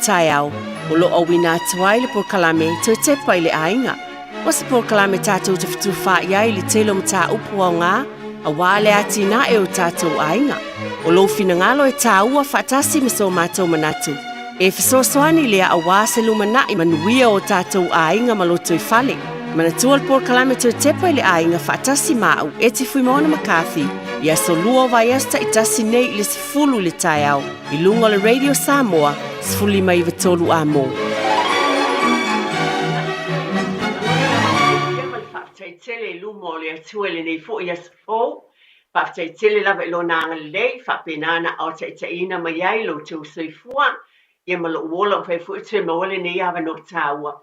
taeao, o lo o auina atu ai le polokalame Toe Tepa i le Aiga. O se polokalame tatou te fetufaai ai i le tele o mataupu aoga aua le atinae o tatou aiga. O lou finagalo e tāua faatasi ma so matou manatu. E fesoasoani lea aua se lumanai manuia o tatou aiga ma lotoifale. Manatua le polokalame Toe Tepa i le Aiga faatasi ma au Eti Fuimaono McCarthy i aso lua o vaiaso taitasi nei i le 10 i le taeao i luga o le Radio Samoa 1593 Amo. Ma le faafetai tele i luma o le Atua i lenei foi aso fou. Faafetai tele lava i Lona agalelei, faapena ona aotaitaiina mai ai lo outou soifua, ia ma lou ola ua mafai foi toe maua lenei avanoa taua.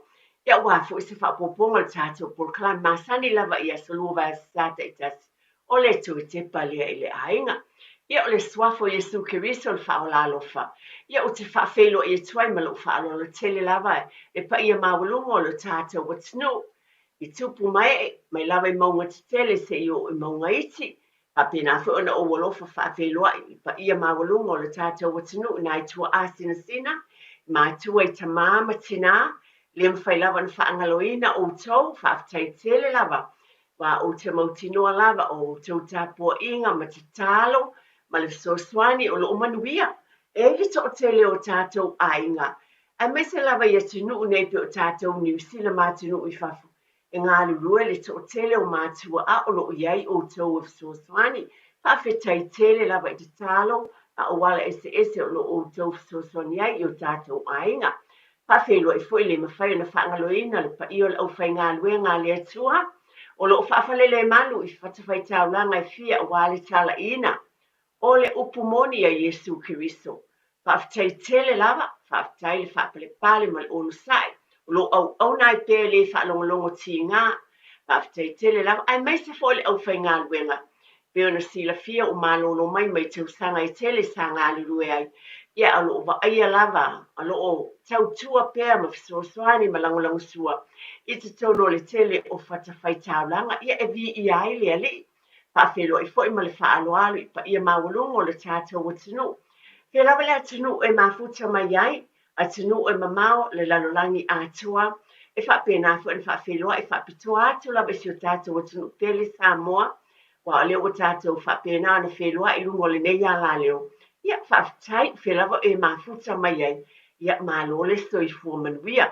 Ia aua foi se faaopoopoga o le tatou polokalame masani lava i aso lua vaiaso sa taitasi, o le toe tepa lea i le aiga. Ia o le Suafa o Iesu Keriso le Faaola alofa. Ia ou te faafeiloai atu ai ma lou faaaloalo tele lava le paia maualuga o lo tatou atunuu i tupu ma ee, mai lava i mauga tetele seia oo i mauga iti, faapena foi ona ou alofa faafeiloai i paia maualuga o le tatou atunuu i nai tuaa sinasina, i matua i tamā ma tinā, le mafai lava ona faagaloina outou, faafetai tele lava, aua ou te mautinoa lava o outou tapuaiga ma tatalo ma le fesoasoani o lo o manuia e ai le toatele o tatou aiga aemaise lava i atunuu nei pei o tatou Niu Sila ma atunuu i fafo, e galulue le toatele o matua a o lo o i ai outou e fesoasoani. Faafetai tele lava i tatalo ma auala eseese o lo o outou fesoasoani ai i o tatou aiga. Faafeiloai foi le mafai ona faagaloina le paia o le aufaigaluega a le Atua o lo o faafalelemalu i fatafaitaulaga e fia aua le talaiina O le upu moni a Iesu Keriso. Faafetai tele lava, faafetai le faapalepale ma le onosai, o lo o auauna ai pea i le faalogologo tiga. Faafetai tele lava, aemaise foi le aufaigaluega. Pei ona silafia ua malolo mai mai tausaga e tele sa galulue ai, ia a o lo o vaaia lava, o lo o tautua pea ma fesoasoani ma lagolagosua i totonu o le tele o fatafaitaulaga, ia e viia ai le Alii. Faafeiloai foi ma le faaaloalo i paia maualuga o le tatou atunuu. Fea lava le atunuu e mafuta mai ai, atunuu e mamao le lalolagi atoa, e faapena foi ona faafeiloai faapitoa atu lava i si o tatou atunuu pele Samoa, aua o lea ua tatou faapena ona feiloai i luga o lenei alaleo. Ia, faafetai, fea lava e mafuta mai ai, ia malo le soifua manuia.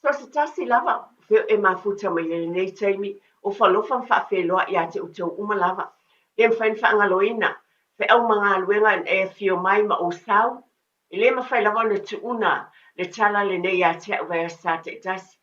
So se tasi lava, fea e mafuta mai ai lenei taimi, ofo alofa ma faafeiloai ia te outou uma lava. Le mafai ona faagaloina feau ma galuega na e afio mai ma ou sau. E le mafai lava ona tuuna le tala lenei ia te au vaiaso sa taitasi.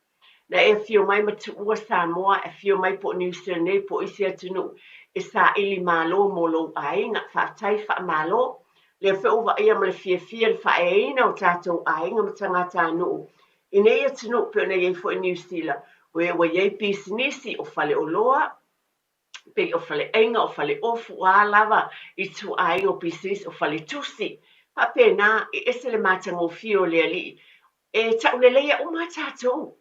Na e afio mai ma tuua Samoa, e afio mai po o Niu Sila nei po o isi atunuu e saili malo mo lou aiga. Faafetai faamalo. Lea foi ua vaaia ma le fiafia le faaeaina o tatou aiga ma tagatanuu I nei atunuu pei ona i ai foi Niu Sila, o e ua i ai pisinisi, o faleoloa, pei o faleaiga, o faleofu, o a lava ituaiga o pisinisi, o faletusi, faapena, e ese le matagofie o le Alii. E tauleleia uma lava tatou.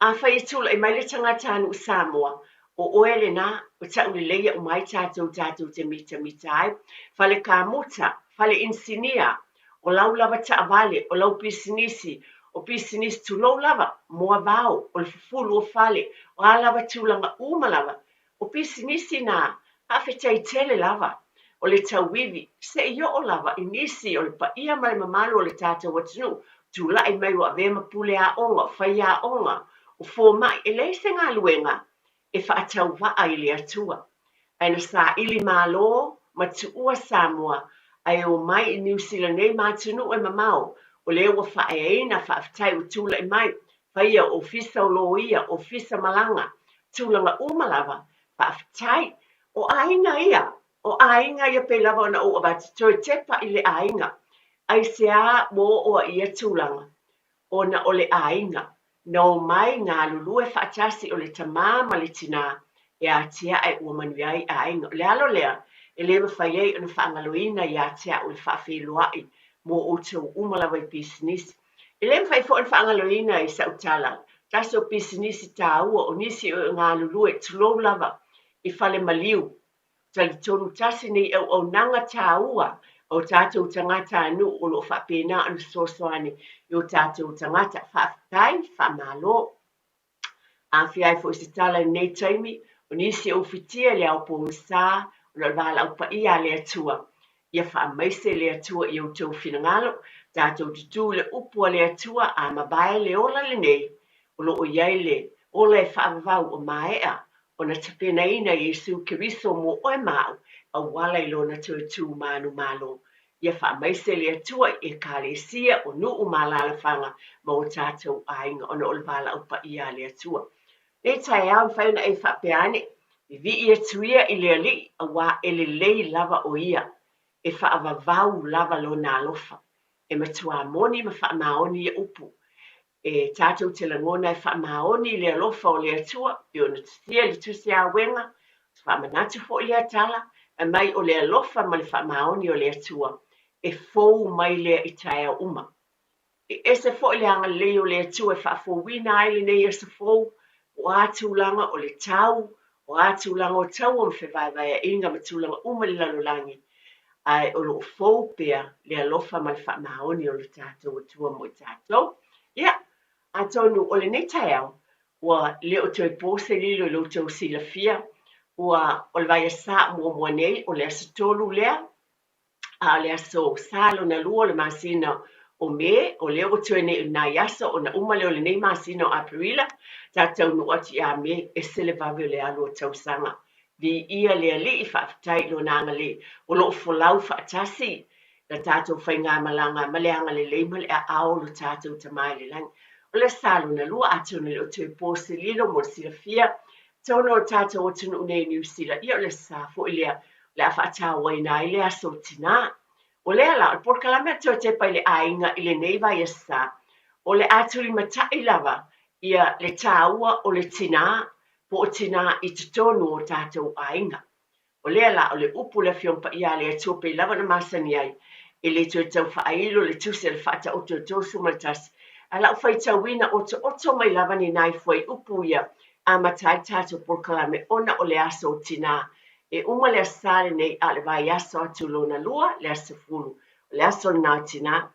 Afai e tulai mai le tagatanuu Samoa, o oe lena, ua tauleleia uma ai tatou tatou te mitamita ai. Fale kamuta, fale inisinia, o lau lava taavale, o lau pisinisi, o pisinisi tulou lava, moavao, o le fufulu o fale, o a lava tulaga uma lava, o pisinisi na, faafetai tele lava. O le tauivi, se i oo lava i nisi o le paia ma le mamalu o le tatou atunuu, tulai mai ua avea ma pule aoga, o faiaoga, o fomai, e leai se galuega e faatauvaa i le Atua. Ae na saili malo ma tuua Samoa ae omai i Niu Sila nei ma atunuu e mamao, o lea ua faaeaina, faafetai ua tulai mai, faia ofisa o loia, ofisa malaga, tulaga uma lava, faafetai. O aiga ia, o aiga ia pei lava ona ou avatu, toe tepa i le aiga. Aisea ua oo ai i ia tulaga? Ona o le aiga. Na omai galulue faatasi o le tamā ma le tinā e atiae ua manuia ai aiga. O le alo lea e le mafai ai ona faagaloina ia te au le faafeiloai mo outou uma lava i pisinisi. E le mafai foi ona faagaloina i sau tala, tasi o pisinisi taua o nisi o e galulue, tulou lava, i fale maliu. Talitonu tasi nei auaunaga taua O tatou tagatanuu o lo o faapena ona fesoasoani i o tatou tagata. Faafetai, faamalo. Afea ai foi se tala i lenei taimi, o nisi e ufitia i le ao pogisa ona o le valaau paia a le Atua. Ia faamaise le Atua i outou finagalo, tatou tutu i le upu a le Atua, a mavae le ola lenei, o lo o i ai le ola e faavavau ua maea ona tapenaina e Iesu Keriso mo oe ma au, auala i Lona toe tu manumalo. Ia faamaise le Atua i Ekalesia, o nuu ma alaalafaga ma o tatou aiga ona o le valaau paia a le Atua. Nei taeao e mafai ona e faapea ane, Vivii atu ia i le Alii, auā e lelei lava o Ia, e faavavau lava Lona alofa. E matuā moni ma faamaoni ia upu. E tatou te lagona e faamaoni i le alofa o le Atua, pei ona tusia i le Tusi a Auega, faamanatu foi lea tala, fai mai o le alofa ma le faamaoni o le Atua, e fou mai lea i taeao uma. E ese foi le agalelei o le Atua e faafouina ai lenei aso fou, po o a tulaga o le tau, o a tulaga o taua ma fevaevaeaiga ma tulaga uma i le lalolagi, ae o lo o fou pea le alofa ma le faamaoni o le tatou Atua mo i tatou. Ia, atonu o lenei taeao, ua le o toe po se lilo i lo outou silafia, ua o le vaiaso Sa muamua nei, o le aso 3 lea, a o le aso Sa lona lua o le masina o Me, o lea ua toe nei o nai aso ona uma lea o lenei masina o Aperila, tatou taunuu atu ia Me, ese le vave o le alu o tausaga. Viia le Alii, faafetai i Lona agalelei o lo o folau faatasi la tatou faigamalaga ma le agalelei ma le aao o lo tatou Tama i le Lagi. O le Sa lona lua, atonu e le o toe po se lilo mo le silafia, totonu o le tatou atunuu nei i Niu Sila, ia o le sa foi lea o le a faatauaina ai le aso tinā. O lea la, o le polokalame a le Toetepa i le Aiga i lenei vaiaso, o le a tulimatai lava ia le tāua o le tinā po o tinā i totonu o tatou aiga. O lea la, o le upu o le Afioga Paia a le Atua pei lava ona masani ai, e le toe tau faailo le tusi a le Faataoto e 31, ae lau faitauina otooto mai lava ni nai fuaiupu ia amata ai le tatou polokalame ona o le aso o tinā. E uma le aso Sa lenei, a o le vaiaso atu lona lua, le aso 10, o le aso lena o tinā.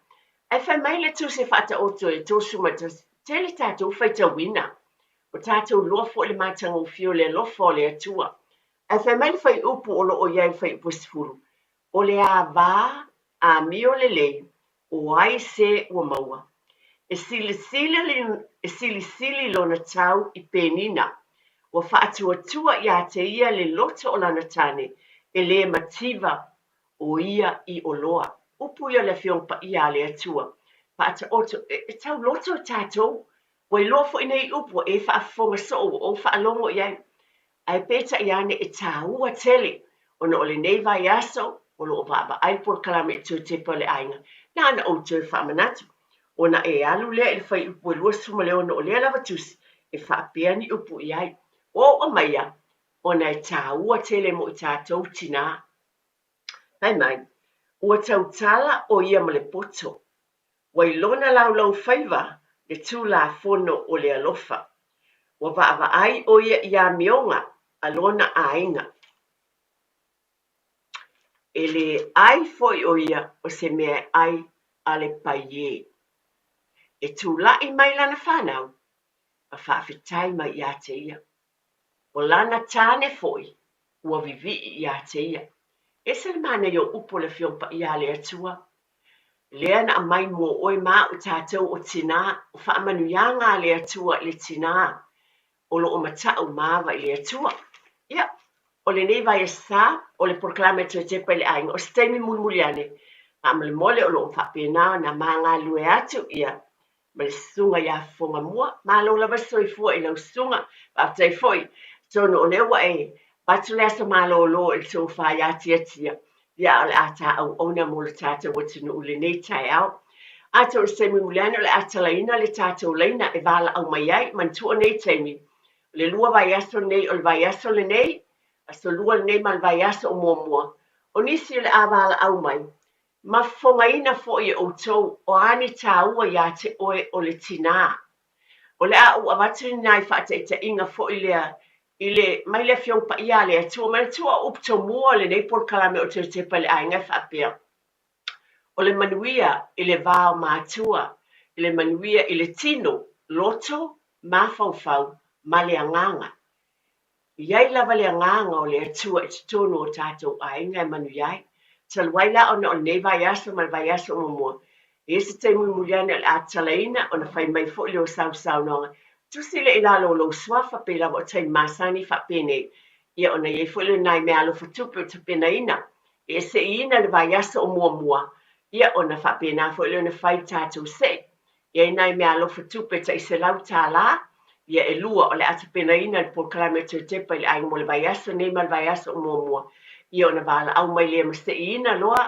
Ae fai mai le tusi a Faataoto e 31, tele tatou faitauina, ua tatou iloa foi le matagofie o le alofa o le Atua. Ae fai mai le fuaiupu o lo o i ai le fuaiupu e 10, o le ava amio lelei o ai se ua maua. E silisili, e silisili lona tau i penina. Ua faatuatua iā te ia le loto o lana tane, e le mativa o ia i oloa. Upu ia o le Afioga Paia a le Atua. Faataoto, e, e tauloto tatou. Ua iloa foi nei upu ua e faafofoga soo ua ou faalogo i ai. Ae peitai ane e tāua tele ona o lenei vaiaso o lo o vaavaai le polokalame i Toetepa o le Aiga, na ona ou toe faamanatu, ona e alu lea i le fuaiupu e 26 o lea lava tusi e faapea ni upu i ai. Ua ou aumaia ona e tāua tele mo i tatou tinā. Fai mai, ua tautala ʻo ia ma le poto. Ua i lona laulaufaiva le Tulafono o le alofa. Ua vaavaai ʻo ia i amioga a lona aiga. E le ʻai foi ʻo ia o se mea e ʻai a le paiē. E tulaʻi mai lana fanau ma faafetai mai iā te ia. O lana tāne foi ua vivii iā te ia. Ese le manaia o upu o le Afioga Paia a le Atua, lea na aumai mo oe ma au tatou o tinā, o faamanuiaga a le Atua i le tinā o lo o mataʻu ma ava i le Atua. Ia, o lenei vaiaso, o le polokalame a Toetepa i le Aiga, o se taimi mulimuli ane, faamolemole o lo o faapena ona ma galulue atu ia ma le susuga ia Fofogamua. Malo lava le soifua i lau susuga. Faafetai foi. Atonu o lea ua e avatu le aso malolo i le tofa ia Tiatia, ia a o le a ta auauna mo le tatou atunuu i lenei taeao. Atonu o se taimi mulimuli ane o le a talaina le tatou laina e valaau mai ai. Manatua nei taimi, o le lua vaiaso lenei, o le vaiaso lenei, aso lua lenei ma le vaiaso o muamua. O nisi o le a valaau mai, Ma fofogaina foi e outou o a ni tāua iā te oe o le tinā. O le a ou avatu ni nai faataitaiga foi lea i le, mai le Afioga Paia a le Atua. Manatua o upu tomua o lenei polokalame o Toetepa i le Aiga e faapea. O le manuia i le va o matua, i le manuia i le tino, loto, mafaufau ma le agaga. E i ai lava le agaga o le Atua i totonu o tatou aiga e manuia ai. Talu ai la ona o lenei vaiaso ma le vaiaso o muamua, e i ai se taimi mulimuli ane o le a tatalaina ona fai mai foi lea o sau saunoaga, tusi lea i lalo o lou suafa pei lava o taimi masani faapenei, ia ona i ai foi lea o nai meaalofa tupe o tapenaina e seiina le vaiaso o muamua, ia ona faapena foi lea ona fai le tatou sei. E i ai nai meaalofa tupe tai $100, ia e lua o le a tapenaina le polokalame o toe tepa i le aiga mo le vaiaso nei ma le vaiaso o muamua, ia ona valaau mai lea ma seiina loa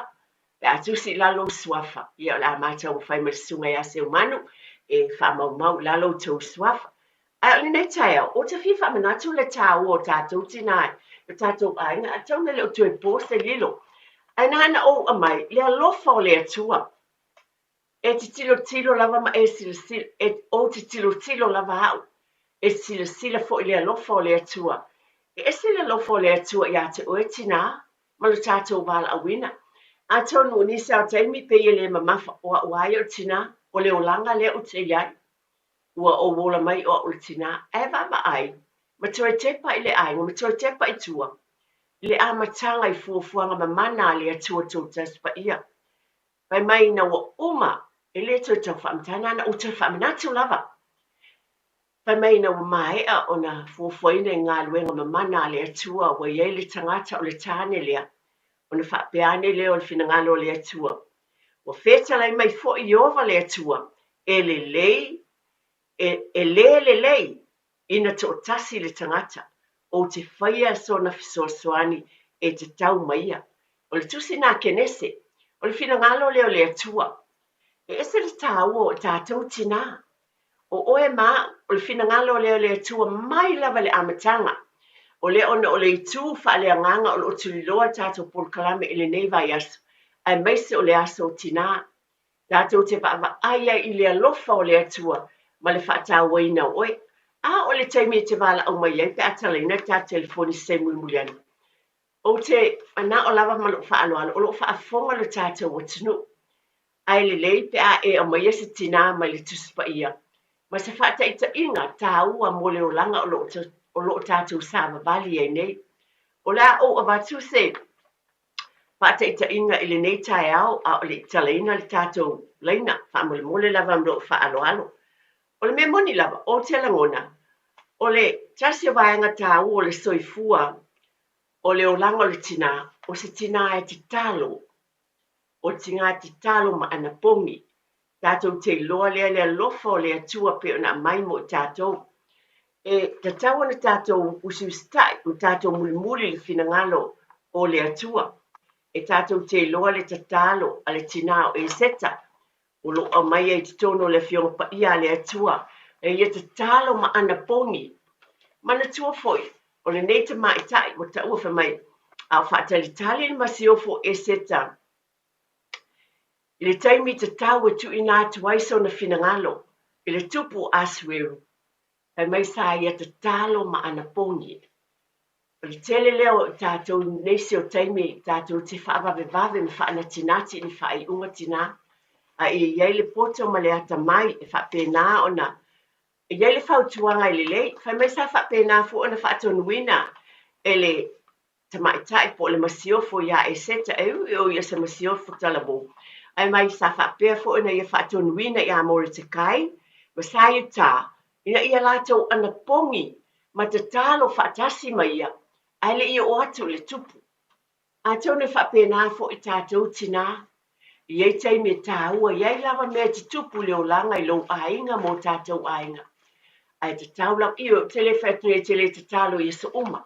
pe a tusi i lalo lou suafa, ia o le a matou fai ma le susuga ia Seumanu e faamaumau i lalo outou suafa. Ae o lenei taeao, ou te fia faamanatu le taua o tatou tinā i o tatou aiga, atonu e le o toe po se lilo. Ae na ona ou aumai le alofa o le Atua. E te tilotilo lava ma e silasila, e, ou te tilotilo lava au, e silasila foi i le alofa o le Atua. E ese le alofa o le Atua ia te oe tinā ma lo tatou valaauina. Atonu o nisi lava o taimi pei e le mamafa, o au lava ia o le tinā, o le olaga lea ou te i ai. Ua ou ola mai o au o le tinā, ae vaavaai ma toe tepa i le aiga, ma toe tepa i tua, i le amataga i fuafuaga mamana a le Atua Toatasi Paia. Fai mai ina ua uma, e le toe tau faamatala, na ona ou toe faamanatu lava. Fai mai ina ua maea ona fuafuaina i galuega mamana a le Atua ua i ai le tagata o le tāne lea, ona faapea ane lea o le finagalo o le Atua, Ua fetalai mai foi Ieova le Atua, e lelei, e, e le lelei ina toatasi le tagata, ou te faia sona fesoasoani e tatau ma ia. O le tusi na a Kenese, o le finagalo lea o le Atua. E ese le taua o tatou tinā. O oe ma au, o le finagalo lea o le Atua mai lava i le amataga. O lea ona o le itu faaleagaga o lo o tuliloa le tatou polokalame i lenei vaiaso, aemaise o le aso o tinā. Tatou te vaavaai ai i le alofa o le Atua ma le faatauaina o oe. A o le taimi e te valaau mai ai pe a talaina le ta telefoni i se taimi mulimuli ane. Ou te manao lava ma lou faaaloalo o lo o faafofoga lo tatou atunuu. Ae lelei pe a e aumaia se tinā mai le Tusi Paia ma se faataitaiga taua mo le olaga o lo o tatou savavali ai nei. O le a ou avatu se faataitaiga i lenei taeao a o le i talaina le tatou laina, faamolemole lava ma lou faaaloalo. O le mea moni lava, ou te lagona, o le tasi o vaega taua o le soifua o le olaga o le tinā, o se tinā e tatalo, o le tinā e tatalo ma anapogi. Tatou te iloa lea le alofa o le Atua pei ona aumai mo i tatou. E tatau ona tatou usiusitai ma tatou mulimuli i le finagalo o le Atua. E tatou te iloa le tatalo a le tinā o Eseta, o lo o aumaia i totonu o le Afioga Paia a le Atua, e ia tatalo ma anapogi. Manatua foi, o lenei tamaitai ua taua fai mai, a o faatalitali le masiofo o Eseta I le taimi tatau e tuuina atu ai sona finagalo i le tupu o Asueru, fai mai sa ia tatalo ma anapogi. O le tele lea o tatou i nisi o taimi tatou te faavavevave ma faanatinati i ni faaiuga tinā, a ia i ai le poto ma le atamai e faapena ona e i ai le fautuaga e lelei. Fai mai sa faapena foi ona faatonuina e le tamaitai po o le masiofo iā Eseta, e ui o ia o se masiofo talavou, ae mai sa faapea foi ona ia faatonuina iā Moretekai ma sa Iutā ina ia latou anapogi ma tatalo faatasi ma ia, ae le i oo atu i le tupu. Atonu e faapena foi tatou tinā, e i ai taimi e taua, e i ai lava mea e tutupu i le olaga i lou aiga ma o tatou aiga. Ae tatau lava, ioe, ou te le fai atu nei e te le tatalo i aso uma,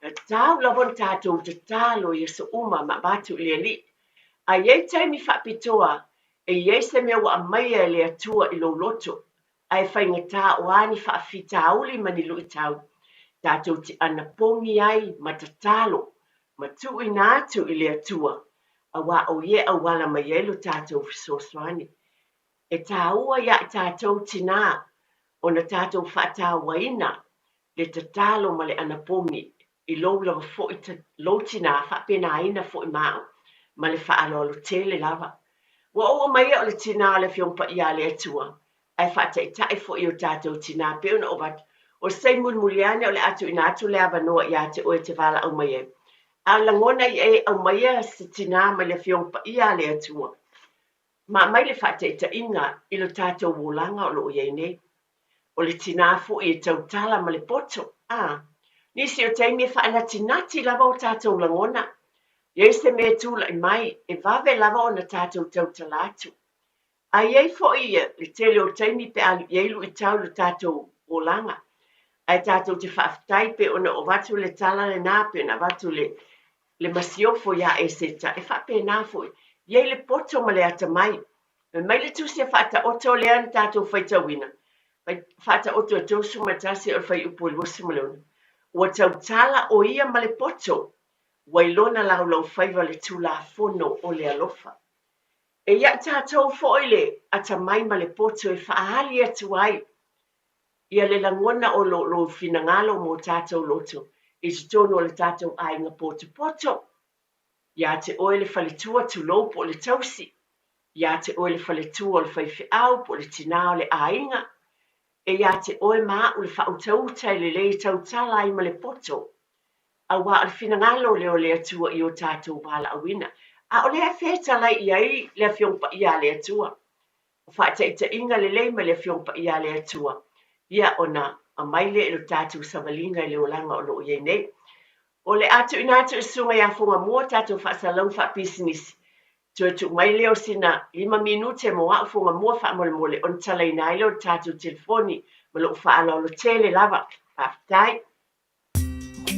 Tatau lava ona tatou tatalo i aso uma ma avatu i le Alii. A i ai taimi faapitoa e i ai se mea ua aumaia e le Atua i lou loto, ae faigata o a ni faafitauli ma ni luitau, tatou te anapogi ai ma tatalo ma tuuina atu i le Atua, aua o Ia e auala mai ai lo tatou fesoasoani. E taua iā i tatou tinā ona tatou faatauaina le tatalo ma le anapogi i lou lava foi lou tinā faapenaina foi ma au ma le faaaloalo tele lava. Ua ou aumaia o le tinā o le Afioga Paia a le Atua, ae faataitai foi i o tatou tinā pei ona ou avatu. O se taimi mulimuli ane o le a tuuina atu le avanoa ia te oe e te valaau mai ai. A o le lagona ia e aumaia se tinā mai le Afioga Paia a le Atua, ma aumai le faataitaiga i lo tatou olaga o lo o i ai nei. O le tinā foi e tautala ma le poto, a. Nisi o taimi e faanatinati lava o tatou lagona. I ai se mea e tulai mai, e vave lava ona tatou tautala atu. A i ai foi le tele o taimi pe a i ai luitau i lo tatou olaga, ae tatou te faafetai pei ona avatu le tala lena, pei ona avatu le, le masiofo iā Eseta, e faapena foi. I ai le poto ma le atamai. Fai mai le tusi a Faataoto lea na tatou faitauina, Faataoto e 31 o le fuaiupu e 26, Ua tautala ʻo ia ma le poto, ua i lona laulaufaiva le Tulafono o le alofa. E ia tatou foi le atamai ma le poto e faaali atu ai ia le lagona o lo lou finagalo mo tatou loto i totonu o le tatou aiga potopoto. Ia te oe le faletua, tulou, po o le tausi, ia te oe le faletua o le faifeau po o le tinā o le aiga, e ia te oe ma a'u le faautauta e lelei e tautala ai ma le poto, auā o le finagalo lea o le Atua i o tatou valaauina. A o lea e fetalai i ai le Afioga Paia a le Atua. O faataitaiga lelei mai le Afioga Paia a le Atua, ia ona aumai lea i lo tatou savaliga i le olaga o lo o i ai nei. O le a tuuina atu i le Susuga ia Fugamua tatou faasalalauga faapisinisi. Toe tuu mai lea o sina lima minute mo a'u Fugamua faamolemole ona talaina ai lea o le tatou telefoni ma lou faaaloalo tele lava. Faafetai.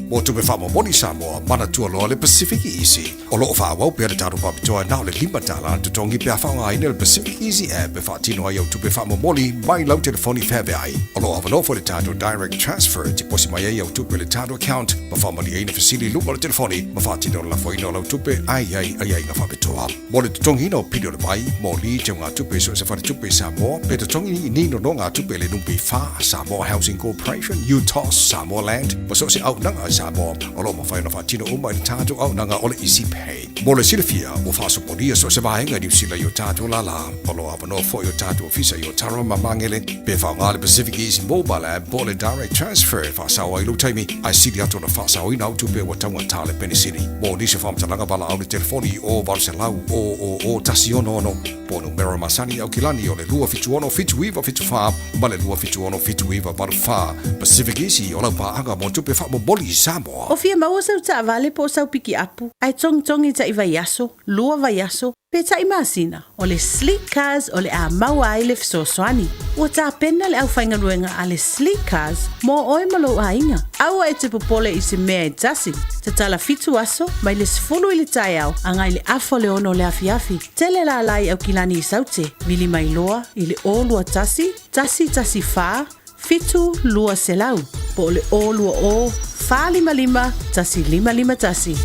Mo tupe faamomoli Samoa, manatua loa le Pacific Easy. O lo o faaauau pea le tatou faapitoa na o le $5 le totogi pe a faaaogaina le Pacific Easy app e faatino ai au tupe faamomoli mai lau telefoni feaveai. O lo o avanoa foi le tatou Direct Transfer e tiposi mai ai au tupe i le tatou account ma faamalieina fesili i luga o le telefoni ma faatino le lafoina o lau tupe a i ai aiaiga faapitoa. Mo le totogiina o pili o le vai, moli, teugatupe i so o se faletupe i Samoa, pe totogi ni nonogatupe i le NPF, Samoa Housing Corporation, UTOS, Samoa Land, ma so o se auaunaga a Samoa, o lo o mafai ona faatino uma i le tatou auaunaga o le Easy Pay. Mo le silafia, ua faasopolia so o se vaega i Niu Sila i o tatou lālā. O lo o avanoa foi o tatou ofisa i Otara ma Magele, pe faaaoga le Pacific Easy Mobile App po o le Direct Transfer e faasao ai lou taimi, ae sili atu ona faasaoina au tupe ua taugata le penisini. Mo nisi o faamatalaga valaau le telefoni i o 800 000 166 po o numera masani i Aukilani o le 276 7974 ma le 276 7984. Pacific Easy o lau paaga mo tupe faamomoli i Samoa. O fia maua sau taavale po o sau pikiapu, ae togitogi taʻi vaiaso, lua vaiaso, pe taʻi masina, o le Sleek Cars o le a maua ai le fesoasoani. Ua tapena le aufaigaluega a le Sleek Cars mo oe ma lou aiga. Aua e te popole i se mea e tasi. Tatala fitu aso, mai le 10 i le taeao agai le afa o le ono o le afiafi. Tele lala i Aukilani i Saute, vili mai loa i le 021 114 7200 po o le 020 455 1551.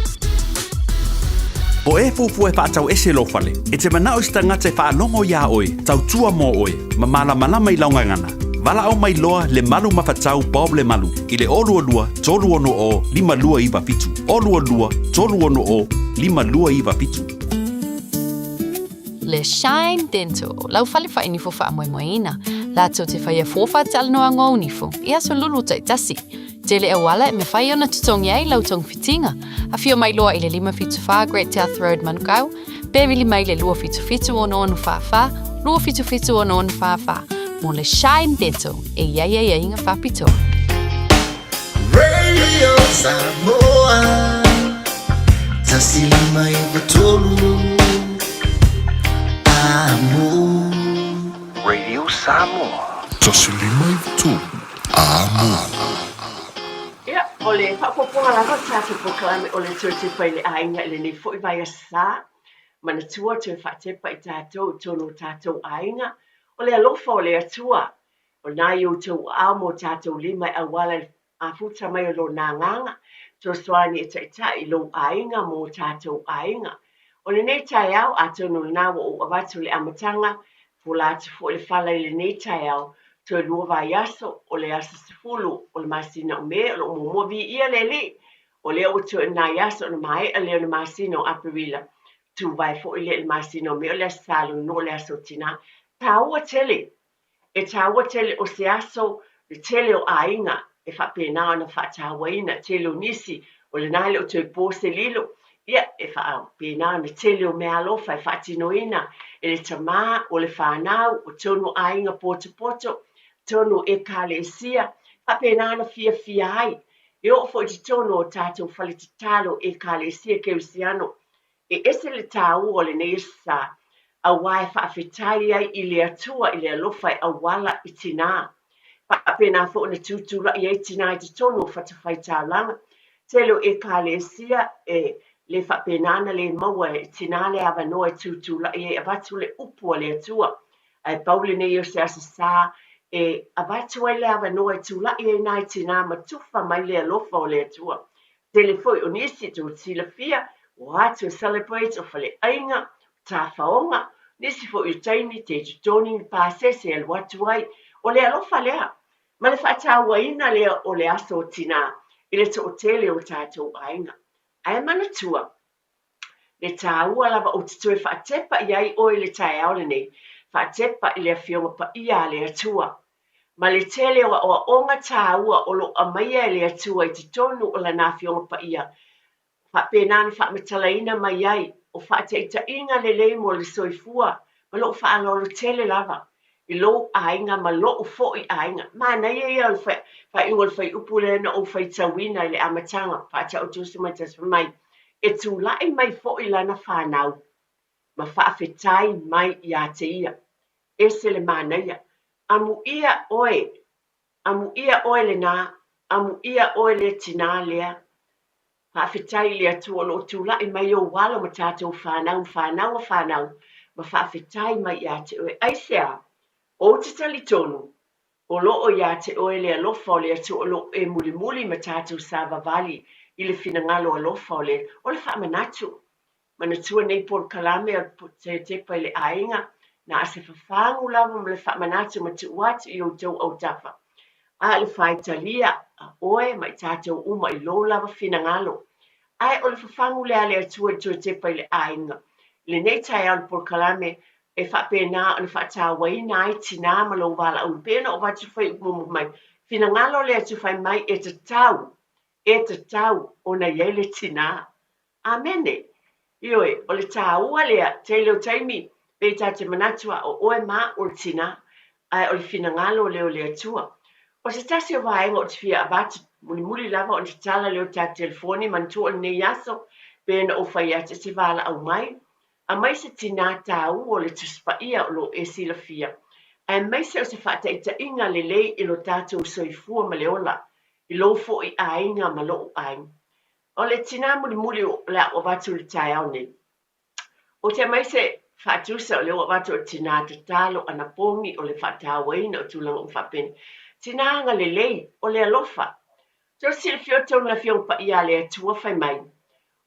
O e fuafua e faatau ese lou fale, e te manao i se tagata e faalogo iā oe, tautua mo oe, ma malamalama i lau gagana. Valaau mai loa le Malu Mafatau Bob Lemalu i le 022 360 5297, 022 360 5297. Le Shine Dental, lau fale whainifo whaamoemoeina. Latou te whaia fōwha talanoa ngō nifo, i aso lulu taitasi. Tele auala e mawhai ona tutongi ai lau tongwhitinga. Awhio mai loa i le 574 Great South Road Manukau, pe vili mai le 277 6644, 277 6644, mō le Shine Dental e iai ai ai inga whapitoa. Radio Samoa Tasi lima iva tolu Amo Radio Samoa. Tasi lima iva tolu Amo. Ia, o le faaopoopoga lava o le tatou polokalame o le toe tepa i le aiga i lenei foi vaiaso sa, manatua toe faatepa i tatou i totonu o tatou aiga, o le alofa o le Atua O na i outou aao ma o tatou lima e auala i le afuta mai o Lona Agaga, fesoasoani e taitai i lou aiga ma o tatou aiga. O lenei taeao, atonu o lena ua ou avatu i le amataga, fola atu foi le fala i lenei taeao, toe lua vaiaso, o le aso 10 o le masina o Me, o lo o muamua viia le Alii, o lea ua toe o nai aso ona maea lea o le masina o Aperila. Tuvae foi lea i le masina o Me o le Aso Sa lona lua o le Aso Tinā. Tāua tele! E tāua tele o se aso le tele o aiga e faapena ona faatauaina, tele o nisi o lena e le o toe po se lilo, ia e faapena ona tele o meaalofa e faatinoina e le tamā o le fanau, o tonu o aiga potopoto, tonu o Ekalesia, faapena ona fiafia ai. E oo foi i totonu o tatou fale tatalo Ekalesia Kerisiano, E ese le tāua o lenei aso sa, auā e faafetai ai i le Atua i le alofa e auala i tinā. Faapena foi ona tutulai ai tinā i totonu o fatafaitaulaga. Tele o Ekalesia e le faapena ona le maua e tinā le avanoa e tutulai ai e avatu le upu a le Atua. Ae pau lenei o se aso sa e avatu ai le avanoa e tulai ai nai tinā ma tufa mai le alofa o le Atua. Tele foi o nisi tou te silafia, ua atu e celebrate o faleaiga, o tafaoga, nisi foi o taimi te totogi ni pasese e alu atu ai. O le alofa lea, ma le faatauaina lea o le aso o tinā i le toatele o tatou aiga. Ae manatua, le tāua lava ou te toe faatepa i ai oe i le taeao lenei, faatepa i le Afioga Paia a le Atua, ma le tele o aoaoga tāua o lo o aumaia e le Atua i totonu o Lana Afioga Paia, faapena ona faamatalaina mai ai o faataitaiga lelei mo le soifua ma lou faaaloalo tele lava i lou aiga ma lo'u foi aiga. Manaia ia o le faaiuga o le fuaiupu lea na ou faitauina i le amataga, faataoto mai tasi mai, e tulai mai foi lana fanau ma faafetai mai ia te ia. Ese le manaia. Amuia oe, amuia oe lenā, amuia oe le tinā lea. Faafetai i le Atua o lo o tulai mai ou alo ma tatou fanau ma fanau a fanau ma faafetai mai ia te oe. Aisea? Ou te talitonu, o lo o ia te oe le alofa o le Atua o lo o e mulimuli ma tatou savavali i le finagalo alofa o le o le faamanatu. Manatua nei polokalame o le Tepa i le Aiga, na o se fafagu lava ma le faamanatu ma tuu atu i outou autafa. A o le faitalia a oe ma i tatou uma i lou lava finagalo. Ae o le fafagu lea a le Atua i le toe tepa i le aiga. I lenei taeao i le polokalame, e faapena ona faatauaina ai tinā ma lou valaauina. Pei ona ou avatu fai upu muamua mai, finagalo le Atua fai mai e tatau, e tatau ona i ai le tinā. Amene! Ioe, o le tāua lea, tele o taimi, pei ta te manatu a o oe ma au o le tinā, ae o le finagalo lea o le Atua. O se tasi o vaega ou te fia avatu, mulimuli lava ona tatala lea o tatou telefoni, manatua o lenei aso, pei ona ou fai atu e te valaau mai, aumai se tinā tāua o le Tusi Paia o lo o e silafia, aemaise o se faataitaiga lelei i lo tatou soifua ma le ola, i lou foi aiga ma lo'u aiga. O le tinā mulimuli o le a ou avatu i le taeao nei. Ou te aumai se faatusa o lea ua avatu o le tinā tatalo, anapogi, o le faatauaina o tulaga uma faapena. Tinā agalelei, o le alofa. Tou silafia outou le Afioga Paia a le Atua fai mai,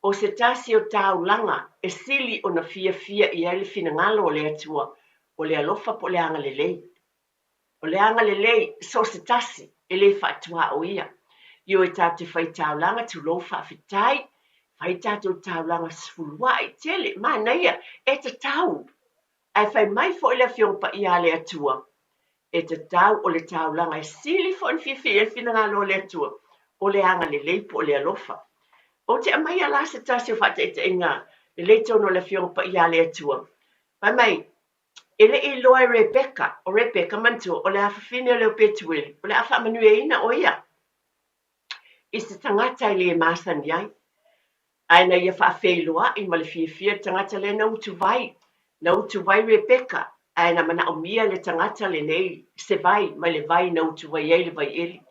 o se tasi o taulaga e sili ona fiafia i ai le finagalo o le Atua, o le alofa po o le agalelei. O le agalelei, so o se tasi, e le faatuaoia. Ioe tatou te fai taulaga, tulou faafetai, fai tatou taulaga sefuluai, tele, manaia, e tatau. Ae fai mai foi le Afioga Paia a le Atua, e tatau o le taulaga e sili foi ona fiafia i ai le finagalo o le Atua, o le agalelei po o le alofa. Ou te aumaia la se tasi o faataitaiga lelei tonu o le Afioga Paia a le Atua. Fai mai, E le i iloa e Rebeka, o Rebeka, manatua, o le afafine o le o Petuele, o le a faamanuiaina ʻo ia i se tagata e le masani ai. Ae na ia faafeiloaʻi ma le fiafia le tagata lea na utuvai. Na utuvai Rebeka, ae na manaomia le tagata lenei se vai mai le vai na utuvai ai le vaieli.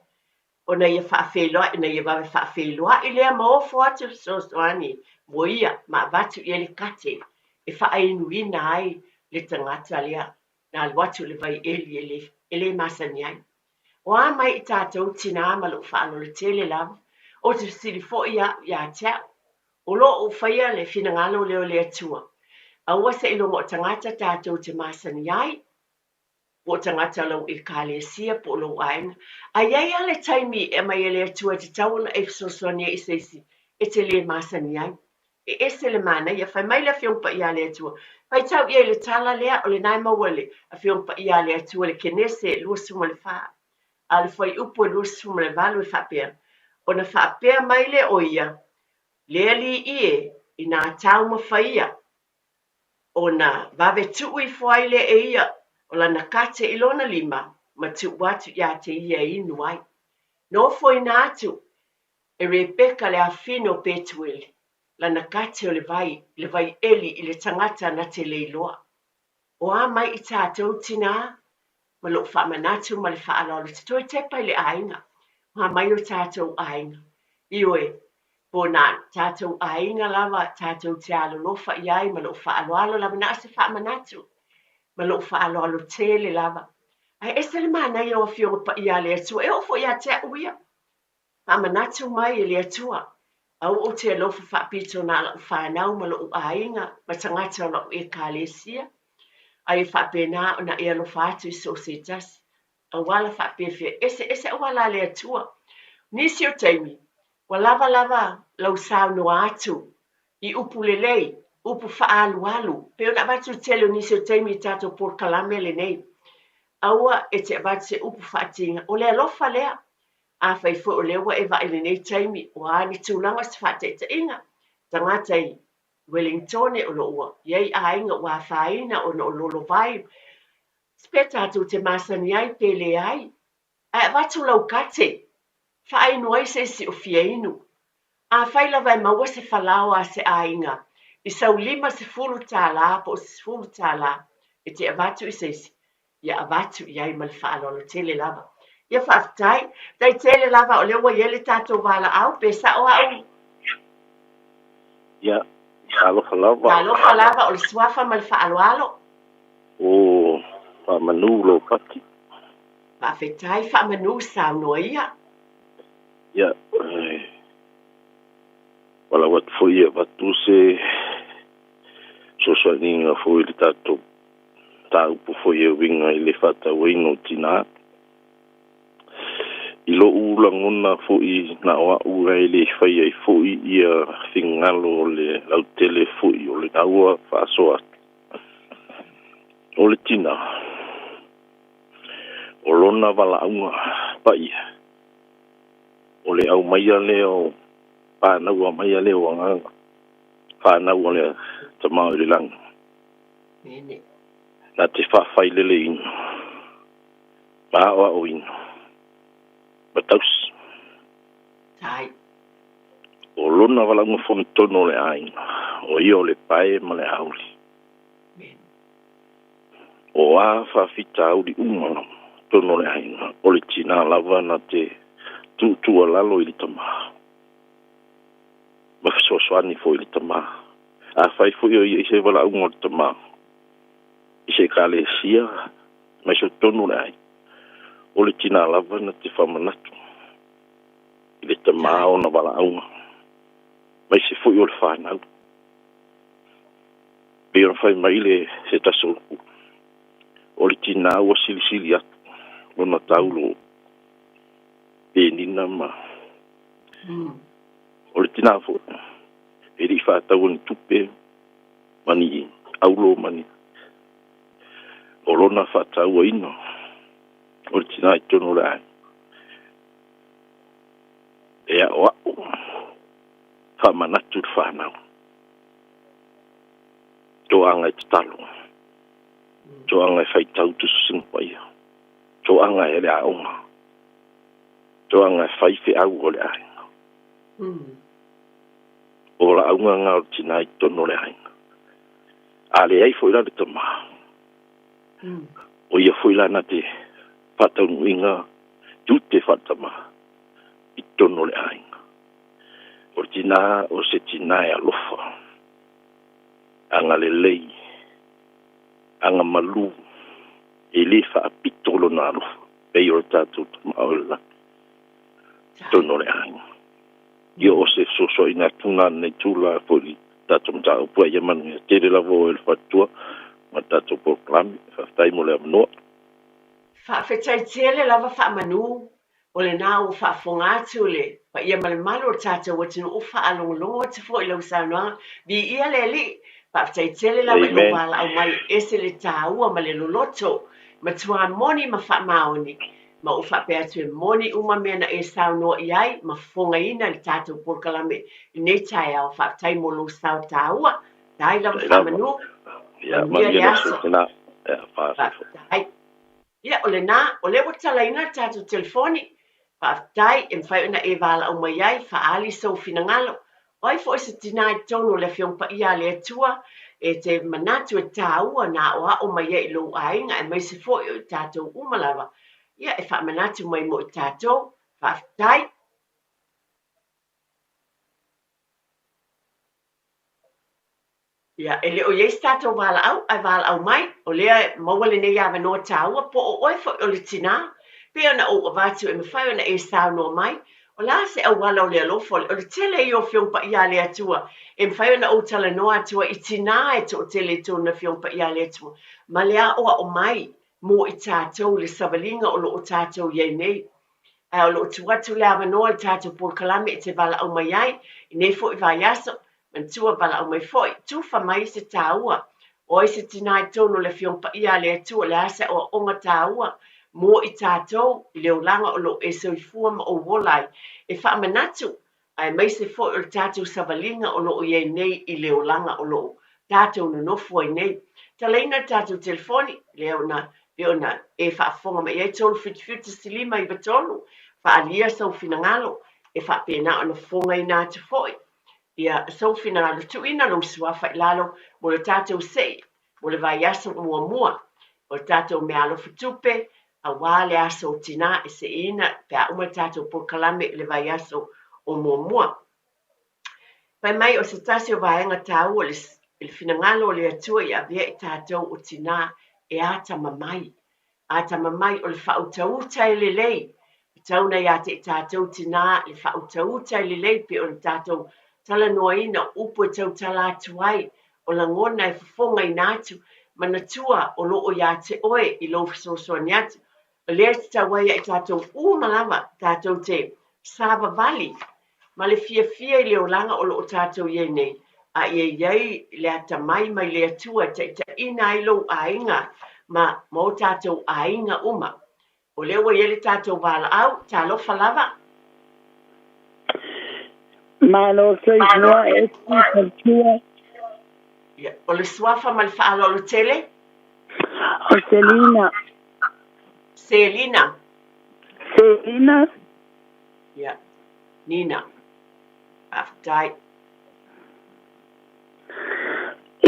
Ona ia faafeiloai, ina ia vave faafeiloai lea ma ofo atu fesoasoani mo ia ma avatu i ai le kate e faainuina ai le tagata lea na alu atu i le vai eli e le, e le masani ai. O a mai i tatou tinā ma lou faaaloalo tele lava, ou te fesili foi au ia te au, o lo o ou faia le finagalo lea o le Atua, aua seiloga o tagata tatou te masani ai, po o tagata o lau Ekalesia po o lou aiga. A i ai lava le taimi e aumai e le Atua e tatau ona e fesoasoani ai i se isi e te le masani ai. E ese le manaia. Fai mai le Afioga Paia a le Atua, faitau i ai le tala lea, o lena e maua i le Afioga Paia a le Atua i le Kenese 24, a o le fuaiupu e 28 e faapea, Ona faapea mai lea o ia, Le Alii e, inā taumafaia, ona vave tuu ifo ai lea e ia o lana kate i lona lima ma tuu atu ia te ia e inu ai. Nofoina atu e Rebeka le afafine o Petuele lana kate o le vai, le vai eli i le tagata na te le iloa. O a mai i tatou tinā? Ma lou faamanatu ma le faaaloalo te toe tepa i le aiga. O a mai o tatou aiga? Ioe, po na tatou aiga lava tatou te alolofa i ai ma lou faaaloalo lava na o se faamanatu ma lou faaaloalo tele lava. Ae ese le manaia o Afioga Paia a le Atua, e oo foi ia te au ia. Faamanatu mai e le Atua, aua ou te alofa faapito na la'u fanau ma lo'u aiga ma tagata o la'u Ekalesia, a ia faapena ona e alofa atu i so o se tasi. Auala faapefea eseese auala a le Atua. Nisi o taimi, ua lava lava lau saunoa atu i upu lelei, upu faaalualu, pei ona avatu le tele o nisi o taimi i tatou polokalame lenei. Aua e te avatu se upu faatiga, o le alofa lea. Afai foi o lea ua e vaai i lenei taimi, o a ni tulaga o se faataitaiga, tagata i Welingtone o lo o ua i ai aiga ua afaina ona o lolovai, pe tatou te masani ai pe leai, ae avatu lau kate, faainu ai se isi o fia inu. Afai lava e maua se falaoa a se aiga i sau $50 po o se $10 e te avatu i se isi, ia avatu i ai ma le faaaloalo tele lava. Ia faafetai. Faafetai tele lava o lea ua i ai le tatou valaau, pe sao au? Ia, talofa lava. Talofa lava, o le suafa ma le faaaloalo. O Faamanu Lopati. Faafetai Faamanu, saunoa ia. Ia, valaau atu foi e avatu se fesoasoaniga foi i le tatou mataupu foi e uiga i le faatauaina o tinā. I lo'u lagona foi na o a'u ae le fai ai foi ia finagalo o le lautele foi o lena ua faasoa atu. O le tinā, o lona valaauga paia, o le aumaia lea o fanaua maia lea o agaga fanau a le Tama o i le lagi. Na te faafaileleina ma aoaoina ma tausi. O lona valaauga fonotonu o le aiga, o ia o le pae ma le auli. O a faafitauli uma totonu o le aiga, o le tinā lava na te tuutuualalo i le tamā, ma fesoasoani foi i le tamā. Afai foi o i ai se valaauga o le tamā i se ekalesia aemaise o totonu o le aiga, o le tinā lava na te faamanatu i le tamā ona valaauga, aemaise foi o le fanau. Pei ona fai mai le se tasi o upu, o le tinā ua silisili atu lona taulo penina ma o le tinā foi e le i faataua ni tupe ma ni aulo ma ni o lona faatauaina o le tinā i totonu o le aiga e aʻoaʻo faamanatu le fanau. Toaga e tatalo, toaga e faitau tusitusiga paia, toaga e le aoga, toaga e fai feau o le aiga. O valaauga na o le tina i totonu o le aiga. A leai foi la le tama, o ia foi la na te faataunuuina tiute faaletama i totonu o le aiga. O le tina o se tina e alofa, agalelei, agamalu, e le faapito lona alofa, pei o le tatou Tama o i le lagi, i totonu o le aiga. Ia o se fesoasoaina atu lena i lenei tula foi i le tatou mataupu, a ia manuia tele lava oe le faletua ma le tatou polokalame. Faafetai mo le avanoa. Faafetai tele lava Faamanu. O lena ua faafofoga atu le paia ma le mamalu o le tatou atunuu, faalogologo atu foi i lau saunoaga. Viia le Alii! Faafetai tele lava i lou valaau mai, e ese le taua ma le loloto, matua moni ma faamaoni. Ma ua faapea atu e moni uma mea na e saunoa i ai ma fofogaina i le tatou polokalame i lenei taeao. Faafetai mo lou sao taua. Tai lava faamanu. Manuia le aso. Faafetai. Ia, o lena, o lea ua talaina le tatou telefoni. Faafetai, e mafai ona e valaau mai ai, faaali sou finagalo. O ai foi se tinā i totonu o le Afioga Paia a le Atua e te manatu e taua na aoao mai ai i lou aiga aemaise foi o i tatou uma lava, ia, e faamanatu mai mo i tatou. Faafetai. Ia, e le o i ai se tatou valaau, ae valaau mai, o lea e maua lenei avanoa taua, po o oe foi o le tinā, pei ona ou avatu e mafai ona e saunoa mai, o le a se auala o le alofa, o le tele ia o Afioga Paia a le Atua, e mafai ona ou talanoa atu ai i tinā e toatele i totonu o Afioga Paia a le Atua, ma le aoao mai mo i tatou i le savaliga o lo o tatou i ai nei. Ae o lo o tuu atu le avanoa i le tatou polokalame e te valaau mai ai i nei foi vaiaso, manatua valaau mai foi, tufa mai se taua, o ai se tinā i totonu o le Afioga Paia a le Atua, o le a se aoaoga taua mo i tatou i le olaga o lo o e soifua ma ou ola ai, e faamanatu aemaise foi o le tatou savaliga o lo o i ai nei i le olaga o lo o tatou nonofo ai nei. Talaina le tatou telefoni, lea ona, pei ona e faafofoga mai ai, 377 1593, faaalia sou finagalo e faapena ona fofogaina atu foi ia sou finagalo. Tuuina lou suafa i lalo mo le tatou sei mo le vaiaso muamua o le tatou meaalofa tupe aua le aso o tinā e seiina pe a uma le tatou polokalame i le vaiaso o muamua. Fai mai o se tasi o vaega taua i le finagalo o le Atua i avea i tatou o tinā e atamamai. Atamamai o le faautauta e lelei. E tatau ona ia te i tatou tinā le faautauta e lelei pei ona tatou talanoaina o upu e tautala atu ai, o lagona e fofogaina atu, manatua o lo o ia te oe i lou fesoasoani atu. O lea e tatau ai ia i tatou uma lava tatou te savavali ma le fiafia i le olaga o lo o tatou i ai nei, a ia i ai le atamai mai le Atua e taitaiina ai lou aiga ma ma o tatou aiga uma. O lea ua i ai le tatou valaau, talofa lava. Malo soifua e faletua. Ia, o le suafa ma le faaaloalo tele. O Selina. Selina. Selina. Ia, Nina. Faafetai.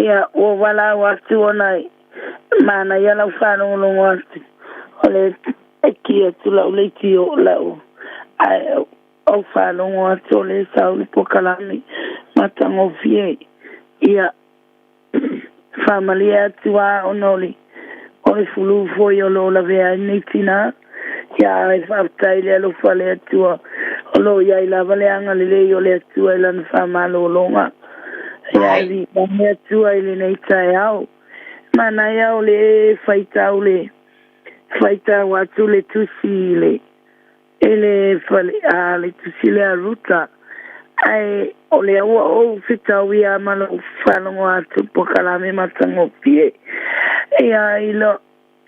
Ia, ua valaau atu ona e manaia lau faalogologo atu, o le e ki atu lau leitio lau ae ou faalogo atu o le sau le polokalame matagofie. Ia, Faamalie atu a ona o le o le fulu foi o lo o lavea ai lenei tina. Ia ae faafetai i le alofa o le Atua o lo o i ai lava le agalelei o le Atua i lana faamalologa. Ia e viiame Atua i lenei taeao. Manaia o le faitau le faitau atu le tusi i le E le fale a le tusi lea Ruta, ae o lea ua ou fetauia ma lou faalogo atu polokalame matagofie. Ia i lo,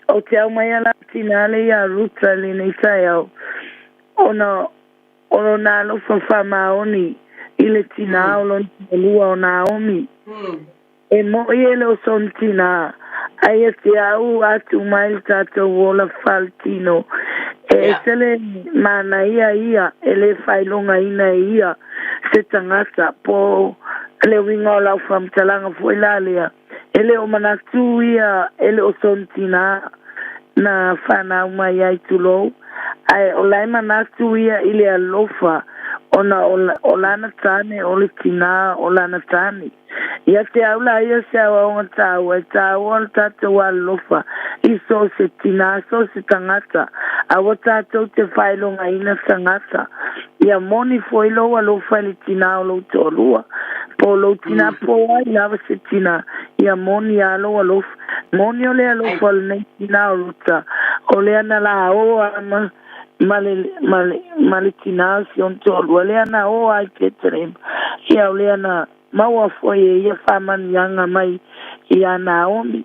ou te aumaia la tinā le ia Ruta i lenei taeao, ona o lona alofa faamaoni i le tinā o lona toalua o Naomi. E moʻi e le o sona tinā, ae ia te au atu mai le tatou ola faletino. E ese le manaia ia e le faailogaina e ia se tagata, po o le uiga o lau faamatalaga foi la lea, e le o manatu ia e le o sona tinā na fanau mai ai tulou, ae o la e manatu ia i le alofa ona o lana tane o le tinā o lana tane. Ia te au la ia se aoaoga taua, e taua lo tatou alolofa i so o se tinā, so o se tagata. Aua tatou te faailogaina tagata. Ia moni foi lou alofa i le tinā o lou toalua, po o lou tinā po o ai lava se tinā, ia moni a lou alofa. Moni o le alofa o lenei tinā o Ruta, o lea na laoa ma. ma le, ma le, ma le tinā o si ona toalua lea na ō ai i Petelema, ia o lea na maua foi e ia faamanuiaga mai iā Naomi.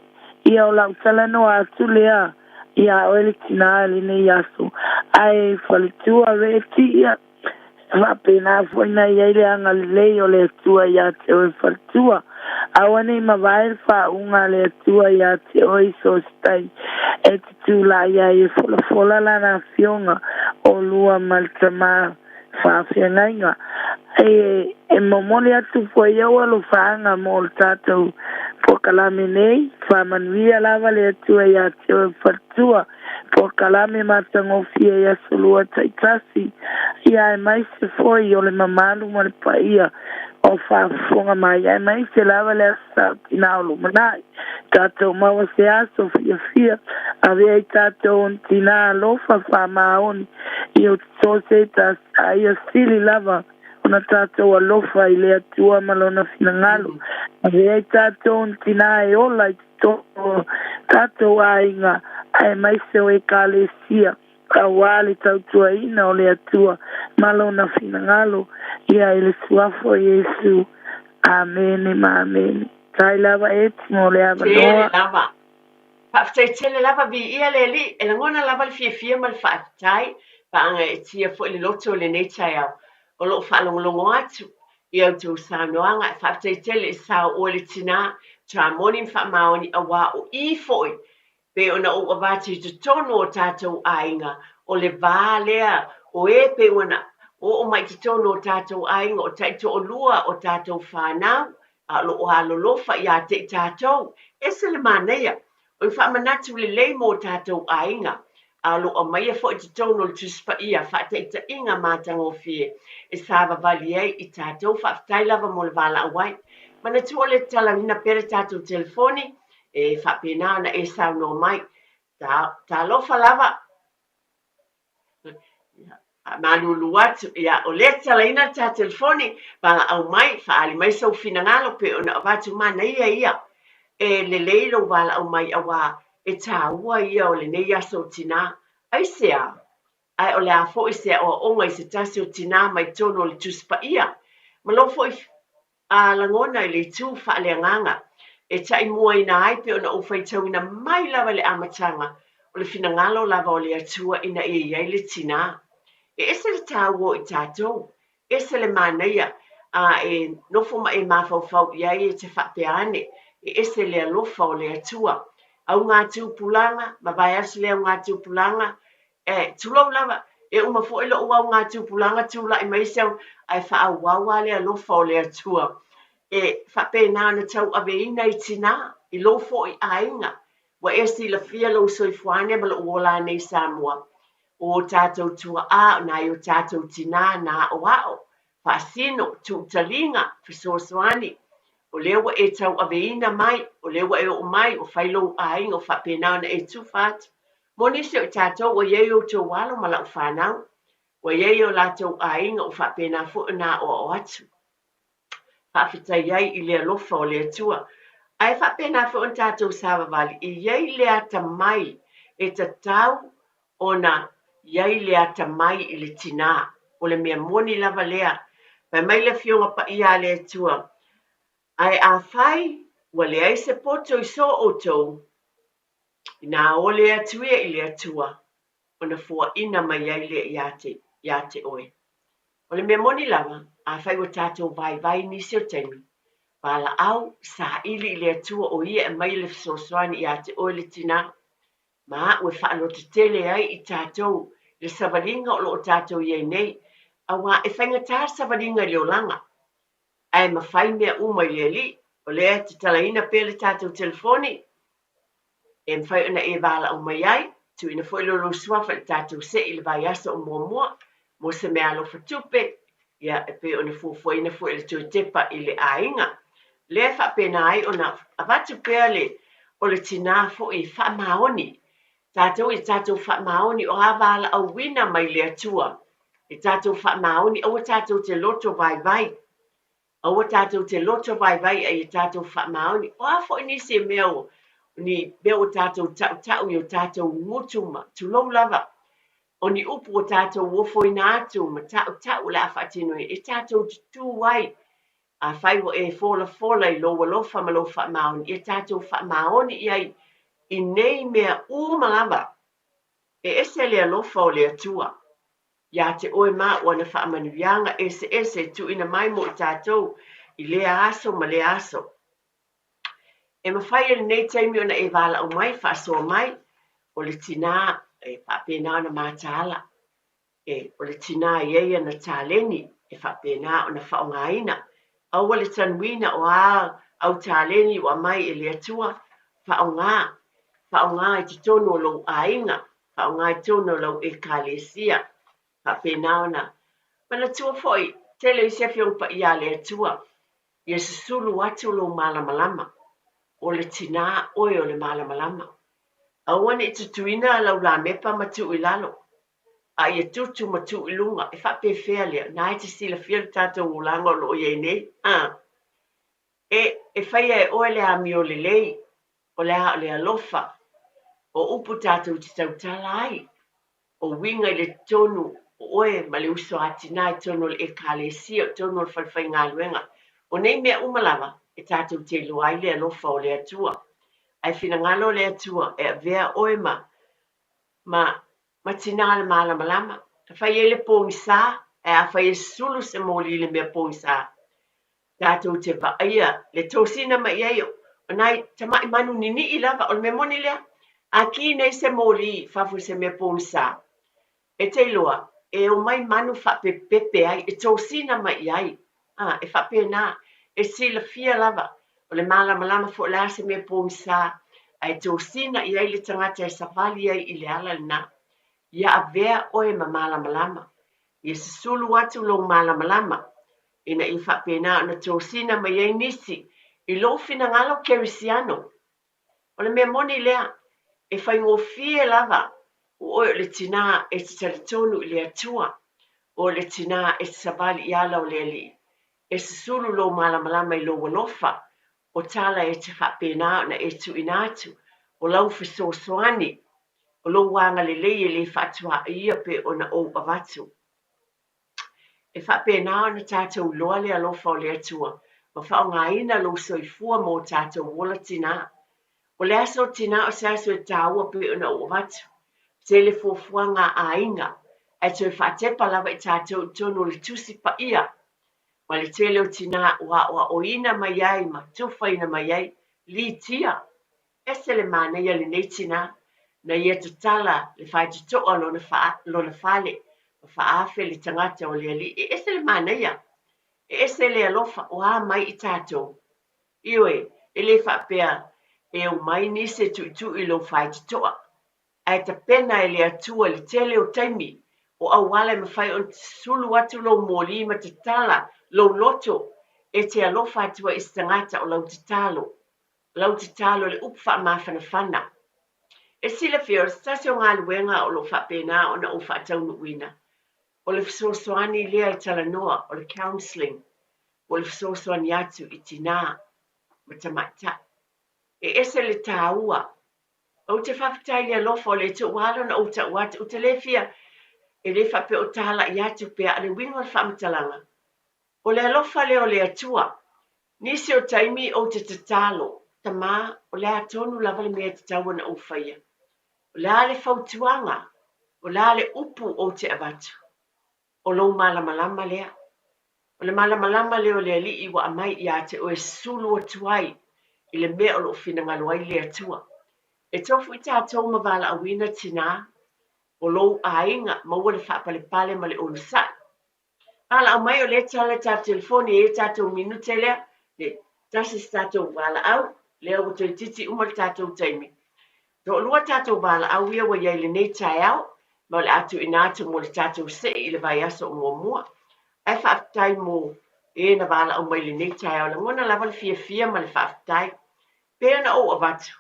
Ia o lau talanoa atu lea iā oe le tinā i lenei aso, ae faletua Reti, ia, e faapena foi na i ai le agalelei o le Atua iā te oe faletua. Aua ne i mavae le faauuga a le Atua iā te oe i so o se taimi e te tulai ai e folafola Lana Afioga ʻolua ma le Tama faafeagaiga. E, e momoli atu foi au alofaaga mo le tatou polokalame nei. Faamanuia lava le Atua iā te oe faletua. Polokalame matagofie i aso lua taitasi, ia aemaise foi o le mamalu ma le paia o faafofoga mai, aemaise lava le Aso Sa o Tinā o lumanai. Tatou maua se aso fiafia, avea i tatou ona tinā alofa faamaoni i o totō se tasi, a ia sili lava ona tatou alofa i le Atua ma Lona finagalo. Avea i tatou ona tinā e ola i totonu o tatou aiga, aemaise o Ekalesia, auā le tautuaina o le Atua ma Lona finagalo, ia i le Suafa o Iesu. Amene ma amene. Tai lava Eti mo le Tele avanoa. lava. Faafetai tele lava viia le Alii, e lagona lava le fiafia ma le faafetai, paaga e tia foi le loto i lenei taeao o lo o faalogologo atu i a outou saunoaga. Faafetai tele i sao oe le tinā, faamoni ma faamaoni auā o i foi pei ona ou avatu i totonu o tatou aiga, o le va lea o e pei ona oo mai i totonu o tatou aiga, o taitoalua o tatou fanau, a o lo o alolofa ia te i tatou. Ese le manaia, o le faamanatu lelei mo tatou aiga, a o lo o aumaia foi i totonu o le Tusi Paia faataitaiga matagofie e savavali ai i tatou. Faafetai lava mo le valaau ai. Manatua le tatalaina pea le tatou telefoni e faapena ona e saunoa mai. Ta, talofa lava. Faamalulu atu, ia, o lea tatalaina le ta telefoni, valaau mai, faaali mai sou finagalo pei ona avatu manaia ia. E lelei lou valaau mai auā e tāua ia o lenei aso o tinā. Aisea? Ae o le a foi se aoaoga i se tasi o tinā mai totonu o le Tusi Paia? Ma lou foi a lagona i le itu faaleagaga e taimuaina ai pei ona ou faitauina mai lava i le amataga o le finagalo lava o le Atua ina ia i ai le tinā. E ese le tāua o i tatou, ese le manaia a e nofo ma e mafaufau i ai e te faapea ane, e ese le alofa o le Atua. Augatupulaga, mavae atu le augatupulaga, E, tulou lava, e uma foi lou augatupulaga tulai mai se au, ae faaauau lava le alofa o le Atua. E faapena ona tauaveina i tinā, i lou foi aiga. Ua e silafia lou soifuane ma lou ola nei i Samoa. O o tatou tuaa, o nai o tatou tinā na aoao, faasino, tuutaliga, fesoasoani. O lea ua e tauaveina mai, o lea ua e oo mai, ua fai lou aiga, ua faapena ona e tufa atu. Mo nisi o i tatou ua i ai outou alo ma lau fanau, ua i ai o latou aiga ua faapena foi ona aoao atu. Faafetai ai i le alofa o le Atua. Ae faapena foi ona tatou savavali, e i ai le atamai e tatau ona i ai le atamai i le tinā. O le mea moni lava lea. Fai mai le Afioga Paia a le Atua, Ae afai ua leai se poto i so outou, Inā ole atu ia i le Atua, ona foaina mai ai lea iā te, iā te oe. O le mea moni lava, afai ua tatou vaivai nisi o taimi, valaau, saili i le Atua o Ia e aumaia le fesoasoani iā te oe le tinā, ma aʻu e faalototele ai i tatou i le savaliga o lo o tatou i ai nei, auā e faigata le savaliga i le olaga, ae mafai mea uma i le Alii. O lea e tatalaina pea le tatou telefoni, e mafai ona e valaau mai ai, tuuina foi lo lou suafa i le tatou see i le vaiaso o muamua mo se meaalofa tupe, ia, e pei ona fuafuaina foi le toe tepa i le aiga. Lea e faapena ai ona avatu pea le, o le tinā foi e faamaoni, tatou ia tatou faamaoni o a valaauina mai le Atua, e tatou faamaoni, aua tatou te loto vaivai. Aua tatou te loto vaivai a ia tatou faamaoni. O a foi nisi e mea o, ni mea ua tatou tautau i o tatou gutu ma, tulou lava. O ni upu ua tātou ofoina atu ma taʻutaʻu o le a faatinoina e tātou te tū ai. Afai ua e folafola i lou alofa ma lou faamaoni, ia tātou faamaoni i ai i nei mea uma lava. E ese le alofa o le Atua iā te oe ma ʻo ana faamanuiaga eseese e tuuina mai mo i tātou i lea aso ma lea aso. E mafai e lenei taimi ona e valaau mai, faasoa mai, o le tinā e faapena ona mataala. E, o le tinā e i ai ana taleni e faapena ona faaaogaina. Aua le tanuina o a au taleni ua aumai e le Atua, faaaoga, faaaoga i totonu o lou aiga, faaaoga i totonu o lau Ekalesia. Faapena ona manatua foi, tele isi Afioga Paia a le Atua, ia susulu atu lou malamalama, o le tinā oe o le malamalama. Aua ne i tutuina lau lamepa ma tuu i lalo, a ia tutu ma tuu i luga. E faapefea lea? Na e te silafia le tatou olaga o lo o i ai nei? A. E, e faia e oe le amio lelei, o le a o le alofa, o upu tatou te tautala ai, o uiga i le totonu o oe ma le uso a tinā i totonu o le Ekalesia, o totonu o le falefaigaluega. O nei mea uma lava e tatou te iloa ai le alofa o le Atua. Ae finagalo le Atua e avea oe ma, ma, ma tinā le malamalama. Afai e i ai le pogisa, ae afai e sulu se moli i le mea pogisa, tatou te vaaia le tosina mai i ai o nai tamaʻi manu niniʻi lava. O le mea moni lea, a ki nei se moli i fafo i se mea pogisa, e te iloa e omai manu faapepepe ai, e tosina mai i ai. A, e faapena, e silafia lava, o le malamalama foi o le a se mea pogisa, ae tosina i ai le tagata e savali ai i le ala lena. Ia avea oe ma malamalama. Ia susulu atu lou malamalama, ina ia faapena ona tosina mai ai nisi i lou finagalo kerisiano. O le mea moni lea, e faigofie lava o oe o le tinā e te talitonu i le Atua, o le tinā e te savali i ala o le Alii. E susulu lou malamalama i lou alofa, o tala e te faapena ona e tuuina atu, o lau fesoasoani, o lou agalelei e le faatuaia pe ona ou avatu. E faapena ona tatou iloa le alofa o le Atua ma faaaogaina lou soifua mo tatou ola tinā. O le aso tinā o se aso e tāua pei ona ou avatu. Tele fuafuaga a aiga, ae toe faatepa lava i tatou i totonu o le Tusi Paia ma le tele o tinā ua aoaoina mai ai ma tufaina mai ai, Litia, Ese le manaia lenei tinā, na ia tatala le faitotoa lona, lona fale, ma faaafe le tagata o le Alii. E ese le manaia, e ese le alofa, o a mai i tatou. Ioe, e le faapea e omai nisi e tuitui i lou faitotoa, ae tapena e le Atua i le tele o taimi, o auala e mafai ona sulu atu lou moli ma tatala lou loto e te alofa atu ai i se tagata o lau tatalo. Lau tatalo le upu faamafanafana. E silafia, o se tasi o galuega o lo o faapena ona ou faataunuuina, o le fesoasoani lea e talanoa, o le counselling, po o le fesoasoani atu i tinā ma tamaitai. E ese le taua. Ou te faafetai i le alofa o le Atua, ua ala ona ou tau atu, ou te le fia, e le faapea o talai atu pea, a o le uiga o le faamatalaga, O le alofa lea o le Atua. Nisi o taimi ou te tatalo, Tamā, o le a tonu lava le mea e tatau ona ou faia? O le a le fautuaga? O le a le upu ou te avatu? O lou malamalama lea. O le malamalama lea o le Alii ua aumai ia te oe sulu atu ai i le mea o lo o finagalo ai le Atua. E tofu i tatou ma valaauina tinā, o lou aiga, maua le faapalepale ma le onosai. Valaau mai o lea tala tatou telefoni e i ai tatou minute lea le tasi se tatou valaau lea ua toeitiiti uma le tatou taimi. Toalua tatou valaau ia ua i ai lenei taeao ma o le a tuuina atu mo le tatou see i le vaiaso o muamua. Ae faafetai mo e na valaau mai lenei taeao. Lagona lava le fiafia ma le faafetai. Pei ona ou avatu,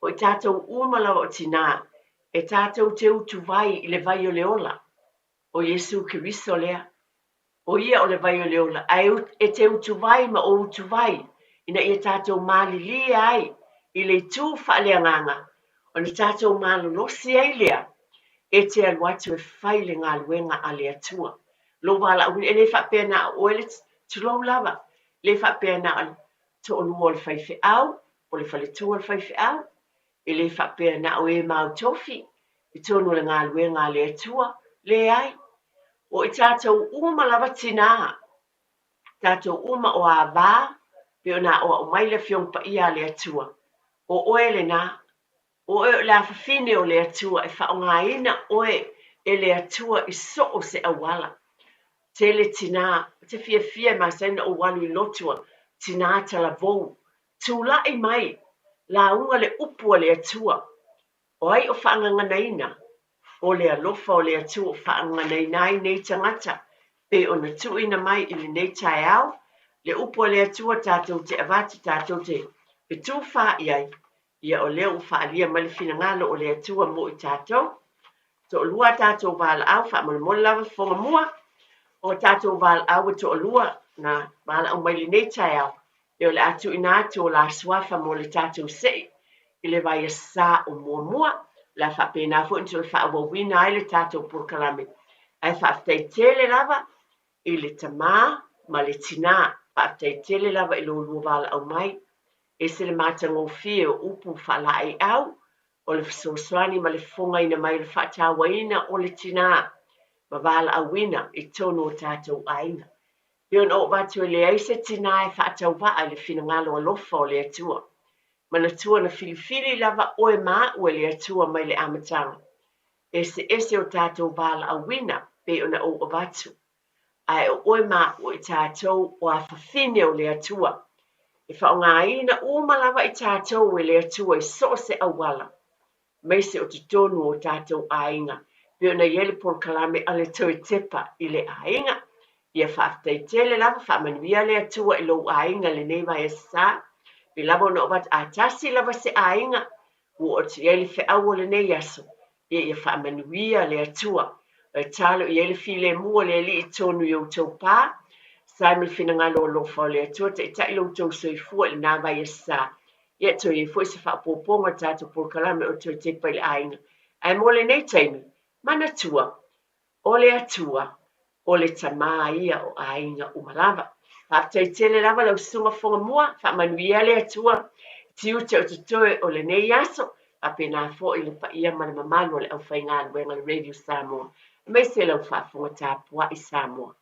o i tatou uma lava o tinā, e tatou te utuvai i le vai o le ola. O Iesu Keriso lea. O Ia o le vai o le ola, ae e te utuvai ma ou utuvai, ina ia tatou malilie ai i le itu faaleagaga, ona tatou malolosi ai lea. E te alu atu e fai le galuega a le Atua. Lou valaauina, e le faapea na o oe le, tulou lava, le faapea na o le toalua o le faifeau, o le faletua o le faifeau, e le faapea na o e mau tofi i totonu o le galuega a le Atua, leai. O i tatou uma lava tinā, tatou uma o ava, pei ona aoao mai le Afioga Paia a le Atua, o oe lenā, O oe o le afafine o le Atua e faaaogaina oe e le Atua i so o se auala. Tele tinā, ou te fiafia e masani ona ou alu i lotu a tinā talavou. Tulai mai, lauga le upu a le Atua. O ai o faagaganaina? O le alofa o le Atua o faagaganaina ai nei tagata, pei ona tuuina mai i lenei taeao, le upu a le Atua tatou te avatu tatou te fetufa i ai, Ia o lea ua faaalia mai le finagalo o le Atua mo i tatou. Toalua a tatou valaau, faamolemole lava fofoga mua o tatou valaau e toalua na valaau mai lenei taeao, ia o le a tuuina atu o la suafa mo le tatou sei i le vaiasa o muamua, o le a faapena foi ona toe faaauauina ai le tatou polokalame. Ae faafetai tele lava i le tama ma le tinā, faafetai tele lava i lo lua valaau mai. Ese le matagofie o upu faalaeiau, o le fesoasoani ma le fofogaina mai o le faatauaina o le tinā ma valaauina i totonu o tatou aiga. Pei ona ou avatu e leai se tinā e faatauvaa i le finagalo alofa o le Atua. Manatua na filifili lava oe ma aʻu e le Atua mai le amataga. Eseese o tatou valaauina pei ona ou avatu. Ae o oe ma aʻu i tatou o afafine o le Atua. E faaaogaina uma lava i tatou e le Atua i so o se auala, aemaise o totonu o tatou aiga, pei ona i ai le polokalame a le Toe Tepa i le Aiga. Ia faafetai tele lava, faamanuia le Atua i lou aiga i lenei vaiaso sa. Pei lava ona ou avatu, a tasi lava se aiga, Ua oo atu i ai le feau o lenei aso, ia ia faamanuia le Atua. E talo i ai le filemu o le Alii i totonu i outou pa. Sa ai ma le finagalo alofa o le Atua, taitai lo outou soifua i lena vaiaso sa. Ia toe i ai foi se faaopoopoga o le tatou polokalame o Toe Tepa i le Aiga. Ae mo lenei taimi, manatua, O le Atua, o le Tama ia o aiga uma lava. Faafetai tele lava lau Susuga Fofoga Mua, faamanuia le Atua i tiute o totoe o lenei aso, faapena foi le paia ma le mamalu o le aufaigaluega a le Radio Samoa, aemaise lau faafofoga tapuai Samoa.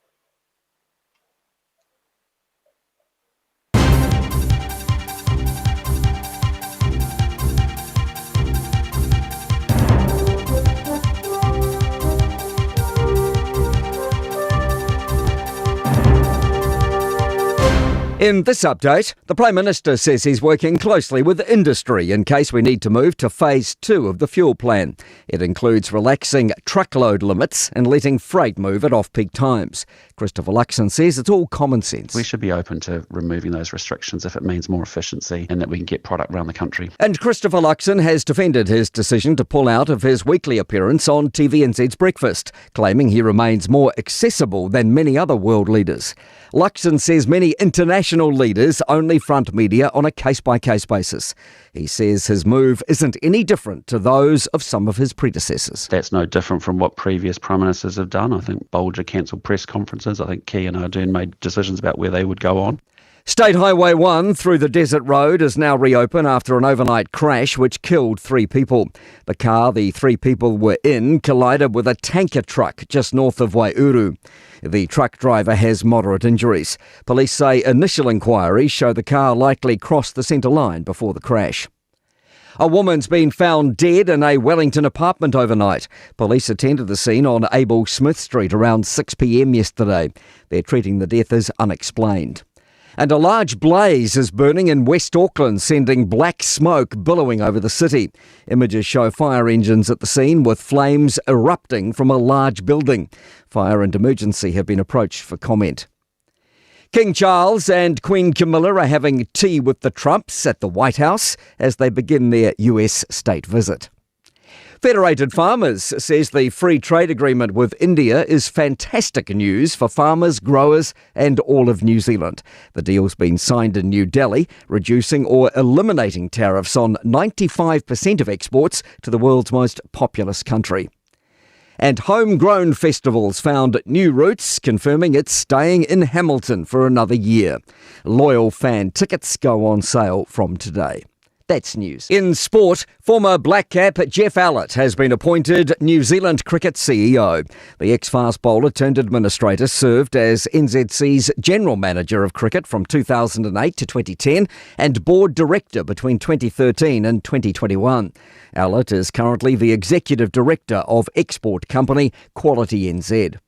In this update, the Prime Minister says he's working closely with industry in case we need to move to phase two of the fuel plan. It includes relaxing truckload limits and letting freight move at off peak times. Christopher Luxon says it's all common sense. We should be open to removing those restrictions if it means more efficiency and that we can get product around the country. And Christopher Luxon has defended his decision to pull out of his weekly appearance on TVNZ's Breakfast, claiming he remains more accessible than many other world leaders. Luxon says many international leaders only front media on a case by case basis. He says his move isn't any different to those of some of his predecessors. That's no different from what previous prime ministers have done. I think Bolger cancelled press conferences. I think Key and Ardern made decisions about where they would go on. State Highway 1 through the Desert Road is now reopened after an overnight crash which killed three people. The car the three people were in collided with a tanker truck just north of Waiouru. The truck driver has moderate injuries. Police say initial inquiries show the car likely crossed the centre line before the crash. A woman's been found dead in a Wellington apartment overnight. Police attended the scene on Abel Smith Street around 6 pm yesterday. They're treating the death as unexplained. And a large blaze is burning in West Auckland, sending black smoke billowing over the city. Images show fire engines at the scene with flames erupting from a large building. Fire and emergency have been approached for comment. King Charles and Queen Camilla are having tea with the Trumps at the White House as they begin their US state visit. Federated Farmers says the free trade agreement with India is fantastic news for farmers, growers, and all of New Zealand. The deal's been signed in New Delhi, reducing or eliminating tariffs on 95% of exports to the world's most populous country. And homegrown festivals found new roots, confirming it's staying in Hamilton for another year. Loyal fan tickets go on sale from today. That's news. In sport, former Black Cap Geoff Allott has been appointed New Zealand Cricket CEO. The ex fast bowler turned administrator served as NZC's general manager of cricket from 2008 to 2010 and board director between 2013 and 2021. Allott is currently the executive director of export company Quality NZ.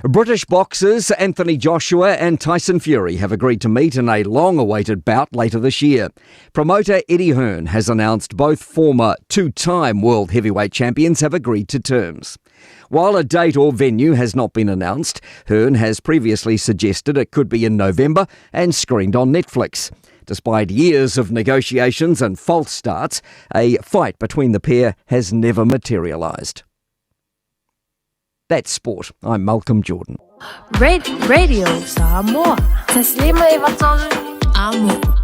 British boxers Anthony Joshua and Tyson Fury have agreed to meet in a long awaited bout later this year. Promoter Eddie Hearn has announced both former two time world heavyweight champions have agreed to terms. While a date or venue has not been announced, Hearn has previously suggested it could be in November and screened on Netflix. Despite years of negotiations and false starts, a fight between the pair has never materialised. That's sport. I'm Malcolm Jordan. Radio Samoa. Taslima Amo.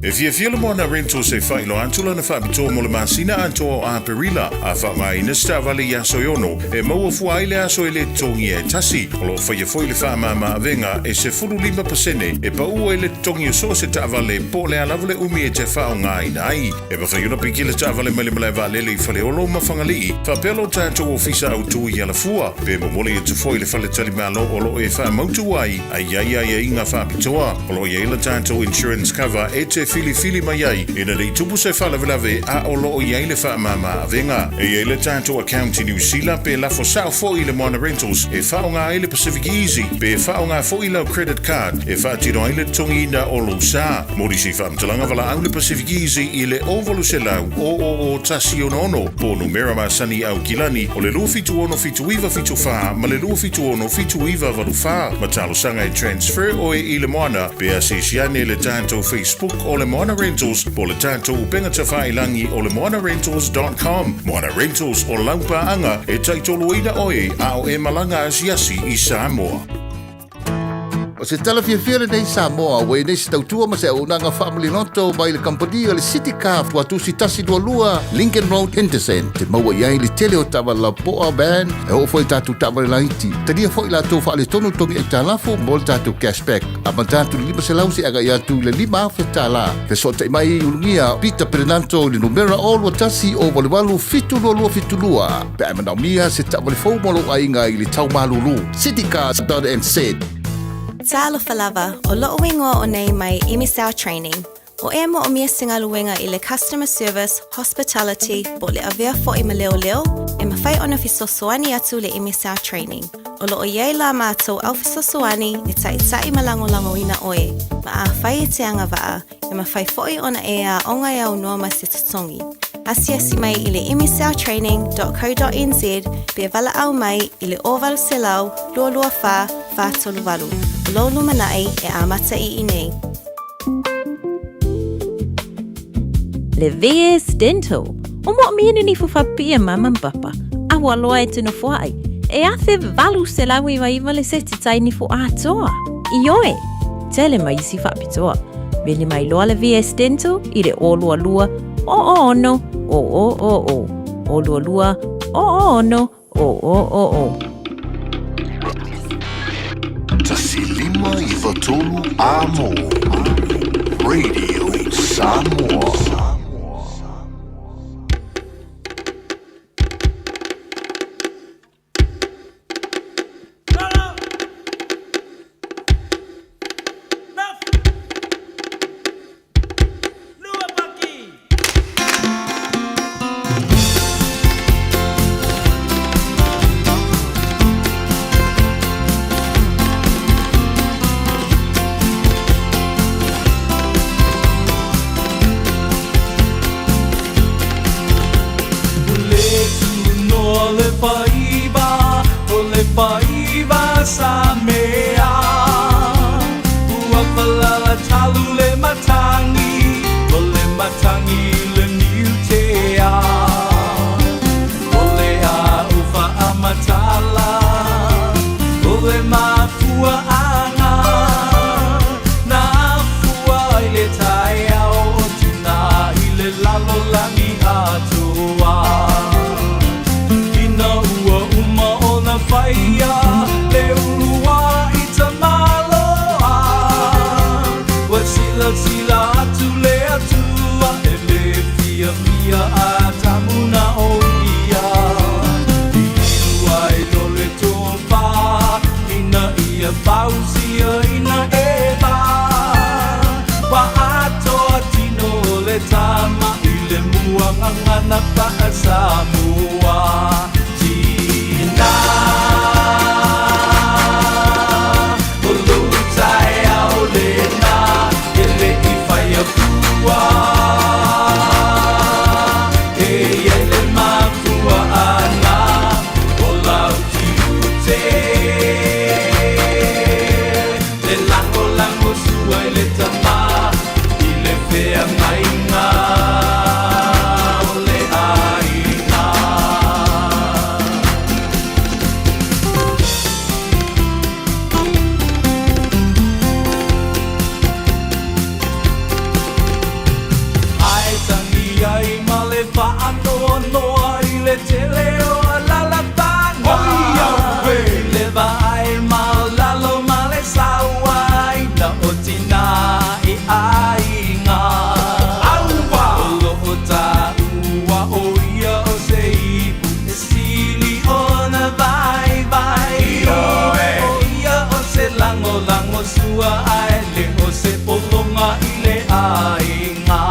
E fiafia le Moana Rentals e faailoa atu lana faapitoa mo le masina atoa o Aperila, a faaaogaina se taavale i aso e ono, e maua fua ai le aso e le totogia e tasi. O lo o faia foi le faamama avega e 15% e paʻu ai le totogi o so o se taavale po o le a lava le umi e te faaaogaina ai. E mafai ona piki le taavale mai le malae vaalele i Faleolo ma Fagalii, faapea lo tatou ofisa autū i Alafua, pe momoli atu foi i le faletalimalo o lo o e faamautu ai a i ai aiaiga faapitoa. O lo o i ai le tatou insurance cover e te filifili mai ai ina ne i tupu se faalavelave a o lo o i ai le faamama avega. E i ai le tatou account i Niu Sila pe lafo sao foi i le Moana Rentals e faaaoga ai le Pacific Easy pe faaaoga foi lau credit card e faatino ai le totogiina o lou sa. Mo nisi faamatalaga valaau le Pacific Easy i le 0800 000 166 po o numera masani Aukilani o le 276 7974 ma le 276 7984 ma talosaga e transfer oe i le Moana pe asiasi ane i le tatou Facebook o le Moana Rentals po o le tatou upega tafailagi o le moanarentals.com. Moana Rentals o lau paaga e taitoluina oe a o e malaga asiasi i Samoa. O se tala fiafia lenei Samoa ua i nei se tautua ma se auaunaga faamaliloto mai le kamupani o le City Car Tuatusi 122 Lincoln Road Henderson. Te maua i ai le tele o taavale lapoa van e oo foi i tatou taavale laiti. Talia foi latou faaletonu togi aitalafu mo le tatou cashback. Amata atu i le 500 seia agai atu i le 5,000 tala. Fesootai mai i Ulugia Peter Perenanto i le numera 021 088 722 pe a e manaomia se taavale fou mo lou aiga i le tau malulu. Citycars.nz. Talofa lava, o lo'u igoa o nei mai Emisao Training. O e mo'omia se galuega i le customer service, hospitality, po o le avea fo'i ma leoleo, e mafai ona fesoasoani atu le Emisao Training. O lo o i ai la matou au fesoasoani e ta'ita'i ma lagolagoina oe, ma afai e te agava'a, E mafai foi ona e aoga e aunoa ma se totogi. Asiasi mai i le msltraining.co.nz pe valaau mai i le 0800 224 438. O lou lumanai e amata i inei. Le VS Dental, o moomia ni nifo whapia mama papa, a ua loa e tino foai, e 1899 le seti tai nifo atoa. Ioe, tele mai isi whapitoa. Vili mai loa le VS Dental i le 022 006 0000. 022 006 0000. 153 Amo Radio Samoa. ona faa-Samoa. Tina, o lou taeao lena e le i faia fua. E i ai le mafuaaga o lau tiute, le lagolago sua i le tama i le feagaiga o le aiga. Ae tangi ai ma le faanoanoa i le tele o alalafaga. I le vaai maualalo ma le sauaina o tina i aiga. O lo o taua o ia o se ipu e sili ona vaivai. O ia o se lagolago sua ae le o se pologa i le aiga.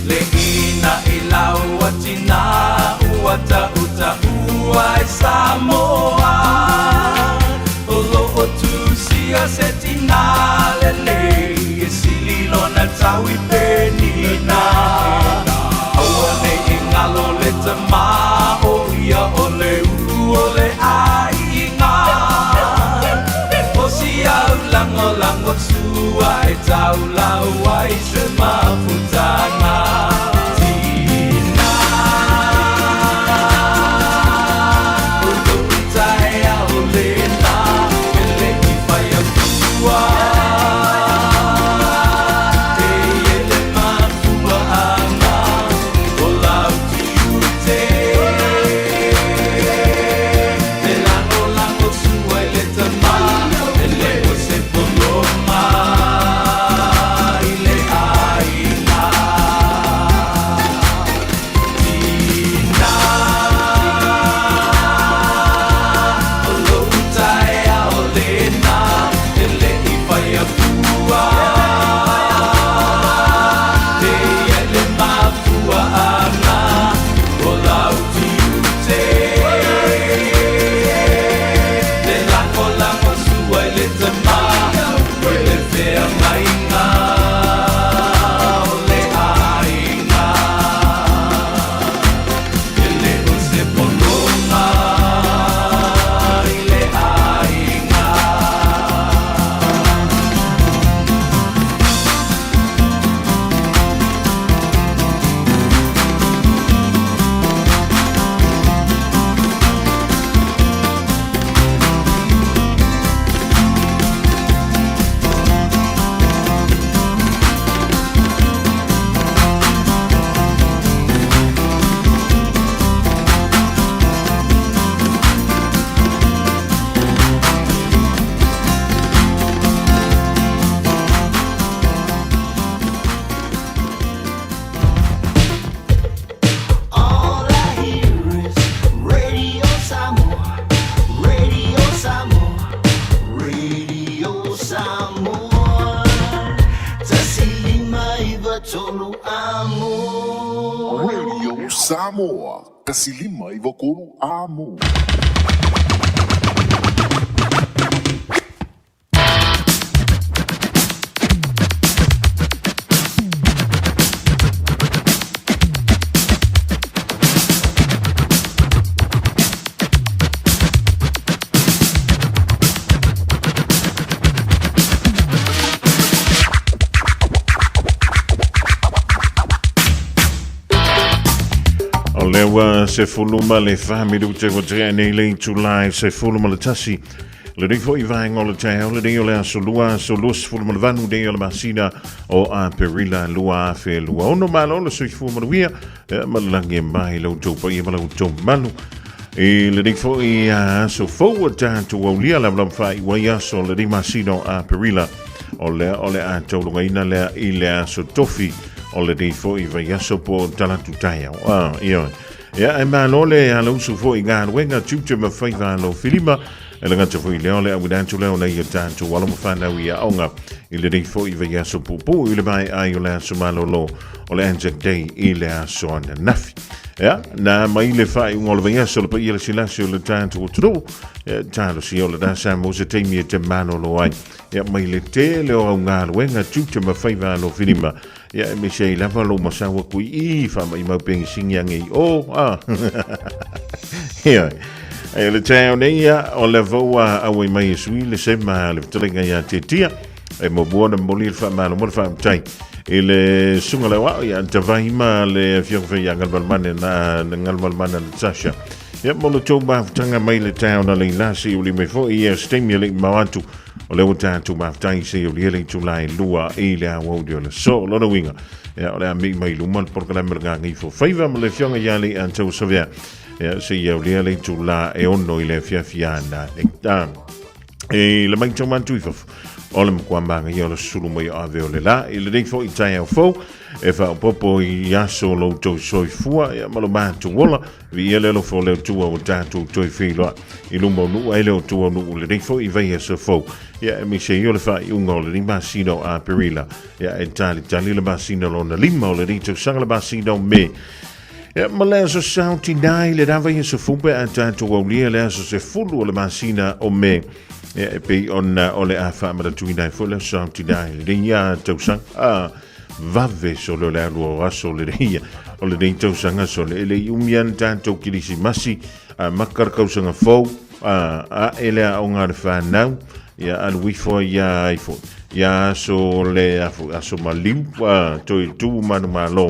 Le ina i lau tina ua tautaua e Samoa. O lo o tusia se tina lelei e sili lona tau i Penina. Aua ne i galo le tama o ia o le ulu o le aiga. O si au lagolago sua e taulau ai se mafutaga. Tina, o lou taeao lena e le i faia fua. E i ai le mafuaaga o lau tiute, le lagolago sua i le tama e le o se pologa i le aiga. Tina, o lou taeao lena e le i faia fua. E i ai le mafuaaga o lau tiute, le lagolago sua i le tama i le feagaiga o le aiga. E le o se pologa i le aiga. All I hear is Radio Samoa, Radio Samoa, Radio Samoa. 1593 amo. Radio Samoa, 1593 amo. O lea ua 14 minute ua tea nei le itula e 11. Lenei foi vaega o le taeao lenei o le aso lua, aso 28 nei o le masina o Aperila 2026. Malo le soifua manuia ma le lagi e mai la outou paia ma la outou mamalu. I lenei foi aso fou ua tatou aulia lavalava faaiu ai aso o lenei masina o Aperila. O lea o le a taulugaina lea i le aso tofi o lenei foi vaiaso po o talatu taeao. Ah, ioe. Ia, e malo le alausu foi i galuega tiute ma faiva alo filima. E le gata foi lea o le auina atu lea o nei o tatou alo ma fanau i aoga i lenei foi vaiaso puupuu i le maea ai o le aso malolo o le Anzac Day i le aso ananafi. Ia, na mai le faaiuga o le vaiaso le paia le silasi o le tatou atunuu, ia, talosia o lena sa mo se taimi e te malolo ai. Ia, mai le tele o au galuega, tiute ma faiva alofilima, ia, e mese ai lava lou masau aku i i, faamaimau pegisigi age i o, a. Ia, e le taeao nei, ia, o le vaua auai mai e sui le sema le fetalaiga ia Tetia, e muamua ona momoli le faamalo ma le faafetai i le susuga le aoao ia Tavai ma le afioga foi ia Galumalemane na Galumalemane Natasha. Ia mo le tou mafutaga mai le taeao na leila se i uli mai foi ia se taimi e le i mamao atu o lea ua tatou mafutai se i uli le itula e 2 i le aoauli o le aso. Lona uiga, ia o le a mei mai luma le polokalame o le Gagaifo Faiva ma le afioga ia Leiatau Savea. Ia se i aulia le itula e 6 i le afiafi ana. E le mai tau mantu i fafo o le matua māngaia o le sulu mai o ave o le la i lenei foi taeao fou e faaopoopo i aso o lo outou soifua ia ma lo matou ola viia le alofa o le Atua ua tatou toe feiloai i luma o nuu ai le Atua o nuu lenei foi vaiaso fou ia aemaise ai o le faaiuga o lenei masina o Aperila ia e talitali le masina lona 5 o lenei tausaga le masina o Me. Ia, ma le aso sao tinā i le rava i aso fou pe a tātou aulia le aso 10 o le masina o Me. Ia, e pei ona o le a faamanatuina ai foi le aso sao tinā i lenei ia tausaga. A, vave solo le alu o aso o lenei ia, o lenei tausaga solo. E le i umi ana tātou kirisimasi, a maka le kausaga fou, a, a e le aoga a le whānau, ia alu ifo ia ai foi. Ia aso le afu, aso maliu, a, toi tū manu malo.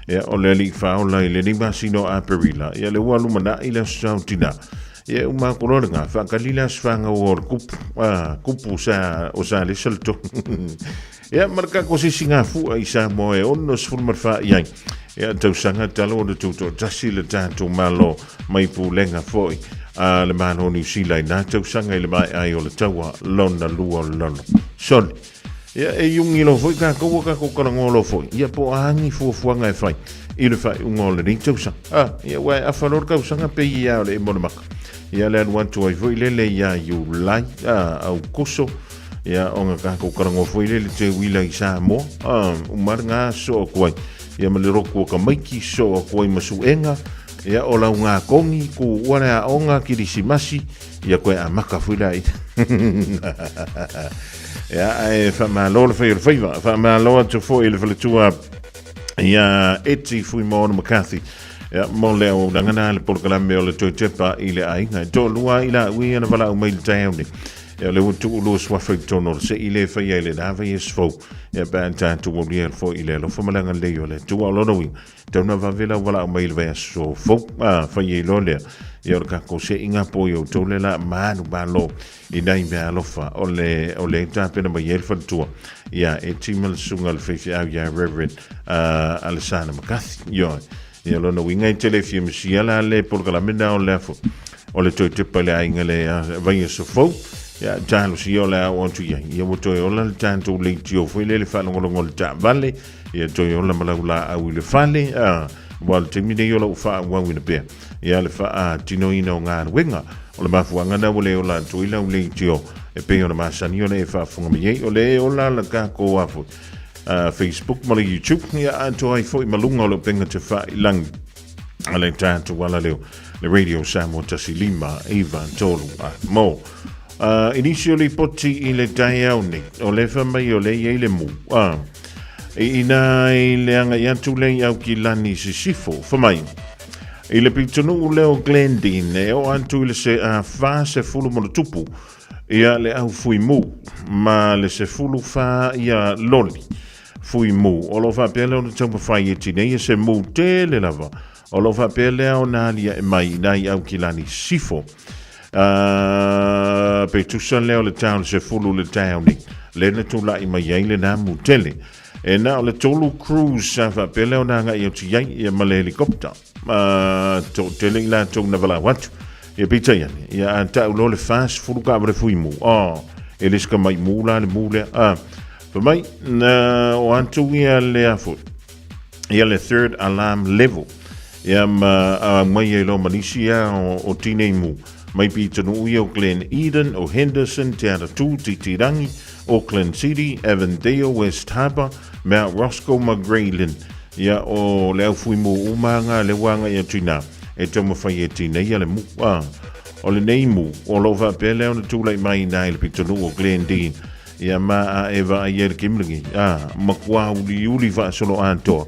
Ia, o le alii faaola i lenei masina o Aperila, ia le ua lumanai le aso sao tinā. Ia, e uma aku loa lena, faatali le aso fanau o le kupu, a, kupu sa, o sa lesa le tonu. Ia, ma le kako sisigafua i Samoa e 64 i ai. Ia, tausaga talu ona tutoatasi le tatou Malo mai pulega foi a le Malo o Niu Sila i nā tausaga i le maea ai o le taua lona lua o le lolo. Soli. Ia, e iugi loa foi tatou ua tatou talanoa loa foi, ia po o a ni fuafuaga e fai i le faaiuga o lenei tausaga. A, ia ua e afa loa le tausaga pei ia o le emo le maka. Ia le alu atu ai foi lele ia Iulai, a, Aukuso, ia ona tatou talanoa foi lele te uila i Samoa, a, uma le gā soo atu ai. Ia ma le roku o ka maiki soo atu ai ma suega, ia o lau ngā kongi, ku ua le aoga kirisimasi, Ia koe amaka foi la i. Ia, ae whamalo le whai o le whaiva. Whamalo atu foi le whaletua ia Eti Fuimaono McCarthy. Ia, mo le au rangana le polokalame o le toi tepa i le aiga. E toalua i la ui ana walau mai le taeao nei. Ia, le ua tuulua suafa i totonu o le se i le whai ai le nā vai e sfou. Ia, pe an tātou o lia foi i le alofa malanga lei o le tua o lona uiga. Tau na vave lau walao mai le vaiaso fou, a fai ai loa lea. Ia o le kakou seʻiga po i outou le la malu malo i nai mea alofa o le o le tapena mai ai le faletua ia e tima le susuga le faifeau ia Reverend Alessana McCarthy. Ioe. Ia lona uiga e tele fia misia la le polokalame na o le afo o le toe tepa i le aiga le vaiaso fou. Ia talosia o le a oo atu i ai. Ia ua toe ola le tatou leitio foi lele faalogologo i le taavale. Ia toe ola ma lau laau i le fale, a, ua le taimi nei o lau faaauauina pea ia le faatinoina o galuega. O le mafuaaga lena ua le ola atu ai lau leitio e pei ona masani ona e faafofoga mai ai. O le ola la tatou a foi, Facebook ma le YouTube, ia atoa ai foi ma luga o le upega tafailagi a le tatou alaleo, le Radio Samoa 1 5 9 3 a mo. I nisi o lipoti i le taeao nei, o le fa mai o le i ai le mu. I ina i le agai atu le i Aukilani Sisifo, fa mai. I le pitonuu leo Glendene, e o atu i le se a 40 mo le tupu, ia le au fui mu, ma le 14 ia loli fui mu. O lo faapea lea ona taumafai e tinei e se mu tele lava. O lo faapea lea ona alia e mai i nai Aukilani Sisifo. Pe tusa lea o le tau le 10 le taeao nei, le na tula'i mai ai lenā mu tele. E na o le tolu crews sa faapea lea ona aga'i atu i ai ia ma le helicopter. Toatele i latou na valaau atu. Ia peitai ane, ia a ta'u loa le 40 kavale fui mu, oh, e le se kama'i mu la le mu lea. Fai mai, na o atu ia le a foi, ia le third alarm level. Ia ma a mai ai loa ma nisi ia o tinei mu. mai pitonuu ia o Glen Eden, o Henderson, Te Atatū, Titirangi, Auckland City, Avondale, West Harbour, Mount Roskill ma Grey Lynn. Ia, o le au fuimu uma nga le ua agai atu i ina e taumafai e tineia le mu. A, o lenei mu, o lo o faapea lea ona tulai mai i ina i le pitonuu o Glendene. Ia, ma a e vaai ai le taimi lenei, a, matua uliuli faasoloatoa,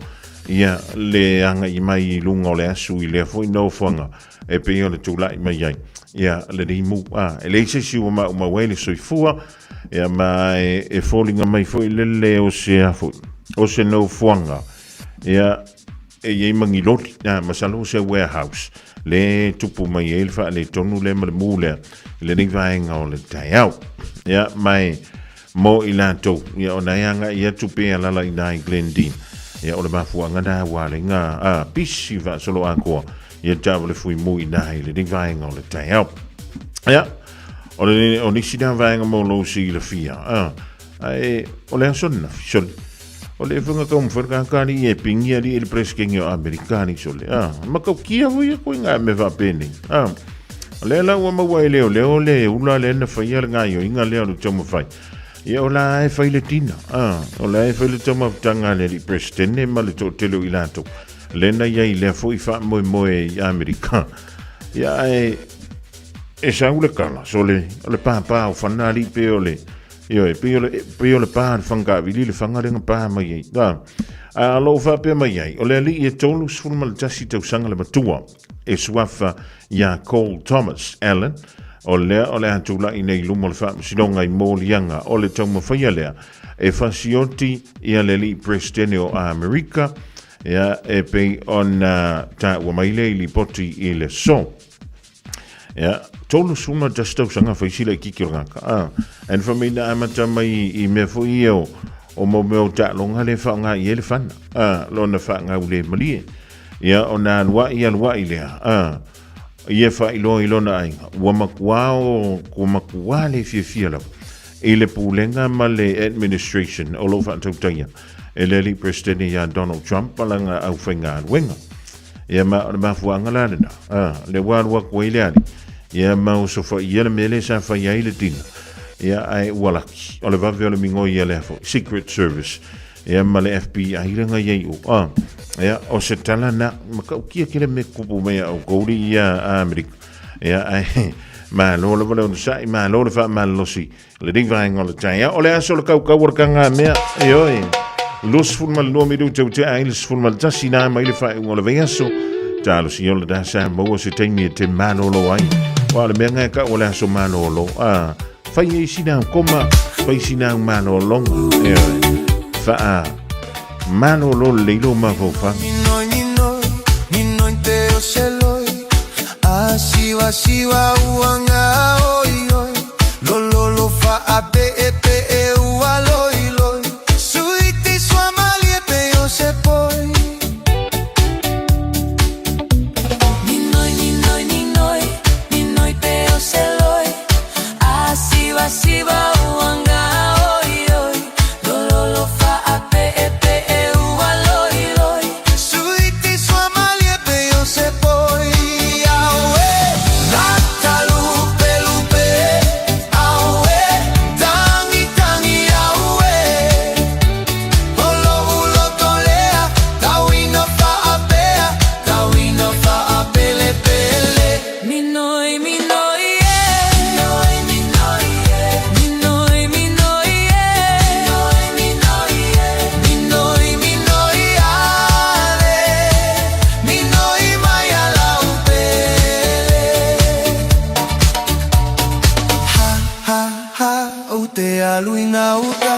ia, le agai mai i luga o le asu i lea foi nofoaga e pei ona tulai mai ai, ia, lenei mu. A, e leai se isi ua maumau ai le soifua, Ia ma e, e foliga mai foi le le o se a foi, o se nofoaga, ia, e i ai ma ni loli, a, masalo o se warehouse, le tupu mai ai le faaletonu lea ma le mu lea, i lenei vaega o le taeao. Ia, ma e, mo i latou, ia, ona e agai atu pe alala i ina i Glendene, ia, o le mafuaaga na ua ala ai ngā, a, pisi faasoloatoa, ia taavale fuimu i ina i lenei vaega o le taeao. Ia, O le, o nisi nā vaega mo lou silafia, a, ae, o le aso nanafi, sole, o le whanga kau mwhare ka kāri e pingi ari e le presikenge o Amerika ni sole, a, ma kau kia hui a koe ngā me whapēnei, a, o le la ua maua e leo leo le ula le na whai ala ngā io inga leo le tau mawhai. Ia o la e whai le tina, a, o la e whai le tau mawhtanga le li presidente ma le tō tele o i lātou. Lena ia i lea foi wha moe moe i Amerika. Ia e, E sau le kala, so le, o le pāpā o whanali pe o le, ioe, pei o le, pei o le pā le whangawili le whanga lenga pā mai ai. A, a lo whapea mai ai, o le alii e 31 tausaga le matua, e suafa iā Cole Thomas Allen, o lea o le a tula'i nei i luma o le faamasinoga i moliaga o le taumafaia lea e fasioti ia le alii Peresetene o Amerika, ia, e pei ona taua mai lea i lipoti i le so. Ia, 31 tausaga fai sila i kiki o le ngaka. Ah, and for me na amata mai i mea foi ia o, o mau mea o taaloga le whaonga i e le whana. Ah, lona whaangau le malie. Ia, o nā aluai aluai lea. Ah, ia whailoa i lona aiga. Ua makuā o, kua makuā le fiafia lava. I le pulega ma le administration o lo whaatautaia. E le alii Presidente ia Donald Trump malanga au whaingaluenga. Ia ma o le mafuaaga la lena, a, le ua alu atu ai le alii, ia ma osofaia le mea lea sa fai ai le tina, ia ae ua laki, o le vave o le migoi ia lea foi, Secret Service, ia ma le FBI le ngai ai o, a, ia o se tala na, matautia kele mea tupu mai a outou le ia Amerika, ia ae malo lava le onosai, malo le faamalolosi, Lenei vaega o le taeao. O le aso o le kaukau o le kanga mea. E oi. 22 minute o te ai le 11 nā mai le whaeunga o le vaiaso. Talosia o le dasa maua se taimi e te malolo ai. Wa le mea ngai ka o le aso malolo. A, whai ei sina au koma, whai sina au malolonga. E oi. Wha malolo leilo mawhauwhanga. Ninoi, ninoi, ninoi te o seloi A siwa siwa uanga oi oi Lololo fa a pe e pe e ua loi loi Suiti sua malie pe o se poi Ninoi, ninoi, ninoi, ninoi pe o seloi A siwa siwa uanga oi oi Lololo fa a pe e pe e ua loi loi Suiti sua malie pe o se poi Aue Lata lupe lupe Aue Tangi tangi aue Olo ulo tolea Tauina faapea Tauina faapele pele Minoi, minoi, e Minoi, minoi, e Minoi, minoi, e Minoi, minoi, e Minoi, minoi, ale Minoi mai ala upele Ha, ha, ha, o te alu i ngā uta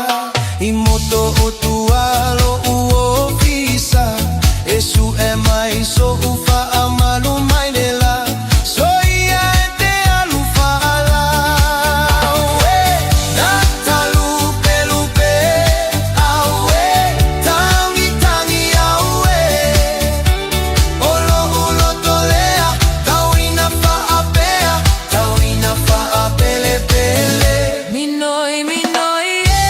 I moto o tua lo u ofisa E su e mai so u whaamalu mai le la So ia e te alu whaala Aue, nata lupe lupe Aue, tangi tangi aue Olo ulo tolea Tauina whaapea Tauina whaapele pele Minoi, minoi, e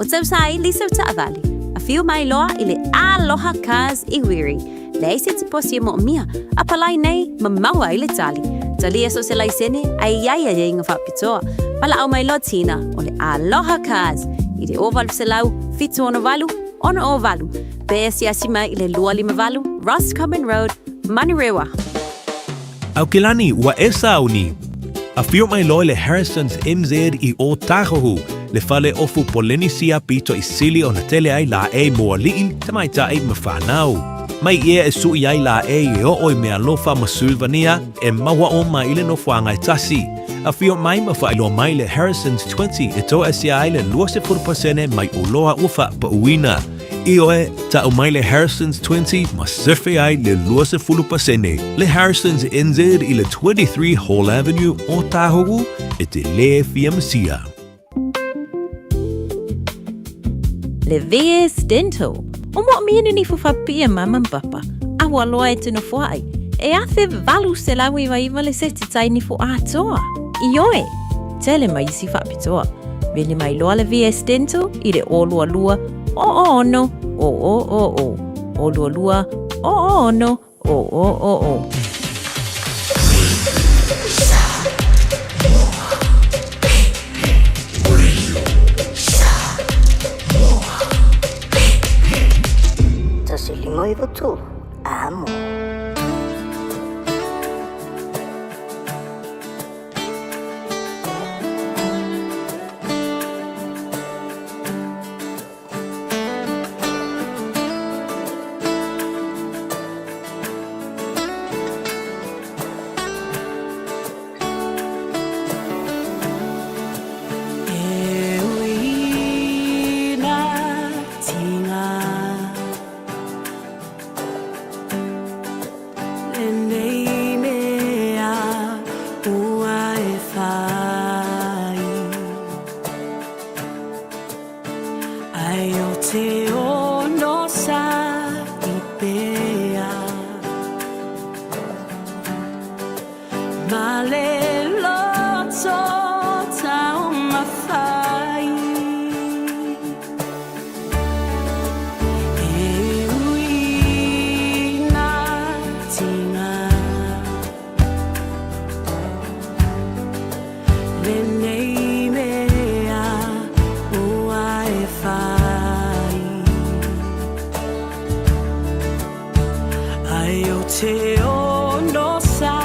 O tausaili sau taavale, afio mai loa i le Aloha Cars i Wiri. Leai se isi posi e moomia, a palai nei ma maua ai le tali. Talia so se laisene ae i ai aiaiga faapitoa. Valaau mai loa Tina o le Aloha Cars i le 0800 768 608 pe asiasi mai i le 258 Roscommon Road, Manurewa. Aukilani, ua e sauni. Afio mai loa le Harrisons NZ i Ōtāhuhu, le fale ofu Polenisia pito i sili ona tele ai laʻei mo aliʻi, tamaitai ma whānau. Mai ia e suʻi ai laʻei e oo i Mealofa ma Sulvania e maua uma i le nofoaga e tasi. Afio mai ma faailoa mai le Harrisons 20 e toasia ai le 20% mai oloa ua faapauina. Ioe, tau mai le Harrisons 20 ma sefe ai le 20%. Le Harrisons NZ i le 23 Hall Avenue, Ōtāhuhu, e te lē fia masia. Le VS Dental, o moomia ni nifo faapipii e mama ma papa, a ua loa e te nofoaʻi, e 1899 le seti tai nifo atoa. Ioe, tele ma isi faapitoa. Vili mai loa le VS Dental i le 022 0 06 000 022 0 06 000. 1 5 9 3, amo. E ui nā tinga Lenei mea ua e whai Ai o te ono sa i pea Ma le loto taumafai E ui nā tinga Lenei mea ua e whai Ai o te ono sa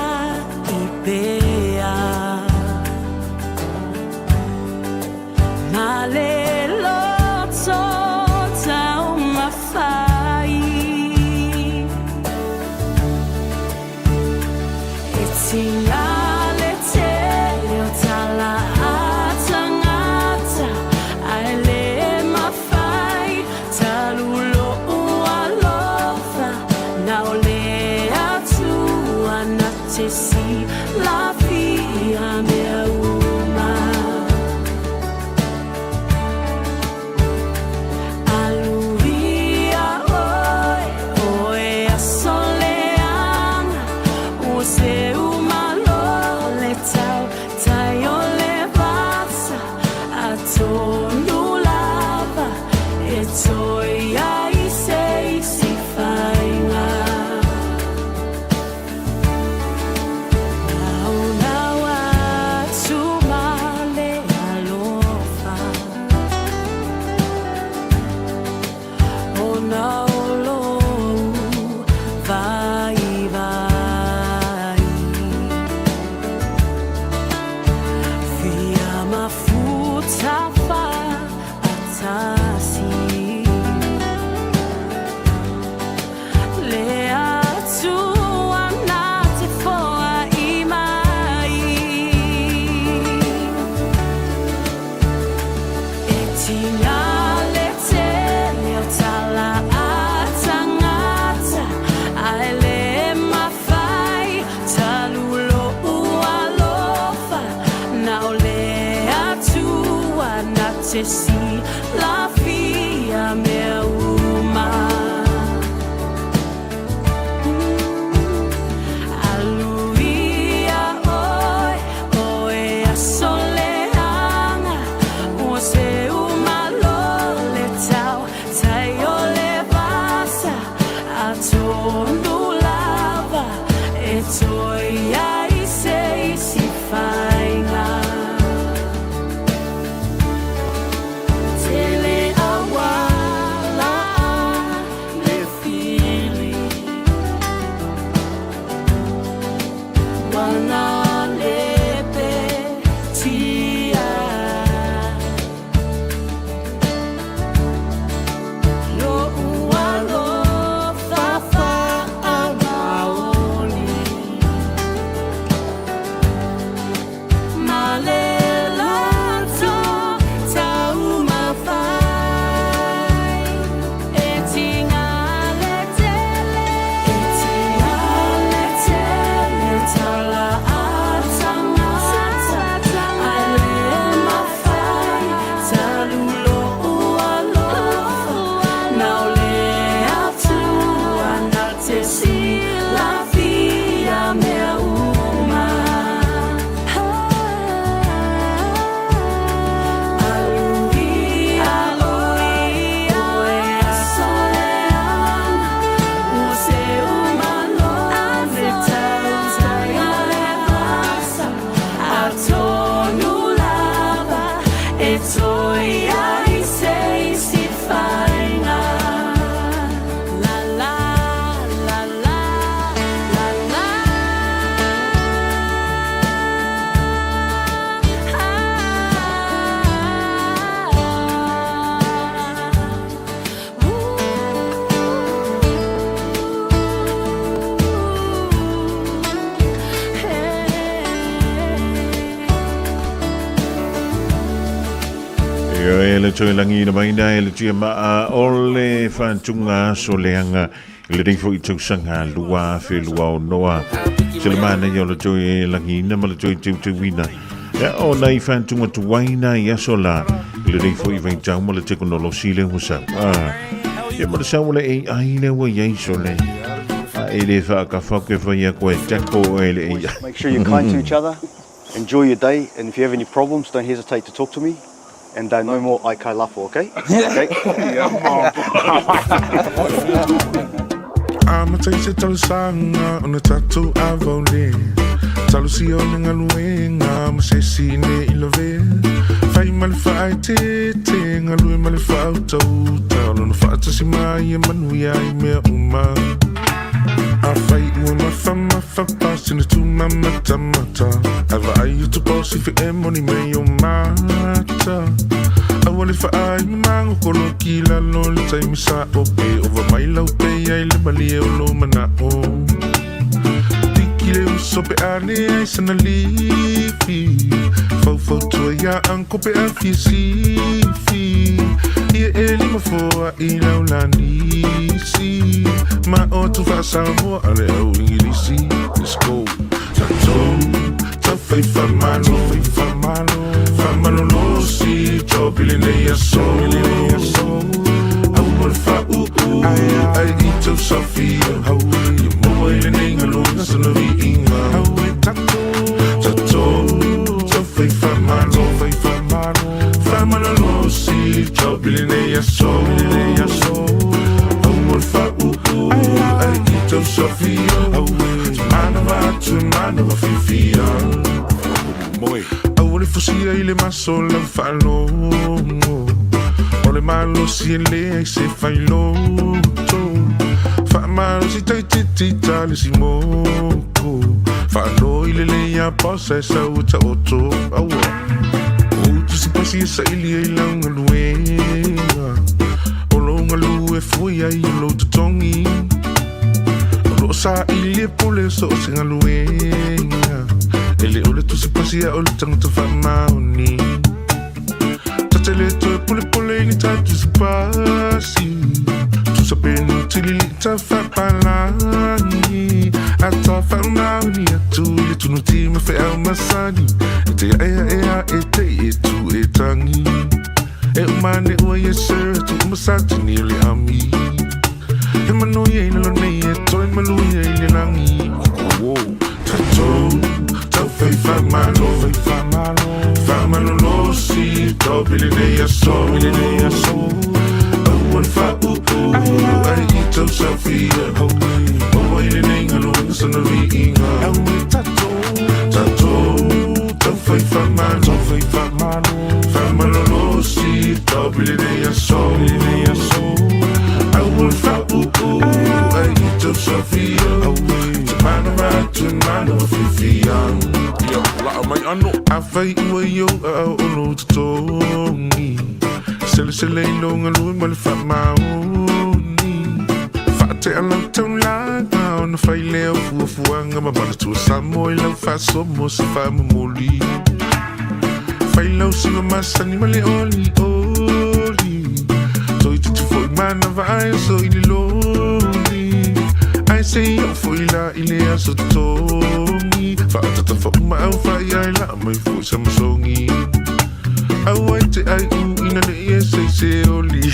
i pea Ma le loto taumafai E tinga le tele o tala a tangata Ae le mafai talu lo'u alofa Na o le Atua na te silafia mea uma Aluia oe, oe aso leaga Ua seu malo le tau tai o le vasa Atonu lava e toe ai se isi faiga Naonao atu ma le alofa Ona o lou vaivai Fia mafuta faatasi Le Atua na te foai mai E tinga le tele o tala a tangata Ae le mafai talu lo'u alofa Na o le Atua na te silafia mea uma Aluia oe, oe aso leaga Ua seu malo toe i ai se isi faiga. Tele auala a le fili Wana lepe tia Lo'u alofa faamaoni Ma le loto taumafai E tiga le tele E tiga le tele tala a tagata Ae le mafai talu lo'u alofa Na o le Atua na te silafia mea uma. Aluia oe aso leaga Ua seu malo le tautai a le vasa Atonu lava e toe i ai se isi faiga. La la la la la la. Ioe le toe lagi na maina e le tia maa o le whantunga aso leanga i le rei foi tausaga 2026. Se le mana ia o le toe lagi na ma le toe teuteuina. Ia o nai whantunga tuaina i aso la i le rei foi vaitau ma le tekonolosi le ua sau. Ah, ia ma le sau o le AI le ua iai so le. A e le whaakawhau ke whai a koe tackle e le AI. Make sure you're kind to each other. Enjoy your day, and if you have any problems, don't hesitate to talk to me. And no more aikai lafo, okay? Okay. Amata i se talosaga ona tatou avaole Talosia o le galuega ma se isi ne i lavea Fai ma le faaeteete galue ma le faautauta O lona faatasi mai e manuia ai mea uma Afai ua mafamafa pasina tumamatamata Ae vaai atu paosi fe e moni mai o mata Aua le faai magokolo ki lalo le taimi sa o pe ova mai lau pe ai le malie o lo mana'o Tiki le uso pe a leai sana lifi Faufautua iā uncle pe a fia sifi Ia e lima foa i lau lanisi Ma o atu faa-Samoa a le au Ingilisi Let's go Tatou taufai faamalo Faamalolosi job i lenei aso Aua le faauu ai i tau safia Ia maua i lenei galuega sana viiga Tatou taufai faamalo Faamalolosi job i lenei aso Aua le faauu ai i tau safia Manava atu e manava fiafia Aua le fusia i le maso lau faalogo O le malosi e leai se failoto Faamalosi taititi ta le isi moku Faanoi lelei iā boss ae sau e taoto Aua O tusi pasi e saili ai lau galuega O lou galue foi ai o lou totogi O loo saili e pule so o se galuega E le o le tusi pasi a o le tagata faamaoni Ta te le toe polepole i ni ta tusi pasi Tusa pe nu tilili ta faapalagi A ta faamaoni atu i le tunuti ma feau masani E te aeaea e te e tu e tangi E uma ane ua yes sir atu uma satini o le ami He manuia i lalo nei e toe maluia i le lagi Wow. Tatou taufai faamalo Faamalolosi job i lenei aso Aua le faauu ai i tau safia Maua i lenei galuega sana viiga Tatou taufai faamalo Taufai faamalo Faamalolosi taopi lenei aso Aua le faauu ai i tau safia Te manava atu e manava fiafia Ia laa mai ano Afai ua i ou aao o lou totogi Selesele i lou galue ma le faamaoni Faatea lau taulaga ona fai lea o fuafuaga ma manatua Samoa i lau faasoa mo se faamomoli Fai lau siva masani ma le olioli Toeitiiti foi manava ae oso i le loli Ae se i oo foi la i le aso totogi Faaataata faauma au faaiai laa mai foi Samasogi Aua e te aiu ina ne i e se i se oli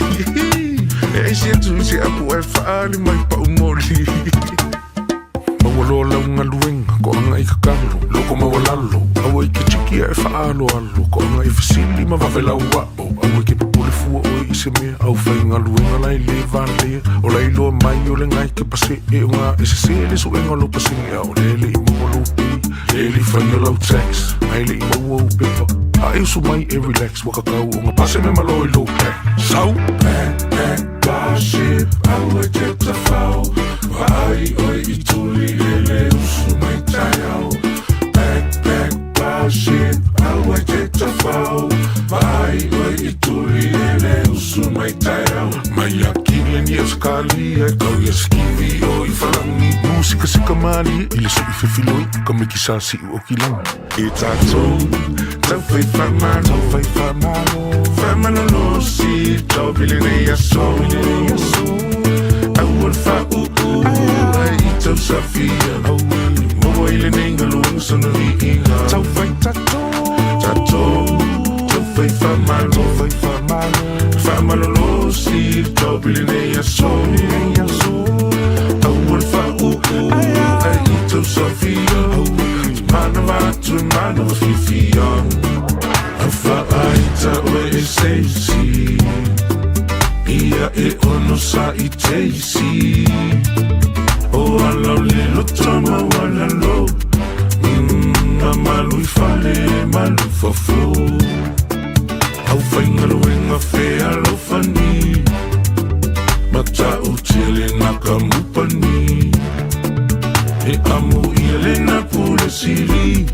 E aisi atu i se apu ae faaali mai pau moli Maua loa lau galuega, koaga i kakalo, loko maualalo, aua i ke tiki a e faaaloalo, koaga i fesili ma vave lau ao, aua i ke popole fua oe i se mea, au faigaluega la e le valea, o la iloa mai o le gai ke pasee o ngā e sese le suega o lou pasene a o lea e le i maua lou pay, lea e le i faia lau tax, a e le i maua ou pepa, a e usu mai e relax, ua kakau o nga pase me malo i lou pack. Sau! Pack, pack, starship, aua e te tawhao, Vaai oe i tuli e le usu mai taeao. Pack, pack, starship, aua e te tawhao, Vaai oe i tuli e le usu mai taeao. Mai a Kilian i Ausekalia, e kau ia Skivi o i Whalangi. Musikasika malie i le sui fefiloi, ka mikisa siu o kilangi. E tatou, taufai faamalo, taufai faamalo, faamalolosi, taofi lenei aso, lenei aso. Aua le faauu, ai i tausafia, maua i lenei galuega sona viiga. Taufai tatou, tatou, taufai faamalo, taufai faamalo, faamalolosi, taofi lenei aso, lenei aso. Aua le faauu, ai i tausafia, Manawa atu e manawa fiafia A faaita oe e seisi Ia e ono sa i teisi O ala o le loto maualalo A malu i fale malu fafo Au faigaluega fealofani Matautia le nakamupani E amo ia le na pule sili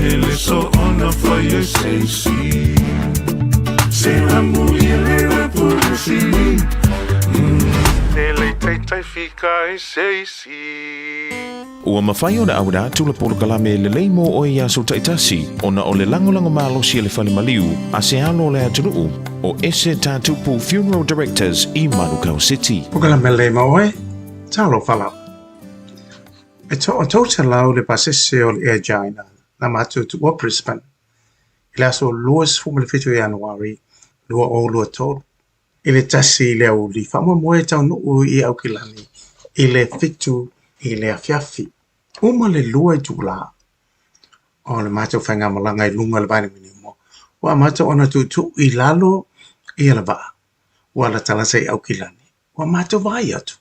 E le so ona fai e seisi Se amo ia le na pule sili E le taitai fika e seisi Ua mafai ona auina atu le polokalame lelei mo oe i aso taitasi ona o le lagolago malosi a le fale maliu a se alo o le atunuu o Ese Tatupu Funeral Directors i Manukau City. Polokalame lelei mo oe, talofa lava. E toa 300 le pasese o le Air China na matou tuua Brisbane i le aso 27 o Ianuari 2023 i le 1 i le aoauli faamoemoe e taunuu i Aukilani i le 7 i le afiafi. Uma le 2 itula o le matou faigamalaga i luga o le vailimanimo, ua amata ona tuutuu i lalo ia le vaa ua latalata i Aukilani. Ua matou vaai atu,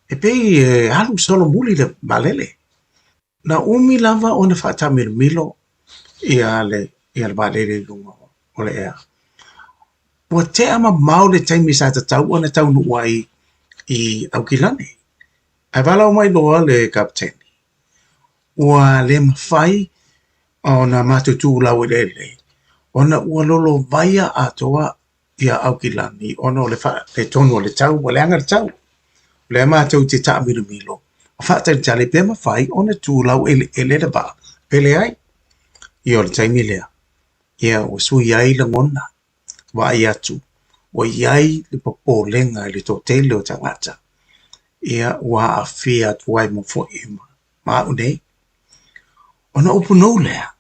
e pei e alu solomuli le vaalele. Na umi lava ona faataamilomilo ia le ia le vaalele i luga o le ea. Ua tea mamao le taimi sa tatau ona taunuu ai i Aukilani. Ae valaau mai loa le kapeteni, ua le mafai ona matou tu laueleele ona ua lolovaia atoa ia Aukilani ona o le faaletonu o le tau, ua leaga le tau. O lea matou te taamilomilo ma faatalitali pe mafai ona tu laueleele le vaa pe leai. Ia o le taimi lea, ia ua sui ai lagona, vaai atu, ua i ai le popolega i le toatele o tagata, ia ua aafia atu ai ma foi ma au nei. Ona upu nou lea,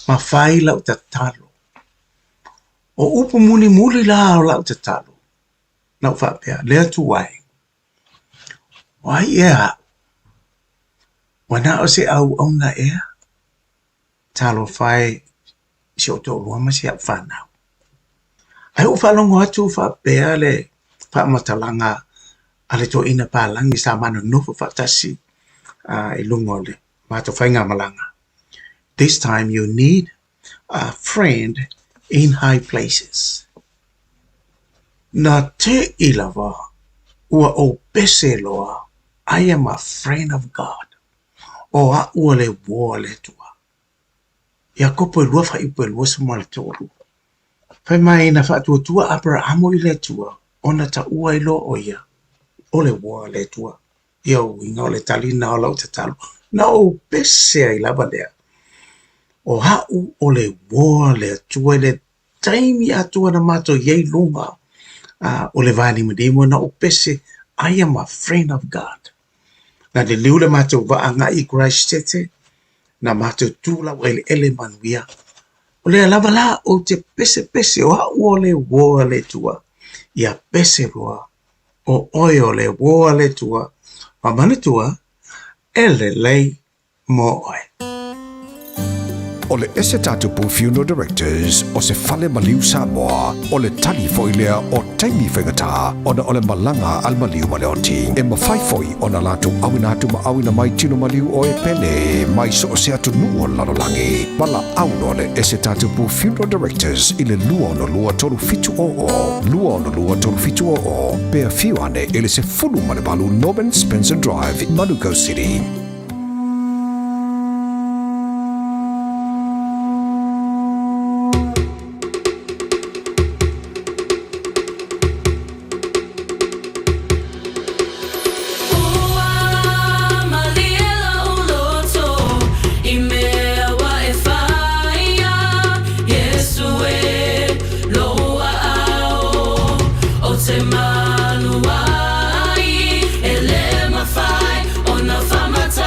ma fai lau tatalo. O upu mulimuli la o lau tatalo, na ou faapea, le Atua e, o ai ea au? Ua na o se auauna ea? Talofa e i si ou toalua ma si au fanau. Ae ou faalogo atu faapea le faamatalaga a le toeaina palagi sa ma nonofo faatasi i luga o le matou faigamalaga. This time you need a friend in high places. Na te'i lava ua ou pese loa I am a friend of God. O a'u o le uō a le Atua. Iakopo e lua faaiupu e 23. Fai mai na faatuatua Aperahamo i le Atua ona taua ai loa ʻo ia o le uō a le Atua. Ia uiga o le tali lena o lau tatalo. Na ou pese ai lava lea. O a'u o le uō a le Atua i le taimi atoa na matou i ai i luga o le vanimonimo na ou pese I am a friend of God. Na liliu le matou vaa agai i Christchurch, na matou tu laueleele manuia. O lea lava la ou te pesepese o a'u o le uō a le Atua. Ia pese loa o oe o le uō a le Atua, ma manatua e lelei mo oe. O le Ese Tatupu Funeral Directors o se fale maliu Samoa, o le tali foi lea o taimi faigata ona o le malaga a le maliu ma le oti. E mafai foi ona latou auina atu ma auina mai tino maliu o e pele mai so o se atunuu o le lalolagi. Valaau loa le Ese Tatupu Funeral Directors i le 262 3700, 262 3700, pe afio ane i le 18 Norman Spencer Drive, Manukau City. Ua malie lou loto i mea ua e faia, Iesu e lou aao ou te malu ai, e le mafai ona faamatalaina.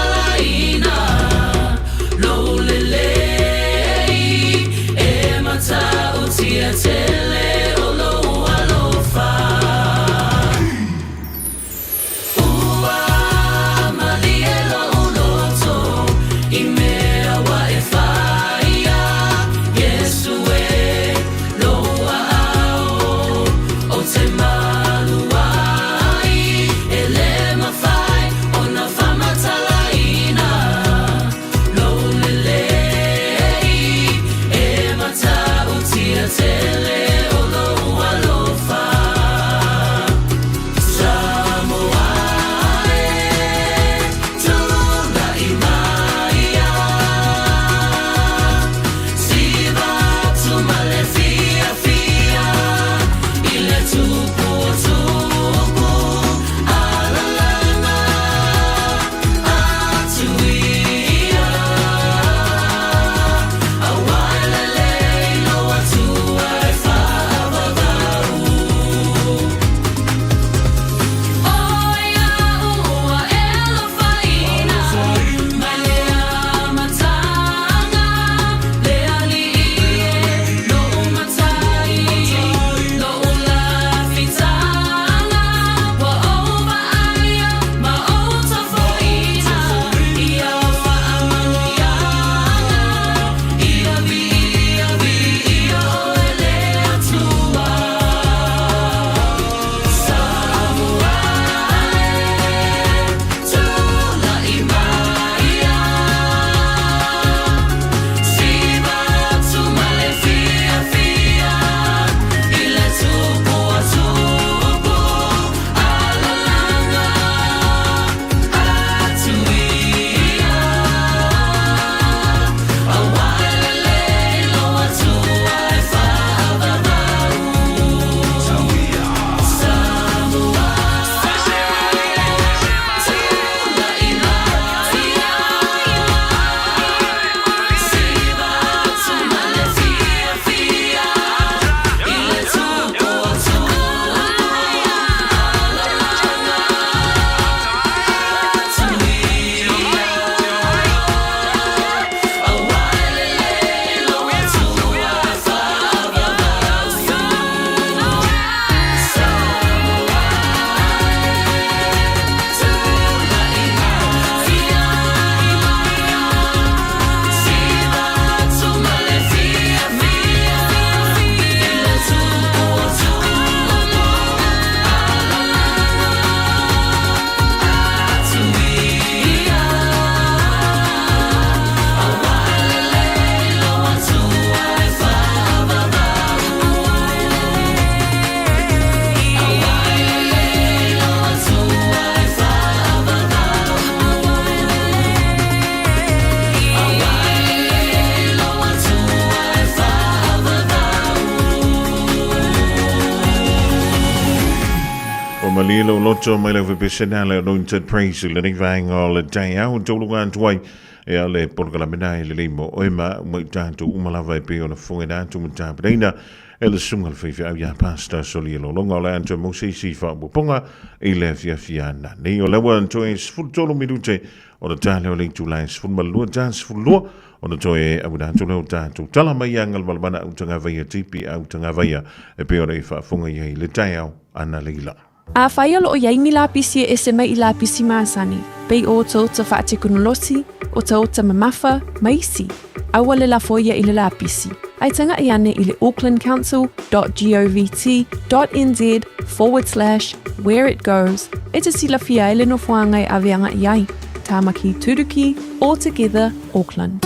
Malie lou loto mai lau fepesena le Anointed Praise i lenei vaega o le taeao tauluga atu ai e a le polokalame na e lelei mo oe ma au mai tatou uma lava e pei ona fofogaina atu ma tapenaina e le susuga i le faifeau ia Pastor Solia Lolonga o le a toe mau se isi faaopoopoga i le afiafi ananei. O lea ua toe 13 minute ona ta lea o le itula e 12 ta 12 ona toe auina atu lea o tatou tala mai ia Galumalemana Autagavaia TP Autagavaia e pei ona e faafofoga i ai i le taeao analeila. Afai o lo o i ai ni lapisi e ese mai i lapisi masani, pei o otaota faatekonolosi, otaota mamafa, ma isi, aua le lafo ia i le lapisi, ae taga'i ane i le aucklandcouncil dot govt dot nz forward slash where it goes e te silafia ai le nofoaga e ave aga'i ai. Tāmaki Turuki, All Together, Auckland.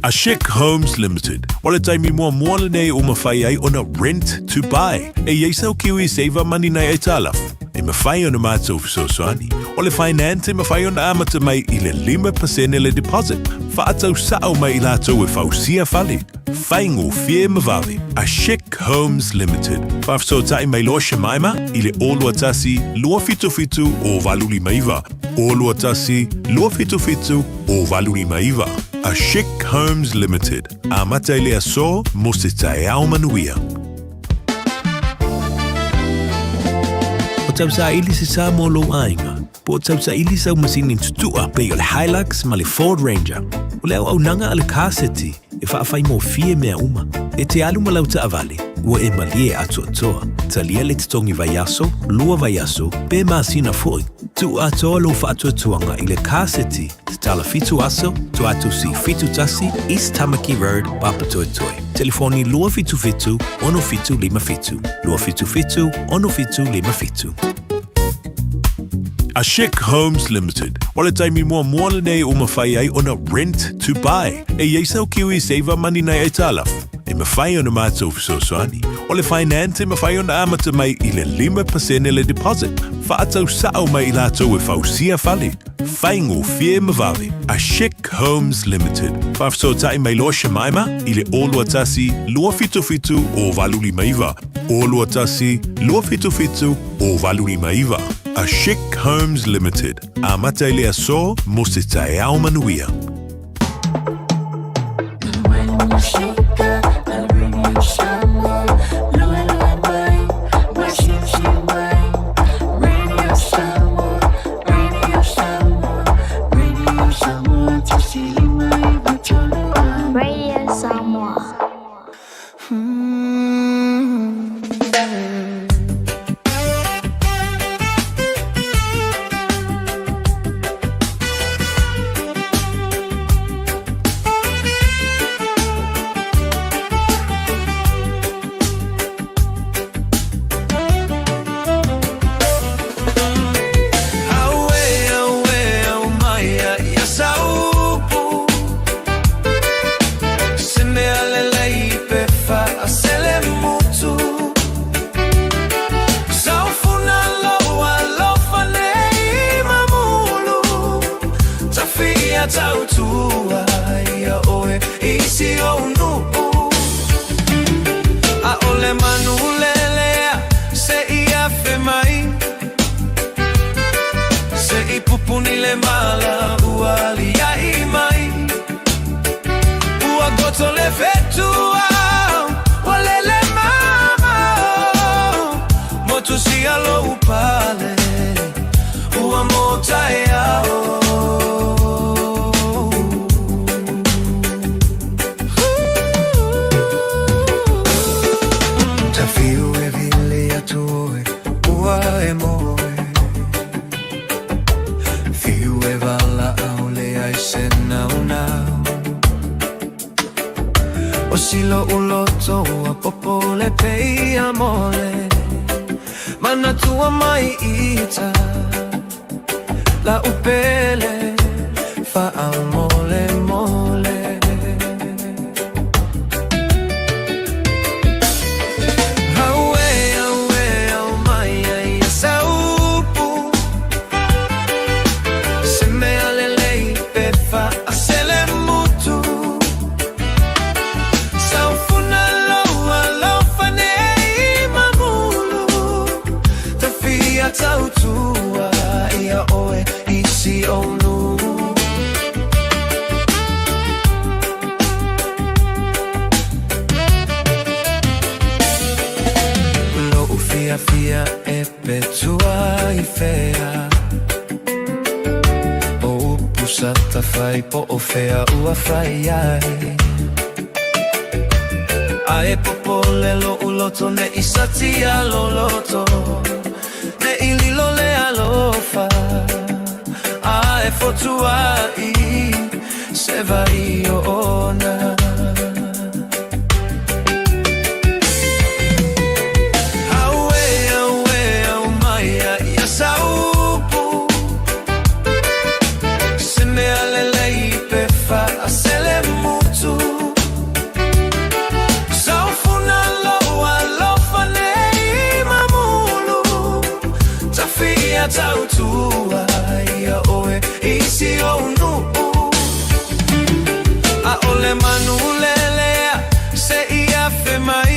A Chic Homes Limited, o le taimi muamua lenei ua mafai ai ona rent to buy. E i ai sau Kiwi Saver Money nai aitalafu, e mafai ona matou fesoasoani. O le finance e mafai ona amata mai i le 5% le deposit, faatau sao mai i latou e fausia fale. Faigofie ma vave. A Chic Homes Limited. Faafesootai mai loa Shemaima i le 021 277 0859, 021 277 0859. A Chic Homes Limited. Amata i le aso mo se taeao manuia. O tausaili se sa mo lou aiga, po o tausaili sau masini tutua pei o le Hilux ma le Ford Ranger. O le auaunaga a le Car City e faafaigofie mea uma. E te alu ma lau taavale, ua e malie atoatoa. Talia le totogi vaiaso, lua vaiaso, pe masina foi. Tuu atoa lou faatuatuaga i le Car City tatala fitu aso, Tuatusi 71, East Tamaki Road, Papatoetoe. Telefoni 277 6757, 277 6757. A Chic Homes Limited, o le taimi muamua lenei ua mafai ai ona rent to buy. E i ai sau Kiwi Saver Money nai aitalafu, e mafai ona matou fesoasoani. O le finance e mafai ona amata mai i le 5% le deposit, faatau sao mai i latou e fausia fale. Faigofie ma vave. A Chic Homes Limited. Faafesootai mai loa Shemaima i le 021 277 0859, 021 277 0859. A Chic Homes Limited. Amata i le aso mo se taeao manuia. Radio Samoa. fai po o fea ua fai ai. A e popole loʻu loto ne i satia loloto, ne i lilo le alofa, a e fotuaʻi se wai ona. Auē, auē, au mai ia ia saupu, Se mea lelei pe faasele mutu. Saufuna lou alofa nei mamulu, Tafia tautua ia oe i si ou nuu. ʻAʻole manu lelea se i afe mai,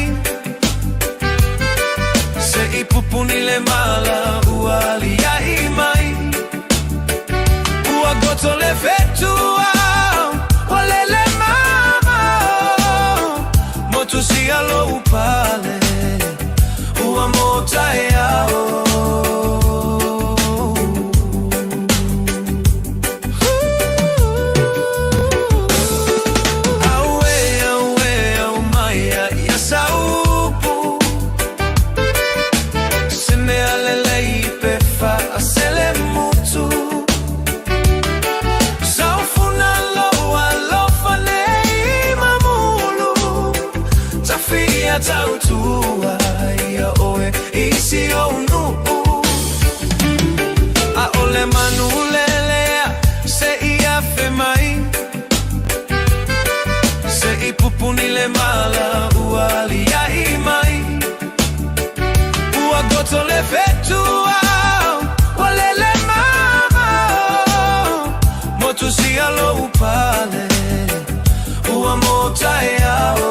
Se i pupuni le mala ua aliaʻi mai. Ua goto le fetua ua lele mamao, Motusia lou pale ua mo taeao. Auē, auē, au mai ia ia saupu, Se mea lelei pe faasele mutu. Saufuna lou alofa nei mamulu, Tafia tautua ia oe i si ou nuu. ʻAʻole manu lelea se i afe mai, Se i pupuni le mala ua aliaʻi mai. Ua goto le fetua ua lele mamao, Motusia lou pale ua mo taeao.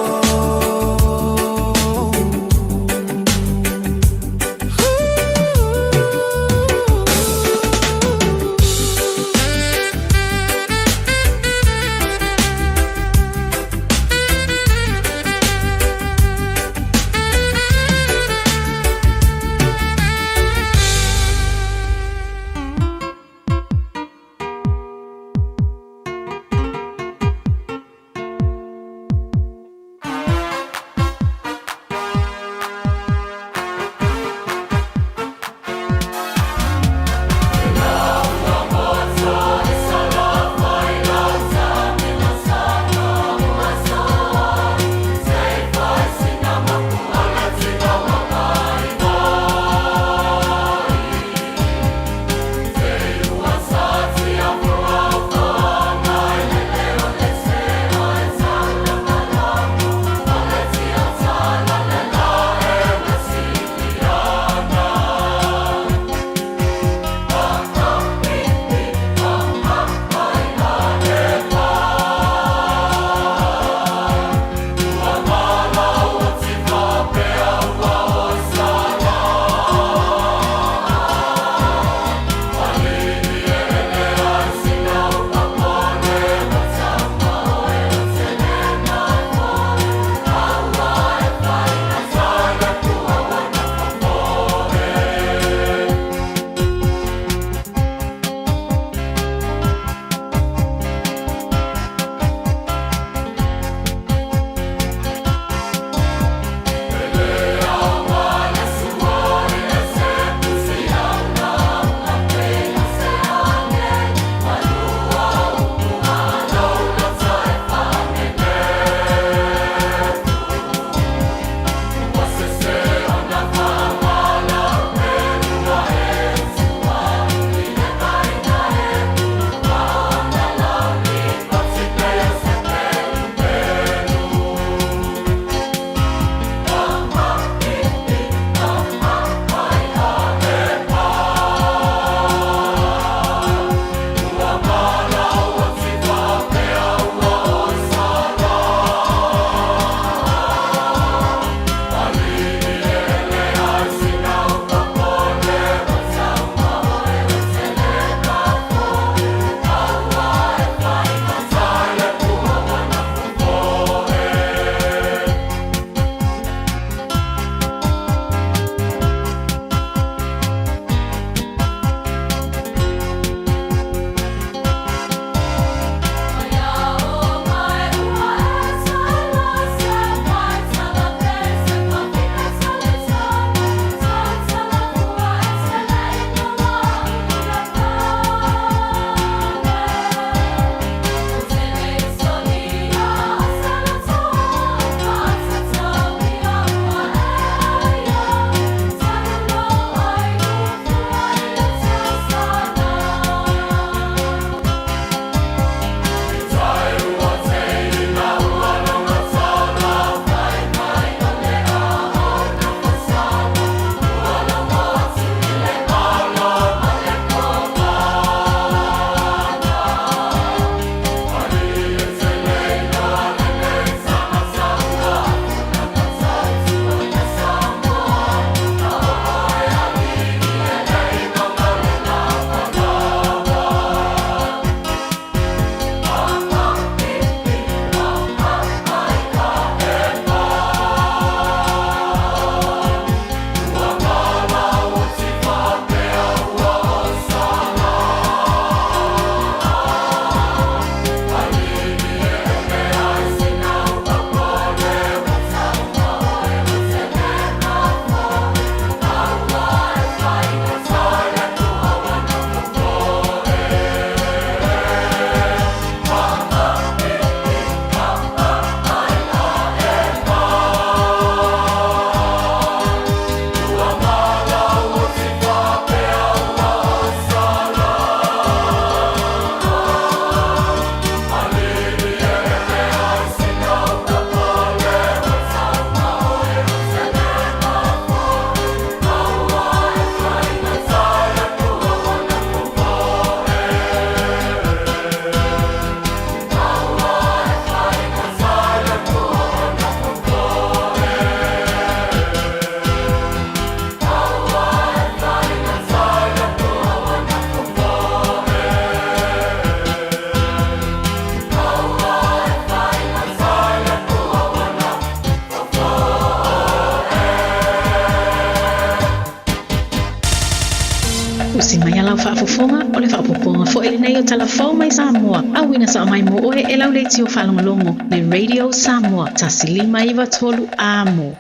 faafofoga, o le faaopoopoga foi lenei o Tala Fou mai Samoa, auina sao mai mo oe e lau leitio faalogologo, le Radio Samoa, 1593 Amo.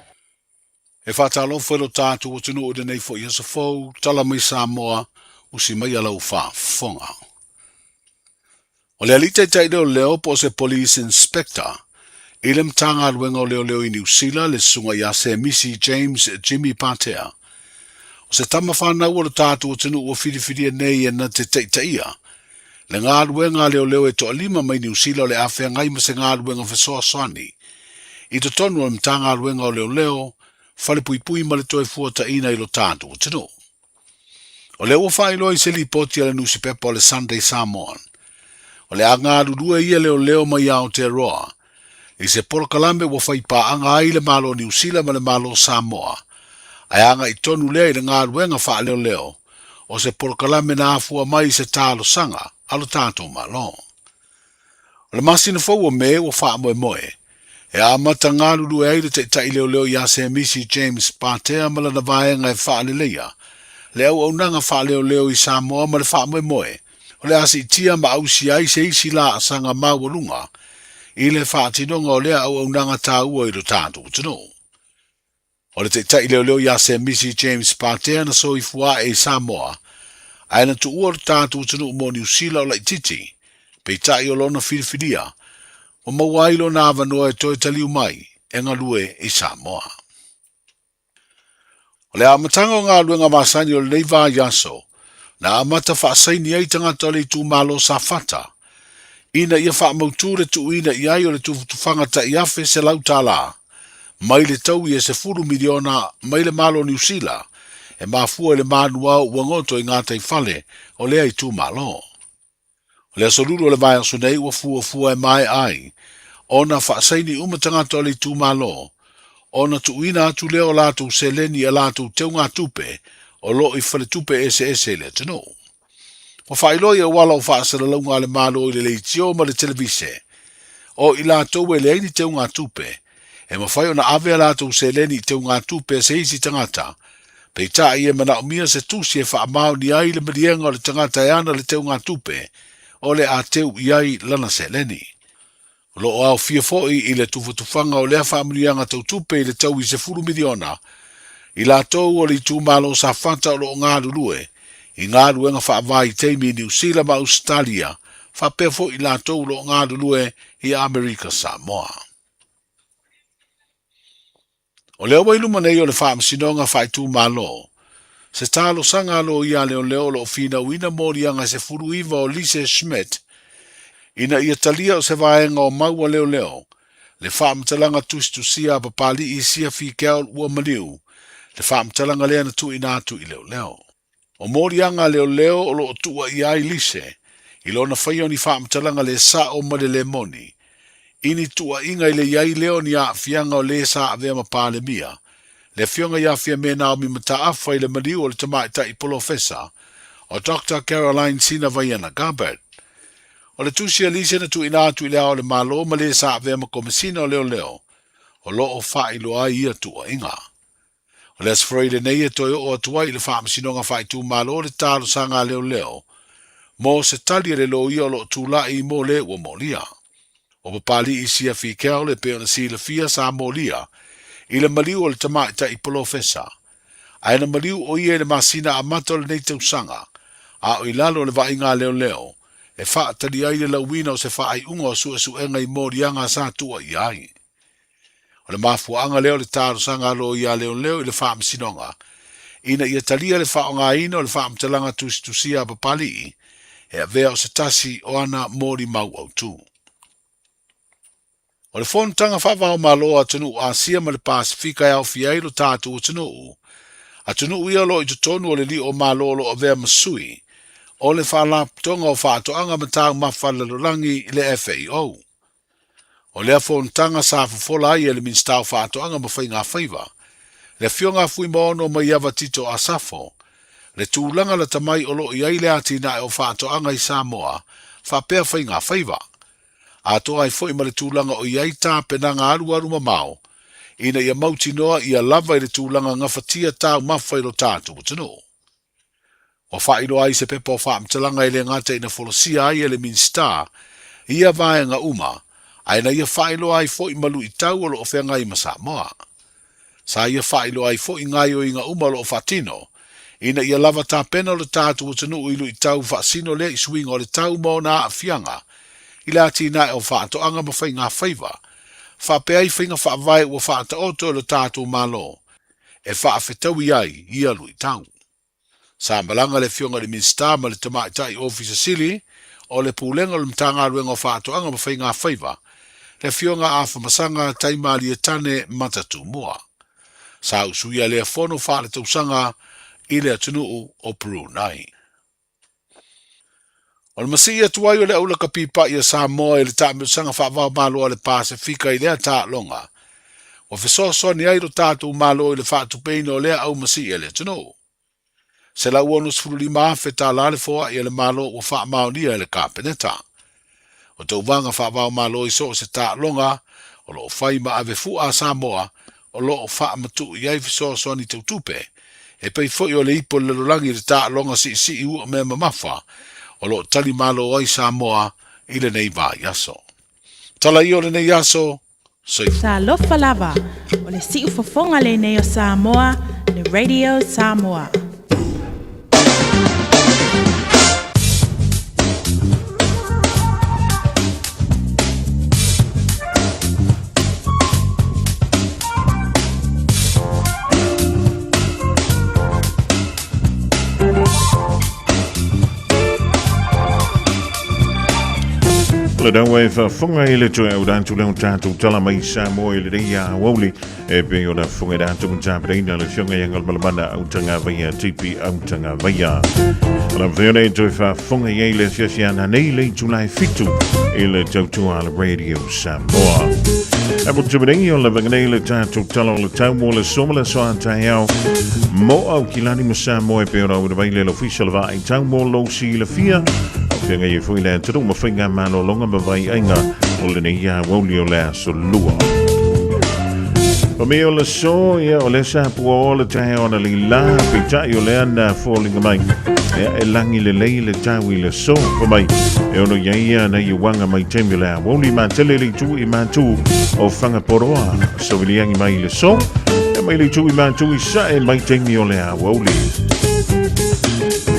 E faatalofa i lo tatou atunuu i lenei foi aso fou, tala mai Samoa, usi maia lau faafofoga. O le alii taitai leoleo po o se Police Inspector i le Matagaluega o Leoleo i Niu Sila, le Susuga ia Semisi James Jimmy Patea. O se tama fanau o lo tatou atunuu ua filifilia nei e na te taitaia le galuega a leoleo e toalima mai Niu Sila o le a feagai ma se galuega fesoasoani i totonu o le Matagaluega o Leoleo, Falepuipui ma le Toefuataiina i lo tatou atunuu. O lea ua faailoa i se lipoti a le nusipepa o le Sunday Samoan, o le a galulue ia leoleo mai Aotearoa i se polokalame ua fai paaga ai le Malo Niu Sila ma le Malo Samoa, ae agai tonu lea i le galuega faaleoleo o se polokalame na afua mai i se talosaga a lo tatou Malo. O le masina fou o Me ua faamoemoe e amata galulue ai le taitai leoleo ia Semisi James Patea ma lana vaega e faaleleia le auaunaga faaleoleo i Samoa ma le faamoemoe o le a siitia ma ausia ai se isi laasaga maualuga i le faatinoga o lea auaunaga taua i lo tatou atunuu. O le taitai leoleo ia Semisi James Patea na soifua ae i Samoa, ae na tuua lo tatou atunuu mo Niu Sila o laitiiti, peitai o lona filifilia, ua maua ai lona avanoa e toe taliu mai e galue i Samoa. O le amataga o galuega masani o lenei vaiaso, na amata faasaini ai tagata o le itumalo Safata, ina ia faamautu le tuuina i ai o le tufutufaga tai $1,100 mai le taui e $10 miliona mai le Malo o Niu Sila e mafua i le manuao ua goto i gataifale o lea itumalo. O le aso Lulu o le vaiaso nei ua fuafua e maea ai ona faasaini uma tagata o le itumalo ona tuuina atu lea o latou seleni i a latou teugatupe o lo o i faletupe eseese i le atunuu. Ua faailoa i auala o faasalalauga a le Malo i le leitio ma le televise, o i latou e leai ni teugatupe, e mafai ona ave a latou seleni i teugatupe a se isi tagata, peitai e manaomia se tusi e faamaonia ai le maliega o le tagata e ana le teugatupe o le a teu i ai lana seleni. O lo o aofia foi i le tufatufaga o lea faamanuiaga tau tupe i le tau i $10 miliona i latou o le itumalo Safata o lo o galulue i galuega faavaitaimi i Niu Sila ma Ausetalia faapea foi i latou o lo o galulue i Amerika Samoa. O lea ua i luma nei o le Faamasinoga Faaitumalo se talosaga a loia leoleo o lo o finauina moliaga e 19 o Lise Schmidt ina ia talia o se vaega o mau a leoleo le faamatalaga tusitusia a Papali'i Siafi Keaul ua maliu le faamatalaga lea na tuuina atu i leoleo. O moliaga a leoleo o lo o tuuaia ai Lise i lona faia o ni faamatalaga le sa'o ma le le moni, i ni tuuaiga i le i ai lea o ni aafiaga o le sa avea ma Palemia, le Afioga ia Fiame Naomi Mataafa i le maliu o le tamaitai polofesa o Doctor Caroline Sinavaiana Gabbard. O le tusi a Lise na tuuina atu i Le Ao o le Malo ma le sa avea ma Komesina o Leoleo o lo o faailoa ai ia tuuaiga. O le Aso Faraile lenei e toe oo atu ai i le Faamasinoga Faaitumalo le talosaga a leoleo mo se tali a le loia o lo o tulai mo le ua molia. O Papali'i Siafi Keaole e pei ona silafia sa molia i le maliu o le tamaitai polofesa, ae na maliu o ia i le masina amata o lenei tausaga, a o i lalo o le vaaiga a leoleo e faatali ai le lauina o se faaiuga o suesuega i moliaga sa tuuaia ai. O le mafuaaga lea o le talosaga a loia leoleo i le Faamasinoga ina ia talia le faaaogaina o le faamatalaga tusitusia a Papali'i e avea o se tasi o ana molimau autu. O le fonotaga faava-o-Malo a atunuu Asia ma le Pasefika e aofia ai lo tatou atunuu, atunuu ia o lo o i totonu o le lio o Malo o lo o avea ma sui o le Faalapotopotoga o Faatoaga ma Taumafa a le Lalolagi, le FAO. O lea fonotaga sa fofola ai e le Minisita o Faatoaga ma Faigafaiva, le Afioga a Fuimaono Maiava Tito Asafo, le tulaga lata mai o lo o i ai le atinae o faatoaga i Samoa faapea faigafaiva, atoa ai foi ma le tulaga o i ai tapenaga alualu mamao ina ia mautinoa ia lava i le tulaga gafatia taumafa i lo tatou atunuu. Ua faailoa ai se pepa o faamatalaga e le gata ina folasia ai e le Minisita ia vaega uma, ae na ia faailoa ai foi ma luitau o lo o feagai ma Samoa. Sa ia faailoa ai foi gaoioiga uma o lo o faatino, ina ia lava tapena lo tatou atunuu i luitau faasino lea i suiga o le tau ma ona aafiaga i le atinae o faatoaga ma faigafaiva, faapea ai faiga faavae ua faataoto e lo tatou Malo e faafetaui ai ia luitau. Sa malaga le Afioga i le Minisita ma le Tamaitai Ofisa Sili o le Pulega o le Matagaluega o Faatoaga ma Faigafaiva, le Afioga a Afamasaga Taimalietane Matatumua. Sa usuia lea fono faaletausaga i le atunuu o Brunei. O le masii atu ai o le aulaka pipa'i a Samoa i le taamilosaga faava-o-Malo a le Pasefika i lea taaloga, ua fesoasoani ai lo tatou Malo i le faatupeina o lea au masii a le atunuu. $165,000 tala le foa'i a le Malo ua faamaonia e le Kapeneta. O tauvaga faava-o-Malo i so o se taaloga o lo o fai ma ave fu'a a Samoa o lo o faamatu'u i ai fesoasoani tautupe, e pei foi o le ipo i le lalolagi i le taaloga siisii ua mea mamafa o lo o tali malo ai Samoa i lenei vaiaso. Tala ia o lenei aso, soifua. Talofa lava, o le siufofoga lenei o Samoa, le Radio Samoa. Le dawa e faafofoga i le toe auda atu lea o tatou tala mai Samoa i lenei aoauli e pei ona fofoga i tatou matapareina le afioga ia Galumalemana Autagavaia TP Autagavaia. O la mafai ona e toe faafofoga i ai le afiafi ana nei le itula e 7 i le tautua a le Radio Samoa. E mo te nei o le venei le tatou tala o le tau mo le so ma le aso a taeao mo Aukilani ma Samoa e pei ona auina mai le Ofisa o le Vaai Tau mo lou silafia. Au feagai ai foi le atunuu ma faiga malologa ma vaiaiga o lenei aoauli o le aso lua. O me o le so, ia, o le sa pua o le taeao na li la, peitai o lea na fōlinga mai. Ia, e langi le lei le tau i le so, fa mai. E ono ia ia na i wanga mai taimi o le aoauli, ma tele le itu i mātū o Whangaporoa, soviliangi mai le so, e mai le itu i mātū i sae mai taimi o le aoauli.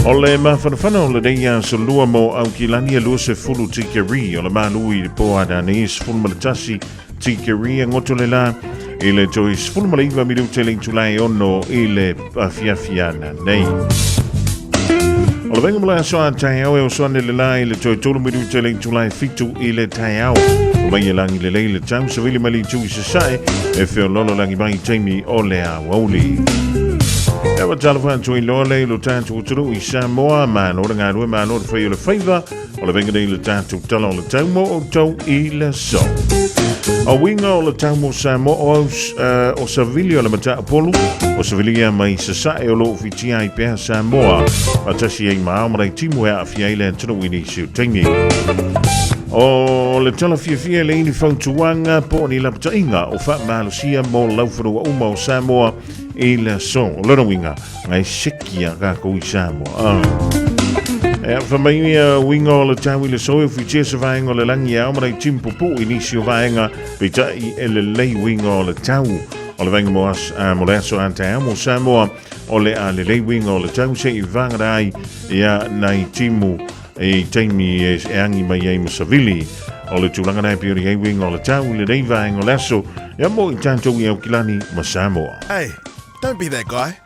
O le mafanafana o lenei aso lua mo Aukilani e 20 tikeri o le malu i le po a nei 11 tikeri e ngoto le la i le toi 19 minute le itula e ono i le afiafi ana nei. O le venga mo le aso a taeao e oso ane le la i le toi 3 minute le itula e 7 i le taeao. O mai e langi le lei le tau savili mai le itu i sasae e feololo langi mai taimi o le aoauli. E wa talofa atu i loa le lo tatou atunuu i Samoa, malo le galue, malo le fai o le faiva, o le venga nei le tatou tala o le tau mo outou i le aso. O uiga o le tau mo Samoa o, o savili o le Mataupolu, o savilia mai sasae o lo o fitia ai pea Samoa, faatasi ai ma ao ma timu e aafia ai le atunuu i nisi o taimi. O le tala fiafia e leai ni fautuaga po o ni lapataiga o faamalosia mo laufanua uma o Samoa i le aso. O lona uiga, ngai seki a kākou i Samoa. Ah. E fa mai ia uiga o le tau i le aso e fitia se vaega o le lagi e ao ma nai timu pupuu i nisi o vaega peitai e lelei uiga o le tau. O le vaega mo, as, mo le aso a taeao mo Samoa o le a lelei uiga o le tau se'i vagana ai ia nai timu i taimi e, e angi mai ai ma savili. O le tulaga nei pei ona i ai uiga o le tau i lenei vaega o le aso, ia mo i tatou i Aukilani ma Samoa. Hey, don't be that guy.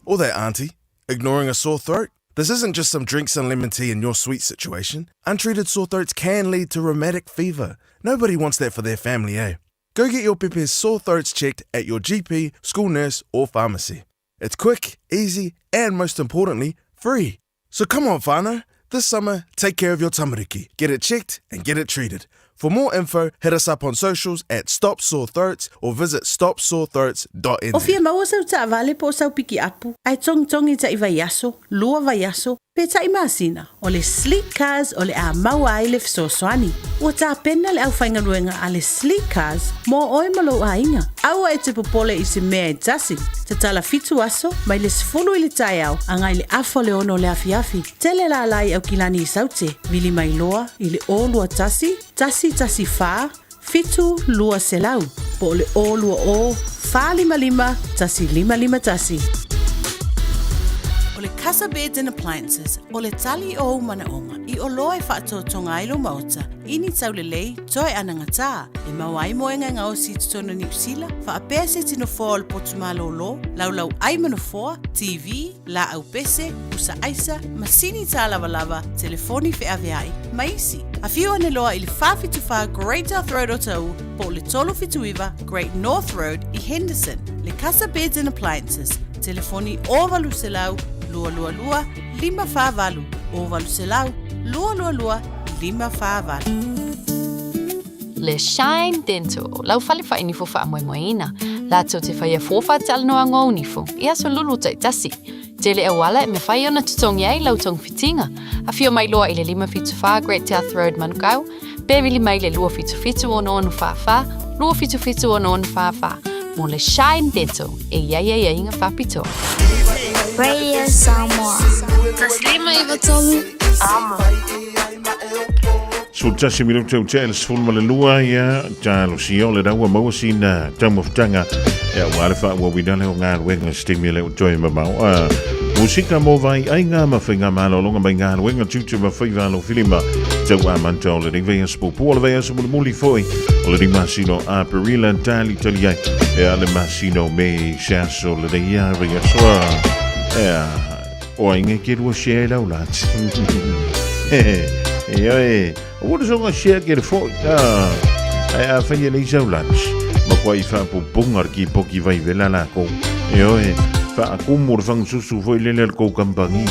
Or that auntie, ignoring a sore throat. This isn't just some drinks and lemon tea in your sweet situation. Untreated sore throats can lead to rheumatic fever. Nobody wants that for their family, eh? Go get your pepe's sore throats checked at your GP, school nurse, or pharmacy. It's quick, easy, and most importantly, free. So come on, whānau. This summer, take care of your tamariki. Get it checked and get it treated. For more info, hit us up on socials at Stop Sore Throats or visit stopsorethroats.nz. O fia maua sau taavale po o sau pikiapu, ae togitogi taʻi vaiaso, lua vaiaso. Peitai masina, o le Sleek Cars o le a maua ai le fesoasoani. Ua tapena le aufaigaluega a le Sleek Cars mo oe ma lou aiga. Aua e te popole i se mea e tasi. Tatala fitu aso, mai le 10 i le taeao agai le afa o le 6 o le afiafi. Tele lala i Aukilani i Saute, vili mai loa i le 021 114 7200 po o le 020 455 1551. O le Casa Beds and Appliances, o le tali o ou manaoga i oloa e faatoatoga ai lou maota i ni taulelei toe anagatā e maua ai moega e gaosi i totonu o Niu Sila, faapea se tino foa o le potu malōlō, laulau ai ma nofoa, TV, laau pese, pusa aisa, masini tālavalava, telefoni feaveai, ma isi. Afio ane loa i le 474 Great South Road o Taʻu po o le 379 Great North Road i Henderson. Le Casa Beds and Appliances, telefoni 0800 222 548, 0800 222 548. Le Shine Dental, lau fale whainifo whaamoemoeina. Lātou te whaia fōwha talanoa ngō nifo, i aso lulu taitasi. Tele auala e mawhai ona tutongi ai lau tong whitinga. A whio mai loa i le 574 Great South Road Manukau, pe vili mai le 277 ono ono wha wha, 277 ono ono wha wha. Mō le Shine Dental, e iai ai ai inga whapitoa. Radio Samoa. Taslima iwa tolu. Amo. 11 minuta ua tea i le 12, ia, talosia o lena ua maua sina taumafataga ia aua le faaauauina lea o galuega i se taimi e le o toe mamao. A musika mo vaiaiga ma faigamalologa mai galuega tiute ma faiva alofilima tau amata o lenei vaiaso puupuu o le vaiaso mulimuli foi o lenei masina o Aperila talitali ai ia le masina o Mei se aso lenei ia vaiaso a ia O ai ngai ke lua share lau lati. E oe, o wona songa share ke le foi. Ah, ai a whai e lei sau lati. Ma kua i whaapupunga le ki poki vai vela la kou. E oe, whaakumu le whangususu foi lele le kou kampangi.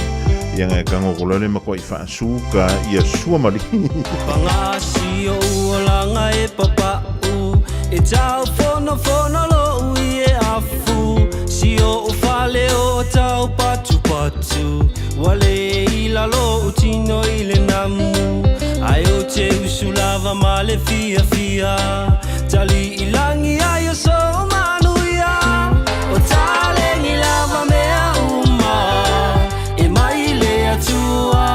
Ia ngai kango ko le ma kua i whaasuka ia sua mali. Pangasi o uolanga e papa'u E tau fono fono lo'u i e afu Si o fale o tau patu patu Ua le i lalo u tino i le namu Ai o te usu lava ma le fia fia Tali i langi ai o so manuia O talengi lava mea uma E mai le Atua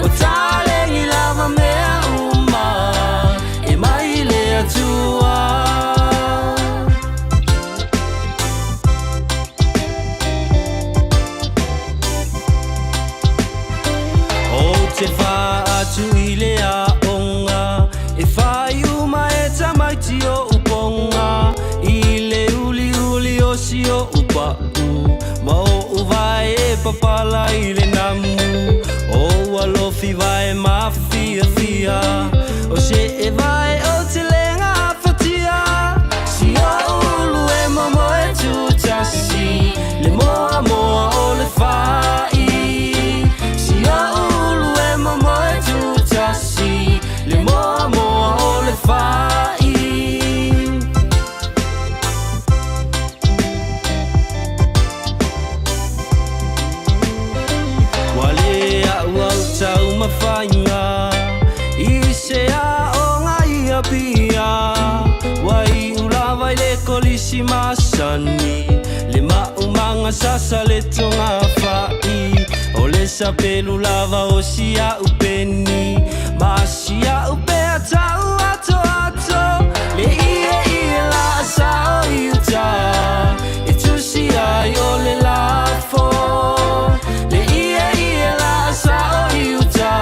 O talengi lava mea uma E mai le Atua O te whaatu i le aonga E whai uma e tamaiti o uponga I le uli uli o si o upa'u Ma o uvae e papala i le namu O alofi vae mafiafia O se e vae o te lenga afatia Si o ulu e momo e tutasi Le moa moa o le fai Si o ulu e momo e tutasi Le moa moa o le fai Ua le a'u au taumafaiga I se aoga i Apia Ua iu lava i le kolisi masani Le maumaga sasa le togafa'i O le sapelu lava o si a'u peni Ma si a'u pea tau atoato Le ie ie la sao i uta E tusi ai o le lafo Le ie ie la sao i uta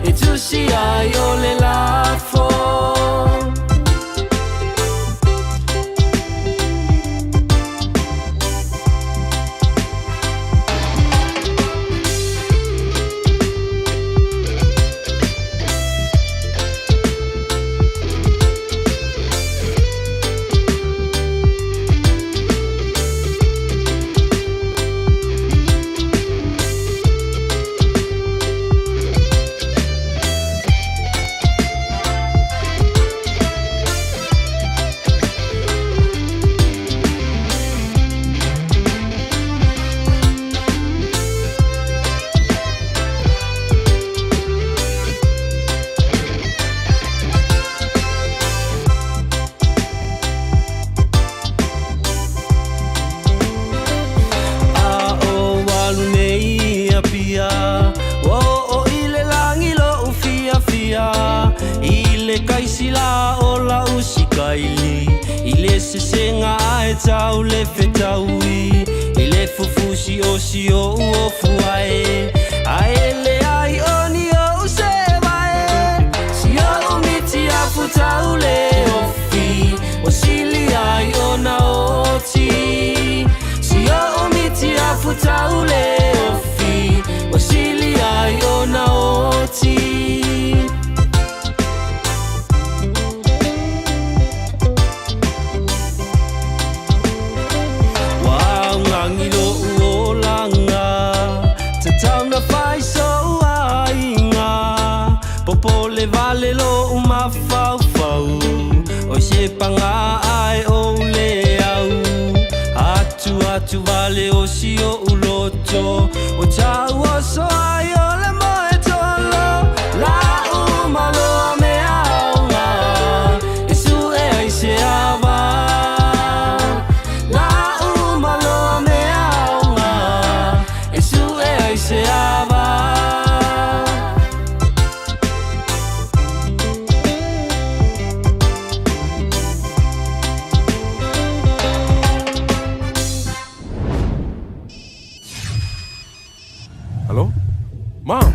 E tusi ai o le lafo isi la o lau sikaili I le sesega ae tau le fetaui I le fufusi o si o uofu ai Ae le ai o ni o se vae Si o miti afu tau le ofi O sili ai o na oti Si o miti afu tau le ofi O sili ai o na oti Wa ngangi lo uolanga Te tauna whai so ainga Popo le vale lo umawhau fau O se panga ai o le au Atu atu vale o si o uloto O tau o so ai o le moe tolo La umaloa me aonga E su e ai se awa La umaloa me aonga E su e ai se awa Hello? Mom?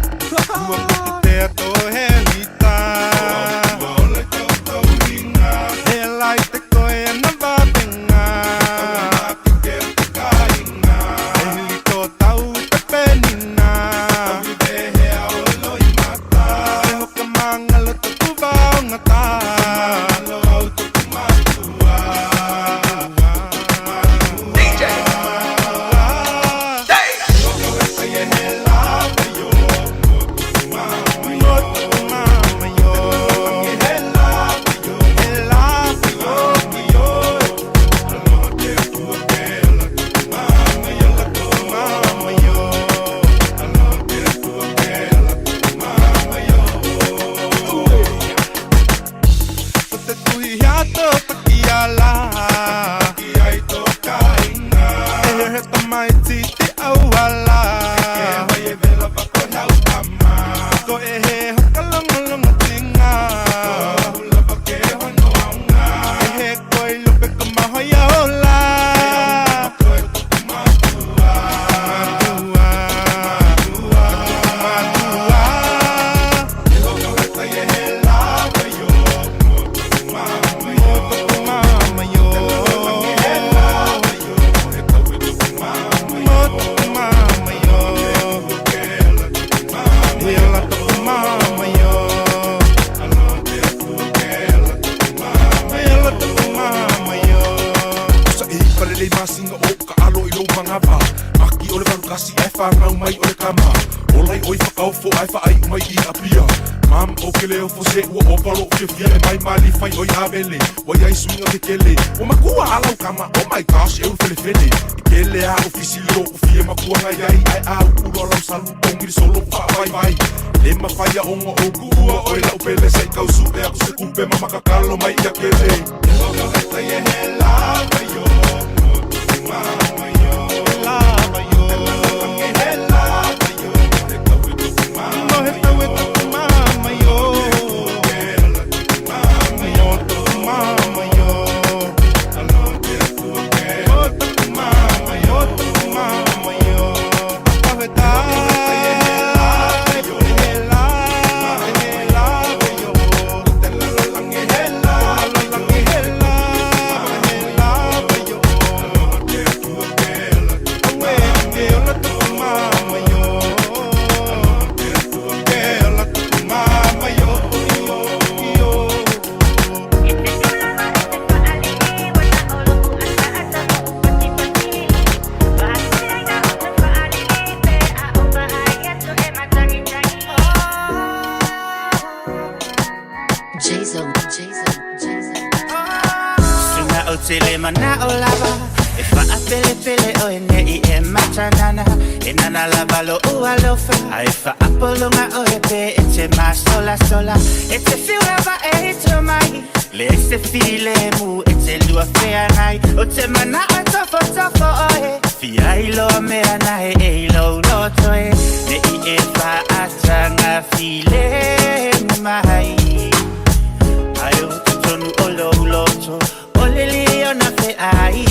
Ai o totonu o lou loto O le liona feai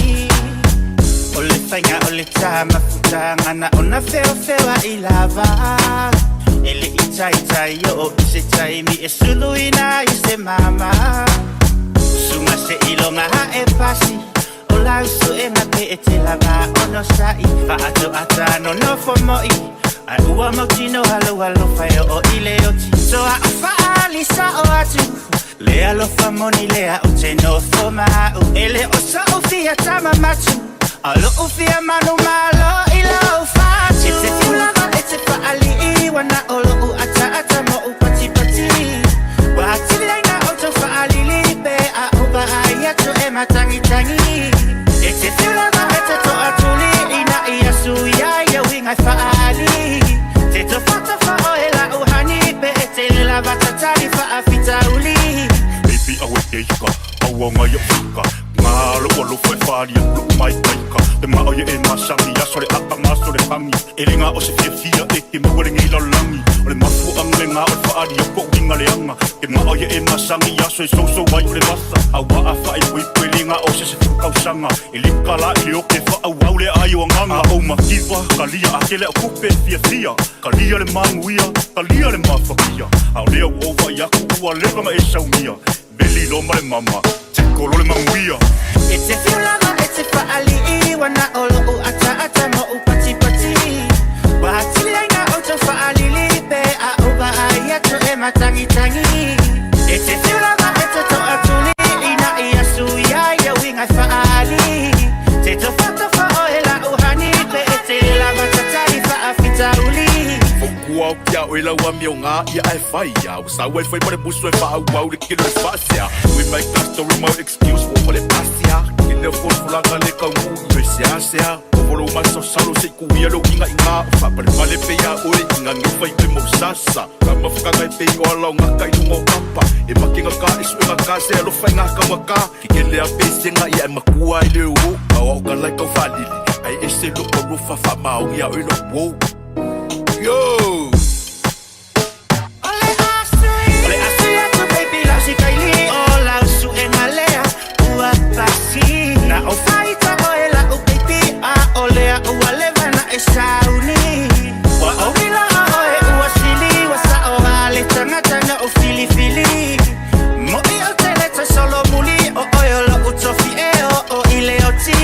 O le faiga o le tamafutaga na ona feofeoa i lava E le i taitai oo i se taimi e suluina ai se mama Suga se iloga ae pasi O lau suega pe e te lava ono sa'i Faatoata nonofo mo'i Ai ua mautino alu alofa e oo i le oti Toa o fa'aali sa'o atu Le alofa moni lea o te nofo ma'u E le o so'u fia tamamatu A lo'u fia manumalo i lou fatu E te fiu lava e te fa'ali'i Ua na o lo'u ataata mo'u patipati Ua atili ai na outou fa'alili Pe a ou vaai atu e matagitagi E te fiu lava e te to'atuli Ina ia suia ia uiga e fa'aali Te tofatofa oe la'u hani Pe e tele lava tatali fa'afitauli Baby awe keika, aua ngai o fika Ngā lo alofa e wharia, lo mai taika Te mao ia e masangi, aso le aka maso le hangi E le ngā o se fia fia e ke maua le ngei lalagi O le mafu anga le ngā o le whaaria ko uinga le anga Te mao ia e masangi, aso e soso ai o le vasa Aua a wha e pui pui le ngā o se se fukau E le kala i le oke wha au au le ai o anganga A o makiwa, kalia a kele o kupe fia fia Kalia le manguia, kalia le mafakia A o lea u ova i aku ua leva ma e saumia Veli lo ma le mama, te kolo le manguia E te fiu lava e te fa'ali'i Ua na o lo'u ataata mo'u patipati Ua atili ai na outou fa'alili Pe a ou vaai atu e matagitagi E te fiu lava e te to'atuli Ina ia suia ia uiga e fa'aali Te tofatofa oe la'u hani Pe e te lava tatali fa'afitauli Kua o kia o ela ua mio ngā ia e whai ia O sau e whai mare musu e wha au le kilo e whasia We make a story mo excuse for wale pasia Ke leo fofulanga le kau mu i sea sea O volo maso salo se ku ia lo inga inga O whapare pale pe ia oe inga nge whai pe mo sasa Ka mawhakanga e pe o ala o ngā kai lunga o papa E makinga ka e suenga ka se alo whai ngā kawa ka Ki ke lea pe senga ia e makua i le o Ka o ka lai kau whalili Ai e se lo o rufa wha maongi a oe lo wo Yo! O le asu atu baby lau si kaili O lau suega lea ua pasi Na o faita oe la'u baby A o lea ua leva na e sauni Ua ouila oe ua sili Ua sa'o a le tagata na o filifili Mo'i o tele toe solo muli O oe o lo'u tofi e o o i le oti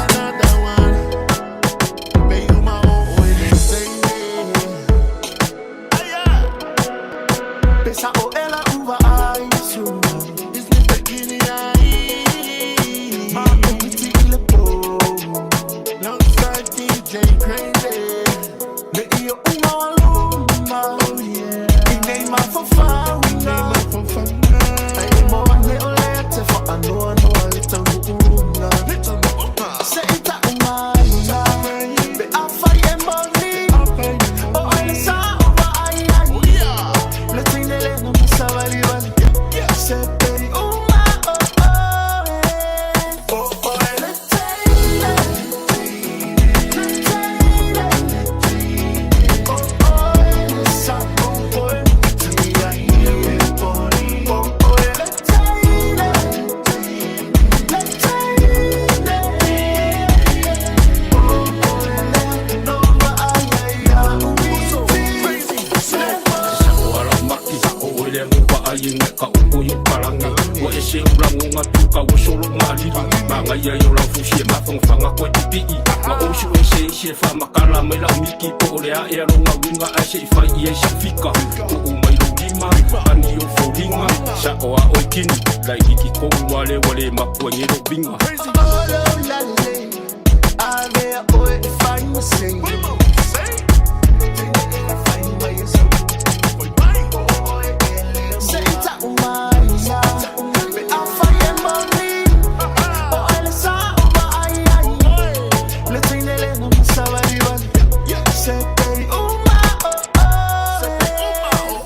Another one. Be uma o o ele Pesa o ela uva ai su. Is me bikini ai. Ma umiti ile po. Alongside DJ Crazy. Me iyo uma waluma. Oh yeah. Inei ma fofauna. Ai mo ane o le te fa anoa noa le taunuunga. Se ita umaina. Be a fai e moni. O ai sa o va ai ai. Le tine le na masavali vali. Se peri uma o o eh. O o ele teine. Teine. O o ele sa o o ti ai O o ele teine. Le teine. O o ele no va ai ai O ala maki o oe mo pa ai ngai ka uku i palangi Ua e se ulango ngā tuka ua solo ngā lili Ma ngai ai o lau fusi e mawhangawhanga koe te pii Ma o su e se se wha makala mai lau miki Po o le a e alo ngā winga ai se i whai i e sa fika O o mai lau lima, ani o faulinga Sa o a oi kini, lai hiki ko wale wale mapua nge lo binga Olo lale, avea oe e fai ma sei. Se ita umaina, be a fai e moni. O ele sa o va ai ai. Le tine le na masavali vali. Se peri uma o o.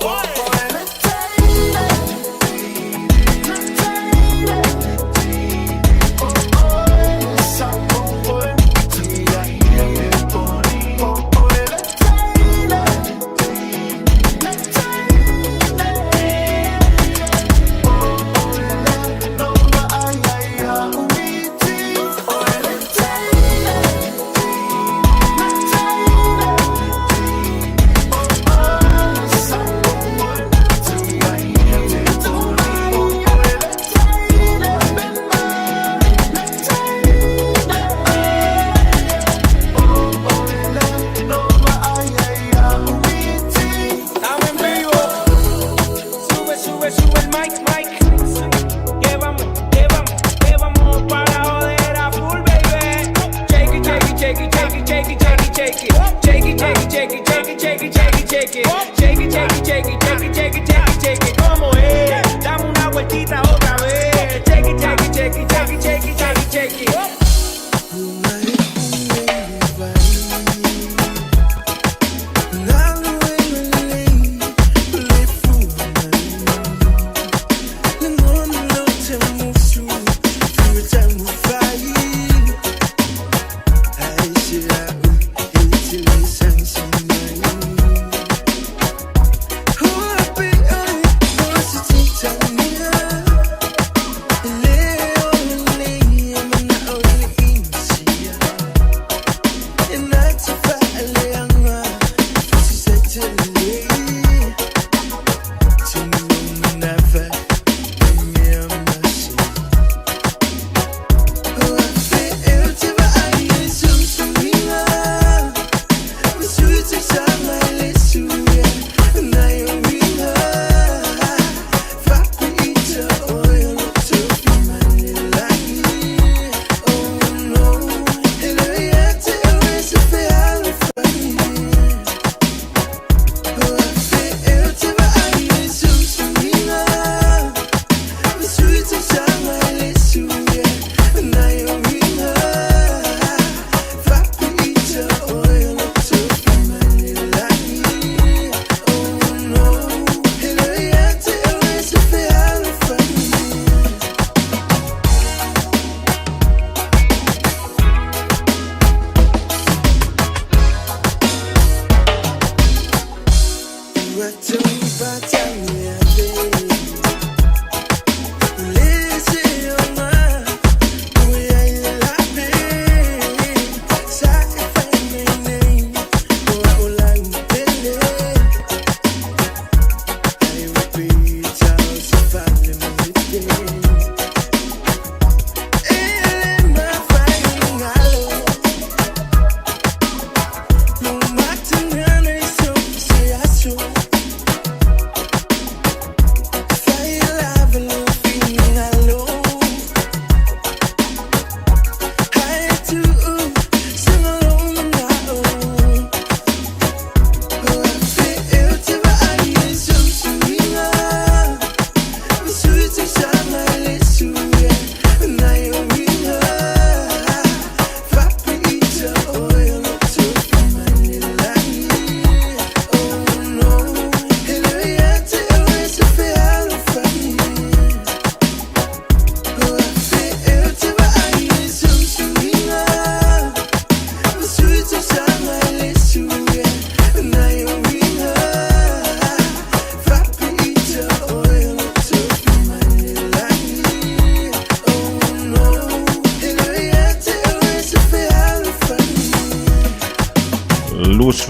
Shake it, shake it, shake it, shake it, shake it, shake it, shake it. ¿Cómo es? Dame una vueltita otra vez. Shake it, shake it, shake it, shake it, shake it, shake it, shake it.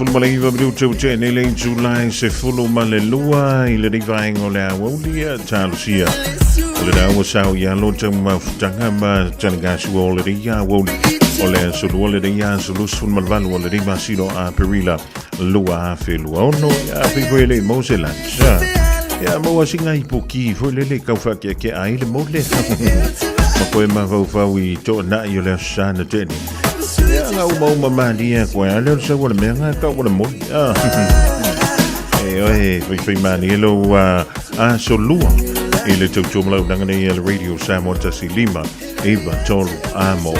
29 minute ua tea nei le itula e 12 i lenei vaega o le aoauli talosia o lena ua sao ia lo taumafutaga ma talagasua o lenei aoauli o le aso lua lenei aso 28 o lenei masina o Aperila 2026. Ia pei foi e le i maua se lancha. Ia maua sina ipuki foi lele kau faakeakea ai le mole. Ma koe mafaufau i toonai o le aso sa na tea nei. Ia nga umauma malie koe a lea o le sau o le mea nga kau o le moli. Ah. E oe, faifai malie lou aso lua i le tautua ma launaga nei a le Radio Samoa 1 5 9 3 amo.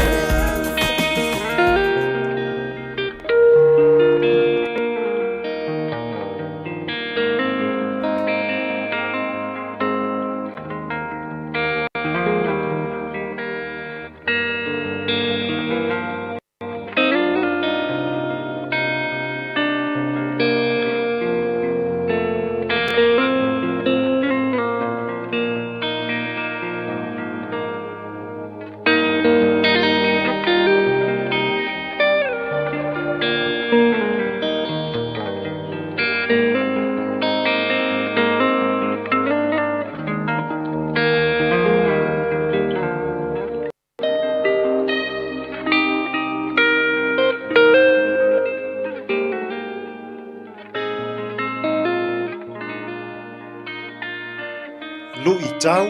Luʻitau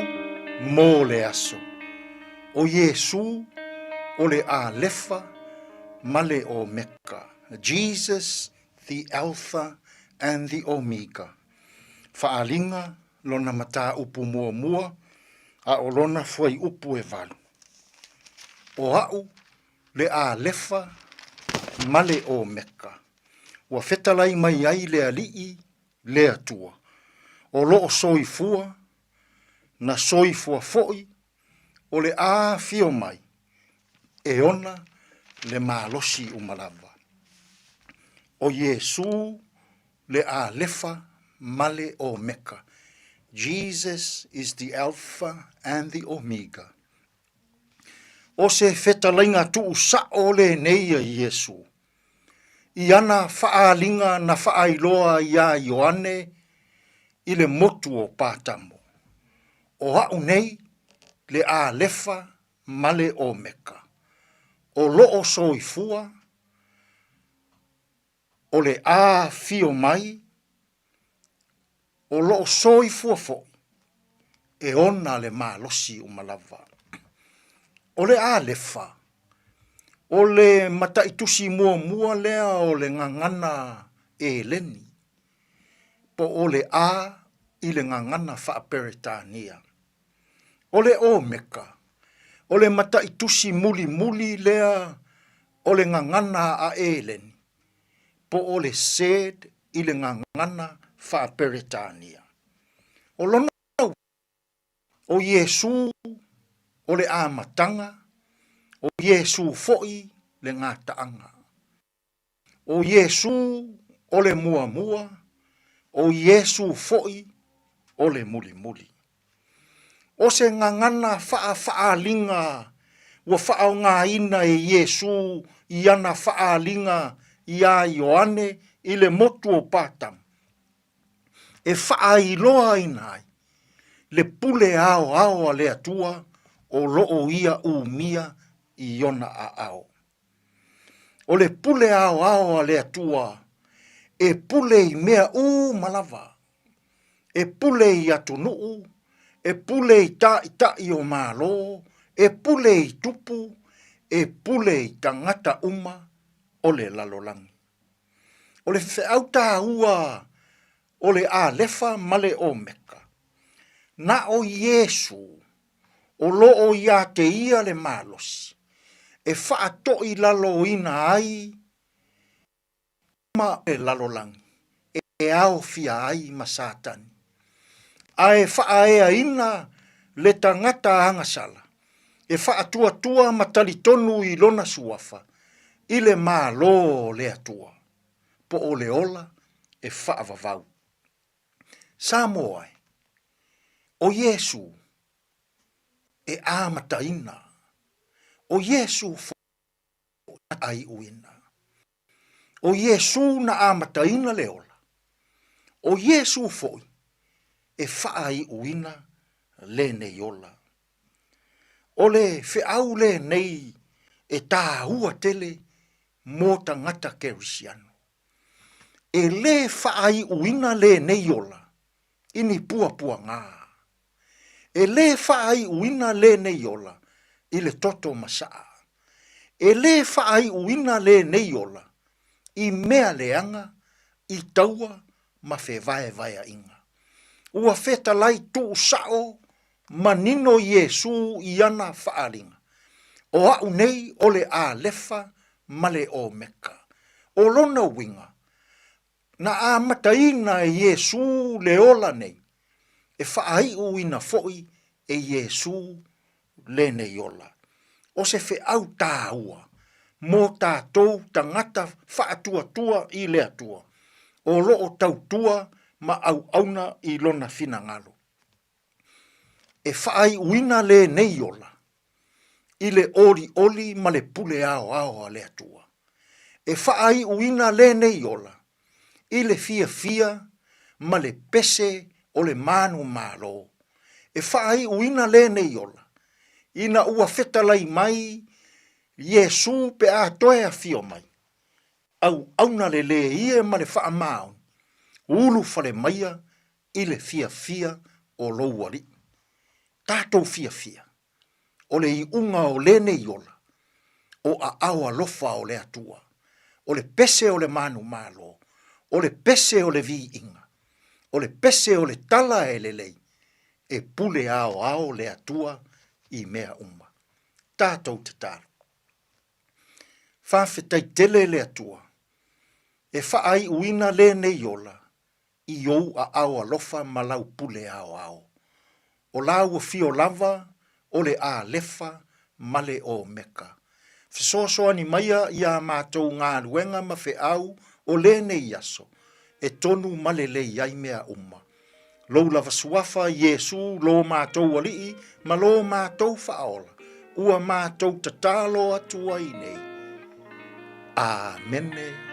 mo le aso. ʻO Iesū o le ʻAlefa ma le ʻOmeka, Jesus the Alpha and the Omega. Faaaliga lona mataupu muamua a o lona fuaiupu e valu. O a'u le Alefa ma le Omeka, ua fetalai mai ai le Alii le Atua, o loo soifua, na soifua foi, o le a afio mai, e ona le malosi uma lava. O Iesū le Alefa ma le Omeka, Jesus is the Alpha and the Omega. O se fetalaiga tuusao lenei a Iesu, i ana faaaliga na faailoa iā Ioane i le motu o Patamo, O a'u nei le Alefa ma le Omeka, o loo soifua, o le afio mai, o loo soifua foi, e ona le malosi uma lava. O le Alefa, o le mataitusi muamua lea o le gagana Eleni, po o le A i le gagana Faa-Peretania. O le Omeka, o le mataitusi mulimuli lea o le gagana a Eleni, po o le Sed i le gagana Faa-Peretania. O lona uiga, o Iesū o le amataga, o Iesū foi le gataaga. O Iesū o le muamua, o Iesū foi o le mulimuli. O se gagana faafaaaliga ua faaaogaina e Iesū i ana faaaliga iā Ioane i le motu o Patamo, e faailoaina ai le pule aoao a le Atua o loo ia umia i ona aao. O le pule aoao a le Atua e pule i mea uma lava, e pule i atunuu, e pule i taʻitaʻi o Malo, e pule i tupu, e pule i tagata uma o le lalolagi. O le feau tāua o le Alefa ma le Omeka, na o Iesū o loo iā te ia le malosi e faatoʻilaloina ai ma le lalolagi e aofia ai ma Satani, a e faaeaina le tagata agasala e faatuatua ma talitonu i lona suafa i le Malo o le Atua, po o le ola e faavavau. Samoa e, o Iesū e amataina, o Iesū foi na iuina. O Iesū na amataina le ola, o Iesū foi e faaiuina lenei ola. O le feau lenei e tāua tele mo tagata Kerisiano. E lē faaiuina lenei ola i ni puapuagā. E lē faaiuina lenei ola i le toto masaa. E lē faaiuina lenei ola i mea leaga, i taua ma fevaevaeaiga. Ua fetalai tuusao manino Iesū i ana faaaliga, O a'u nei o le Alefa ma le Omeka. O lona uiga, na amataina e Iesū le ola nei, e faaiuina foi e Iesū lenei ola. O se feau tāua mō tātou tagata faatuatua i le Atua, o loo tautua ma auauna i lona finagalo. E faaiuina lenei ola i le olioli ma le pule aoao a le Atua. E faaiuina lenei ola i le fiafia ma le pese o le manumalo. E faaiuina lenei ola ina ua fetalai mai Iesū pe a toe afio mai, auauna le lēie ma le faamaoni, ulufale maia i le fiafia o lou Alii. Tatou fiafia, o le iuga o lenei ola, o aao alofa o le Atua, o le pese o le manumalo, O le pese o le viiga, o le pese o le tala e lelei, e pule aoao le Atua i mea uma. Tatou tatalo. Faafetai tele le Atua, e faaiuina lenei ola i ou aao alofa ma lau pule aoao. O la ua fio lava o le Alefa ma le Omeka. Fesoasoani maia i a matou galuega ma feau o lenei aso, e tonu ma lelei ai mea uma. Lou lava suafa, Iesu, lo matou Alii ma lo matou Faaola, ua matou tatalo atu ai nei. Amene.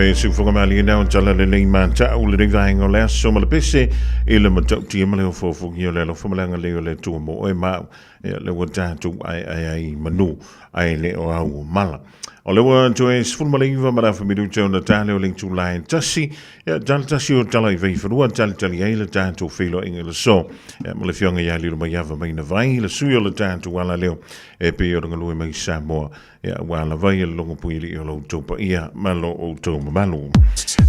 E siufoga malie nao tala lelei matau lenei vaega o le aso ma le pese i le matautia ma le ofoafogia o le alofa ma le agalelei o le Atua mo oe ma au. Ia, le ua tatou aeae ai i manu, ae le o au o mala. O le ua toe 19 ma le afa minute ona tale o le itula e tasi, ia, tala tasi o tala i vaifanua, talitali ai le tatou feiloaiga i le so. Ia, ma le fioga ia lilo mai ava mai na vai, le sui o le tatou ala leo, e pei o le galue mai Samoa. Ia, ua ala vai e le logo pui i o lo outou paia ma lo outou mamalu.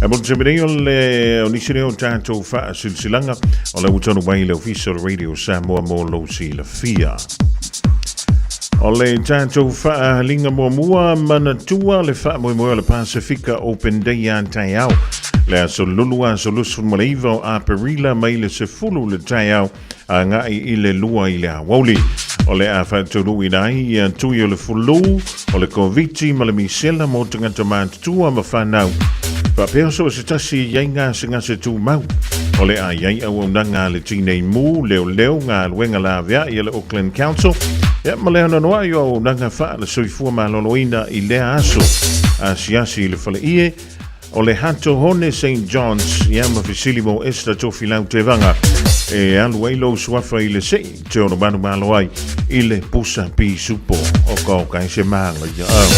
E mo te nei o le o nisi lea o tatou faasilasilaga o le ua taunuu mai i le Ofisa o le Radio Samoa mo lou silafia. O le tatou faahaliga muamua manatua le faamoemoe o le Pasefika Open Day a taeao. Le aso lulu aso 29 o Aperila mai le 10 le taeao agai i le 2 i le aoauli. O le a faataunuuina ai ia tui o le fulu, o le Koviti ma le misela mo tagata matutua ma fanau. Faapea so o se tasi i ai gasegase tumau. O le a i ai auaunaga a le Tinei Mu, leoleo, galuega laveai a le Auckland Council, ia ma le anoanoai o auaunaga faale-soifua maloloina i lea aso. Asiasi i le faleie, O le Hato Hone St. John's, ia ma fesili mo Esther Tofilau Tevaga, e alu ai lou suafa i le sei, te ono manu malo ai i le pusa pisupo. O ka o ka se maga ia au.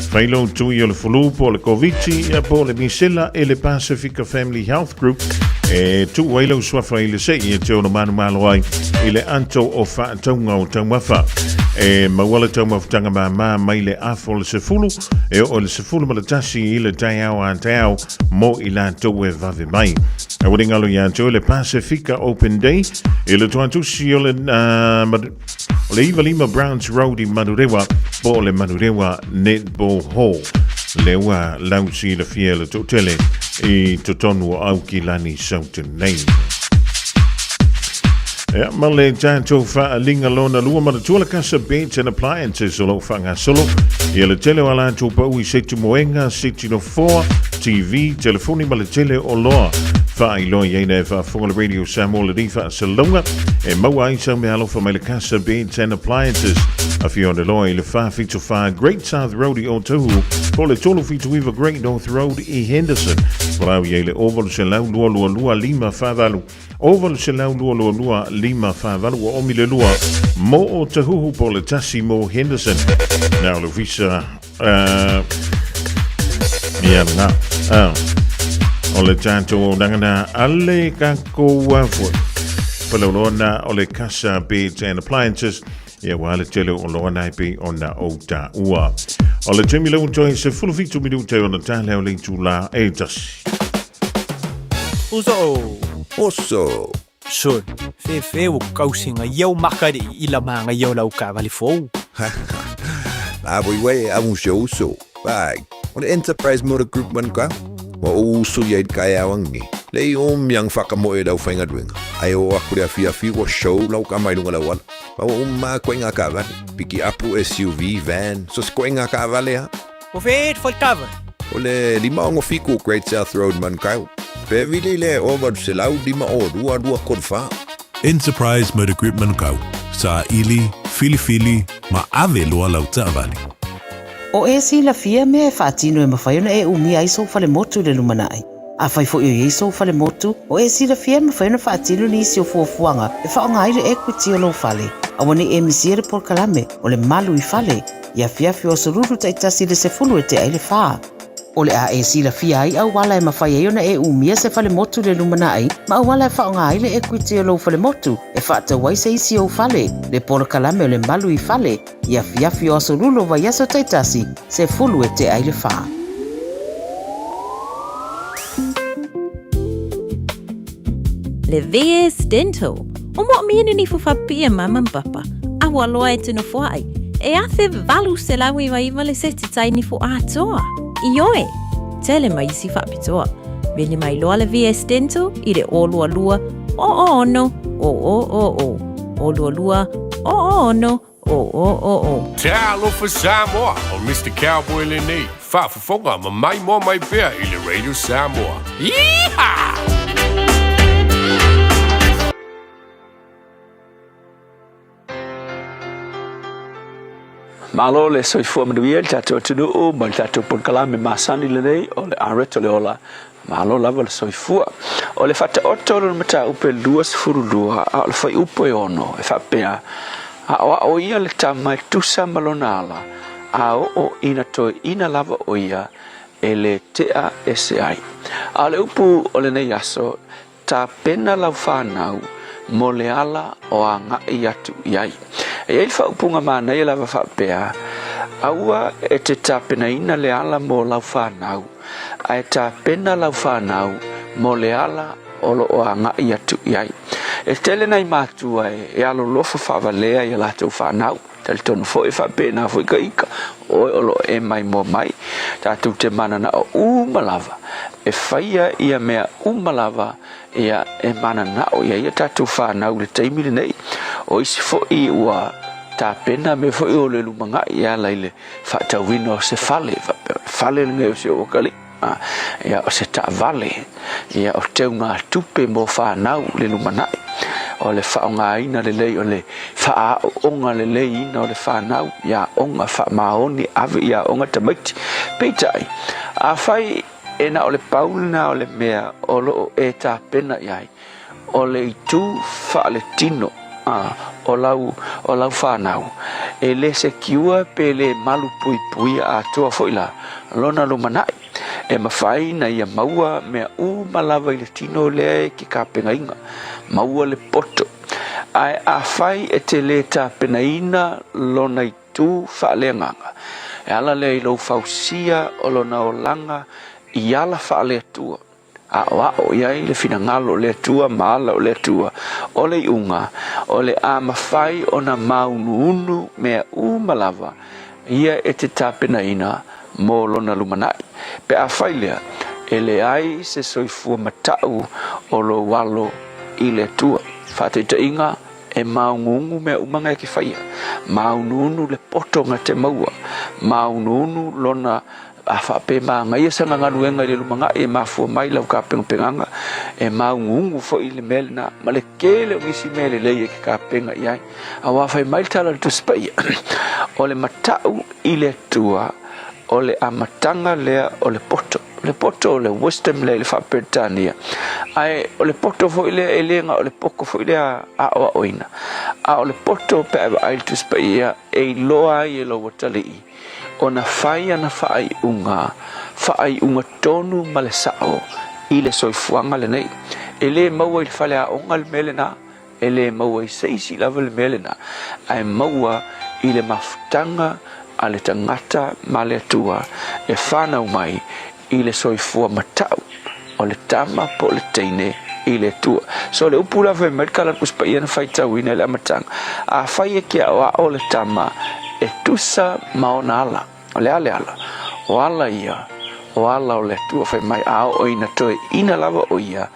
Fai lou tui o le fulu po o le Koviti, ia po o le misela e le Pasifika Family Health Group, e tuu ai lau suafa i le sei e te ono manu malo ai i le ato o faatauga o taumafa. E maua le taumafataga māmā mai le afa o le 10 E oo i le 11 i le taeao a taeao mo i latou e vave mai. E ua galo ia te oe le Pasifika Open Day i le toatusi o le, o le 95 Browns Road i Manurewa po o le Manurewa Netball Hall. Le ua lausi le fia le toatele i totonu o Aukilani Southern nei. Ia, ma le tatou faaaliga lona lua manatua le Casa Beds and Appliances o lo o faagasolo ia le tele o a latou pau i se timoega, se tinofoa, TV, telefoni ma le tele o loa. Faailoa i ai na e faafofoga le Radio Samoa lenei faasalalauga e maua ai sau meaalofa mai le Casa Beds and Appliances. Afio ane loa i le 474 Great South Road i Ōtahuhu po o le 379 Great North Road i Henderson. Valaau i ai le 0800 222 548 O 800 222 548 ua omi le lua mo Ōtahuhu po o le tasi mo Henderson. Nā o le ofisa ia ngā o le tātou aunaga a le kākou foi. Palauloa o le Casa Beds and Appliances ia ua le tele o loa nai pei ona o tā ua. O le taimi lau toi se 17 minute o na tālea o le itulā e tasi. Uso. Oso. Sol, fefe o kausinga iau makari i la manga iau lau kavali fou. La voi wei a un se uso. Vai, o le Enterprise Motor Group man ka. Wa o uso ia i kai awangi. Le i o miang whakamoe e lau whainga duenga. Ai o aku le awhi awhi wa show lau ka mai lunga lau ala. Wa o ma koe ngā kavali. Piki apu SUV, van, so se koe ngā kavali ha. O whēt whai kava. O le 567 Great South Road Manukau. Pe vili le 805 2 2 4. Enterprise Motor Group Manukau, saili, filifili ma ave loa lau taavale. O e silafia mea e faatino e mafai ona e umia ai sou falemotu i le lumanai. Afai foi o i ai sou falemotu, o e silafia e mafai ona faatino nisi o fuafuaga e faaaoga ai le equity o lou fale. Aua ne i e misia le polokalame o le Malu i Fale i afiafi o aso Lulu taitasi i le 10 e tea i le fa. O le a e silafia ai auala e mafai ai ona e umia se falemotu i le lumanai ma auala e faaaoga ai le equity o lou falemotu e faatau ai se isi ou fale, le polokalame o le Malu i Fale i afiafi o aso Lulu o vaiaso taitasi, 10 e tea i le fa. Le VS Dental. O mo mea ni fo fapia mama papa. A ua loa e tino foai. E afe 899 le seti tai ni fo atoa. I oe. Tele mai isi faapitoa. Vili mai loa le VS Dental i le 022 0 0 0 0 0 0 22 0 0 0 0. Talofa Samoa, o Mr. Cowboy lenei, faafofoga ma maimoa mai pea i le Radio Samoa. Yeehaw! Malo le soifua manuia i le tatou atunuu ma le tatou polokalame masani lenei o le Aret o le Ola. Malo lava le soifua. O le faataoto o lona mataupu e 22 a o le fuaiupu e 6 e faapea, Aʻoaʻo ia le tama e tusa ma lona ala, a oo ina toeʻina lava ʻo ia e lē teʻa ese ai. A o le upu o lenei aso, Tapena lau whanau mo le ala o agaʻi atu i ai. E i ai le faaupuga manaia lava faapea, Aua e te tapenaina le ala mo lau whanau, Ae tapena lau fanau mo le ala o lo o agai atu i ai. E tele nai matua e alolofa faavalea i a latou fanau. Talitonu foi e faapena foi ka ika, oe o lo o e maimoa mai. Tatou te mananao uma lava e faia ia mea uma lava ia e mananao i ai a tatou fanau i le taimi lenei. O isi foi ua tapena mea foi o le lumanai e ala i le faatauina o se fale, faapea o le fale lenei o si ou akalii, ia o se taavale, ia o teugatupe mo fanau i le lumanai, o le faaaogaina lelei o le faaaooga leleiina o le fanau i aoga faamaoni, ave i aoga tamaiti. Peitai, afai e na o le pau lena o le mea o lo o e tapena i ai, o le itu faaletino o lau, o lau fanau, e le sekiua pe le malu puipuia atoa foi la lona lumanai, e mafai na ia maua mea uma lava i le tino lea e ke kapegaina, maua le poto. Ae afai e te le tapenaina lona itu faaleagaga, e ala lea i lou fausia o lona olaga i ala faale-Atua, Aoao i ai le finagalo o le Atua ma ala o le Atua, o le iuga, o le a mafai ona māunuunu mea uma lava ia e te tapenaina mo lona lumanai. Pe afai lea, e leai se soifua matau o lou alo i le Atua. Faataitaiga, e māunuunu mea uma nga e ke faia, māunuunu le poto nga te maua, māunuunu lona A faapea manaia sana galuega i le lumanai e mafua mai lau tapenapenaga, e māuguugu foi le mea lena, ma le tele o nisi mea lelei e te tapena i ai. Aua fai mai le tala a le Tusi Paia, o le matau i le Atua, o le amataga lea o le poto. O le poto o le wisdom lea i le faa-Peretania, ae o le poto foi lea e le na o le poto foi lea aoaoina, a o le poto pe a e vaai i le Tusi Paia e iloa ai e lou atalii, ona fai ana faaiuga, faaiuga tonu ma le sao i le soifuaga lenei. E le maua i le faleaoga le mea lena, e le maua i se isi lava le mea lena, ae maua i le mafutaga a le tagata ma le Atua e fanau mai i le soifua matau o le tama po o le teine i le Atua. So le upu la fai mai le tala Tusi Paia na faitauina i le amataga, afai e ke aoao le tama e tusa ma ona ala. O le a le ala? O ala ia, o ala o le Atua fai mai a oo ina toeaina lava o ia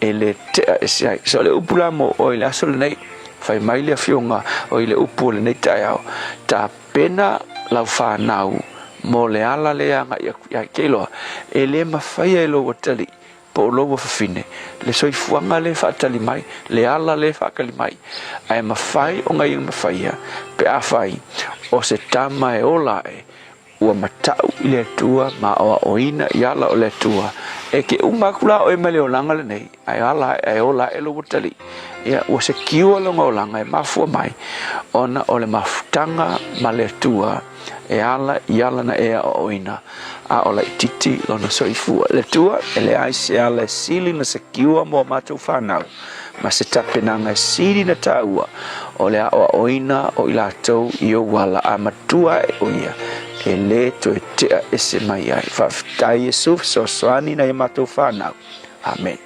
e le tea ese ai. So le upu la mo oe i le aso lenei, fai mai le afioga o i le upu o lenei taeao, tapena lau fanau mo le ala lea agai atu i ai. Ke iloa, e le mafaia e lou atalii po o lou afafine le soifuaga le faatali mai, le ala le faatali mai, ae mafai ona ia mafaia pe afai o se tama e ola ae Ua matau i le Atua ma aoaoina i ala o le Atua. E ke uma aku la oe mai le olaga lenei, ae ala ae, ae ola ae lou atalii. Ia, ua sekiua lona olaga e mafua mai, ona o le mafutaga ma le Atua e ala i ala na e aoaoina, a o laititi lona soifua. Le Atua, e leai se ala e sili na sekiua mo a matou fanau, ma se tapenaga e sili na taua, o le aoaoina o i latou i ou ala a matua ae o ia e lē toe tea ese mai ai. Faafetai Iesu fesoasoani nai a matou fanau. Amen.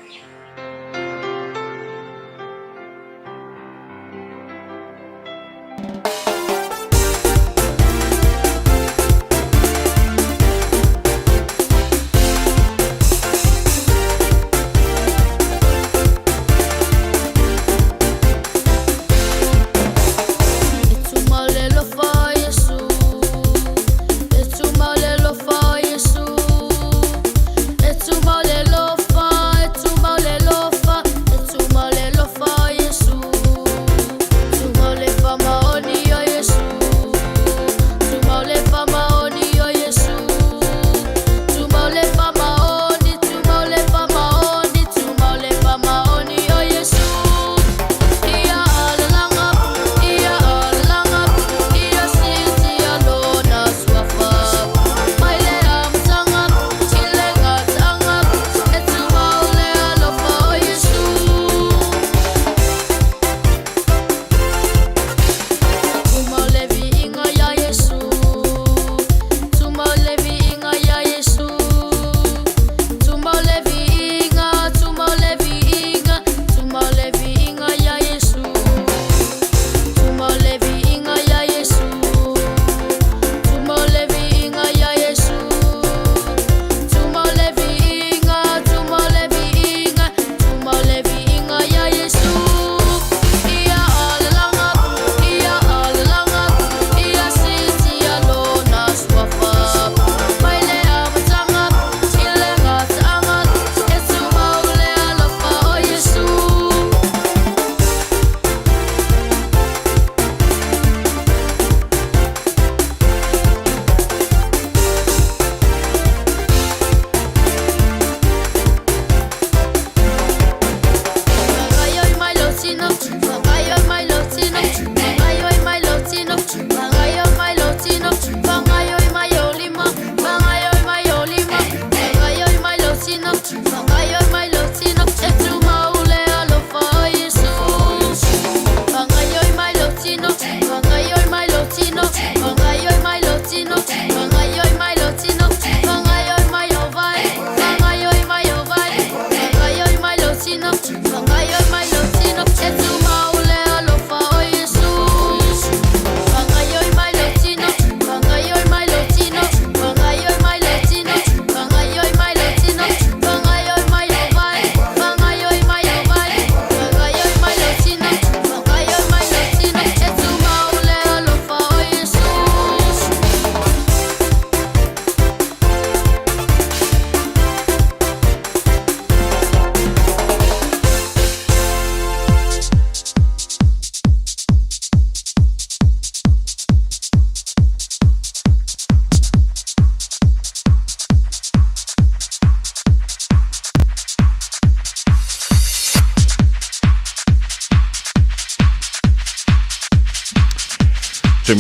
Te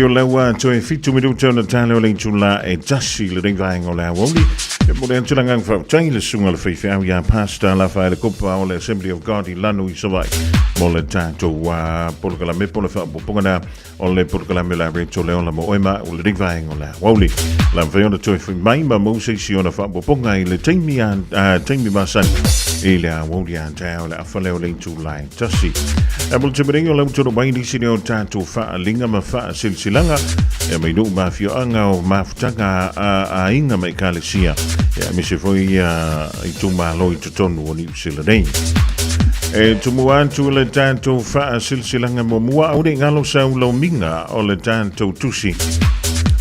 mele ua toe fitu minuta ona tale o le itula e tasi le nei vaega o le aoauli. E momoli atu le agaga faafetai i le susuga i le faifeau ia Pastor Lafaele Kopa o le Assembly of God i Lanu i Savaii mo le tatou polokalame po o le faaopoopoga lena o le polokalame o le a reto le ola mo oe ma au i lenei vaega o le aoauli. La mafai ona toe fai mai ma maua se isi ona faaopoopoga i le taimi, a, taimi masani i le aoauli a taeao i le afa lea o le itula e tasi. E mo le taimi nei o lau tonu mai nisi nei o tatou faaaliga ma faasilasilaga e mai nuu ma afioaga o mafutaga a aiga ma ekalesia e aemaise foi ia itumalo i totonu o Niu Sila nei. E tumu atu le tatou faasilasilaga muamua au nei galo sau laumiga o le tatou tusi.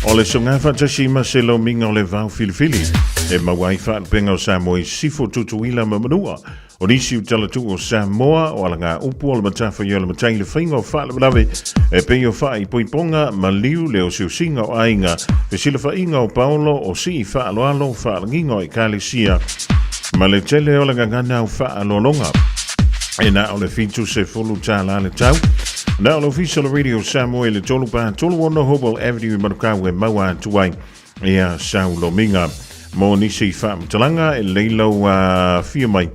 O le soga faatasi ma se laumiga o le vao filifili e maua ai faalupega o Samoa i Sisifo, Tutuila ma Manua. O nisi o talatuu o Samoa, o alagaupu o le matafaioi o le matai le faiga o faalavelave e pei o faaipoipoga, maliu, le osiosiga o aiga, fesilafaiga o paolo, o sii faaaloalo, faalagiga o ekalesia, ma le tele o le gagana o faaaloaloga. E na o le $70 le tau. Na o le ofisa o le Radio Samoa i le 3 pa 36 Hopewell Avenue i Manukau e maua atu ai ia sau lomiga. Mo nisi faamatalaga e lelei lau afio mai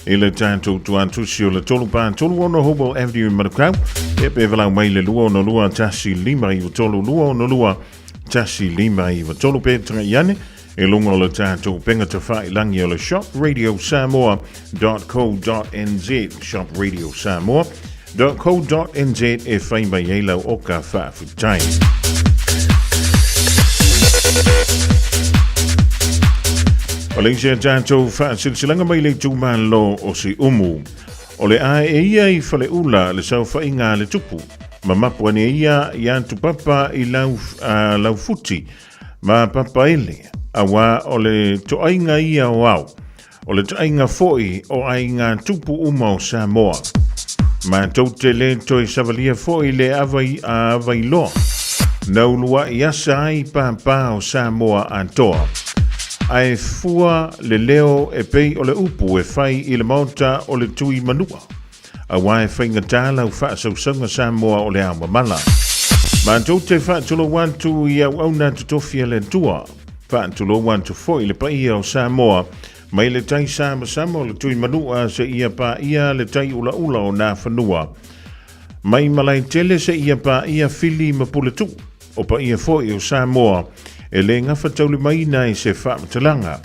i le tatou tuatusi o le 3 pa 36 Hopewell Avenue i Manukau e pe valau mai le 262 1 5 9 3 262 1 5 9 3 pe tagai ane i luga o le tatou upega tafailagi o le shopradiosamoa.co.nz shopradiosamoa.co.nz e fai mai ai lau oka faafetai. O le isi a tatou faasilasilaga mai le itumalo o Siumu. O le a e ia i Faleula le saofaiga a le tupu. Ma mapu ane ia ia Tupapa i lau, laufuti ma Papaele, auā o le toaiga ia o ao. O le taaiga foi o aiga tupu uma o Samoa. Matou te le toe savalia foi le ava i a Availoa, na ulua'i asa ai pāpā o Samoa atoa. Ae fua le leo e pei o le upu e fai i le maota o le Tui Manua, auā e faigata lau faasausauga Samoa o le ao mamala. Matou te faatulou atu i auauna totofi a le Atua. Faatulou atu foi i le paia o Samoa, mai le tai samasama o le Tui Manua seia paia le tai ulaula o Nafanua. Mai Malaetele seia paia Fili ma Puletuu, o paia foi o Samoa e le gafataulimaina i se faamatalaga.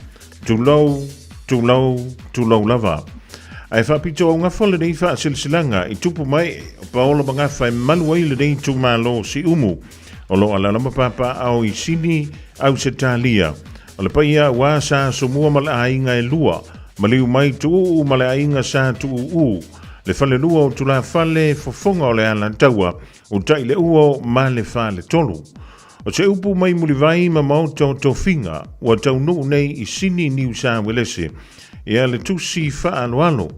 Tulou, tulou, tulou lava. Ae faapito augafa lenei faasilasilaga i tupu mai o Paolo Magafa e malu ai lenei itumalo o Siumu. O lo o alaala ma papaaao i Sini, Ausetalia. O le paia aua sa asomua ma le aiga e lua, maliu mai Tuuu ma le aiga sa Tuuu, le falelua o Tulafale, fofoga o le Alataua, utai le uo ma le faletolu. O se upu mai Mulivai ma Maota o Tofiga ua taunuu nei i Sini Niu Sawelese, ia le tusi faaaloalo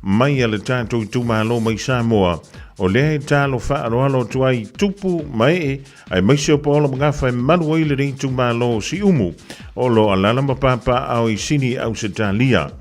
mai a le tatou itumalo mai Samoa, o lea e talo faaaloalo atu ai tupu ma ee aemaise o Paolo Magafa e malu ai lenei itumalo o Siumu o lo o alaala ma papaaao i Sini Ausetalia.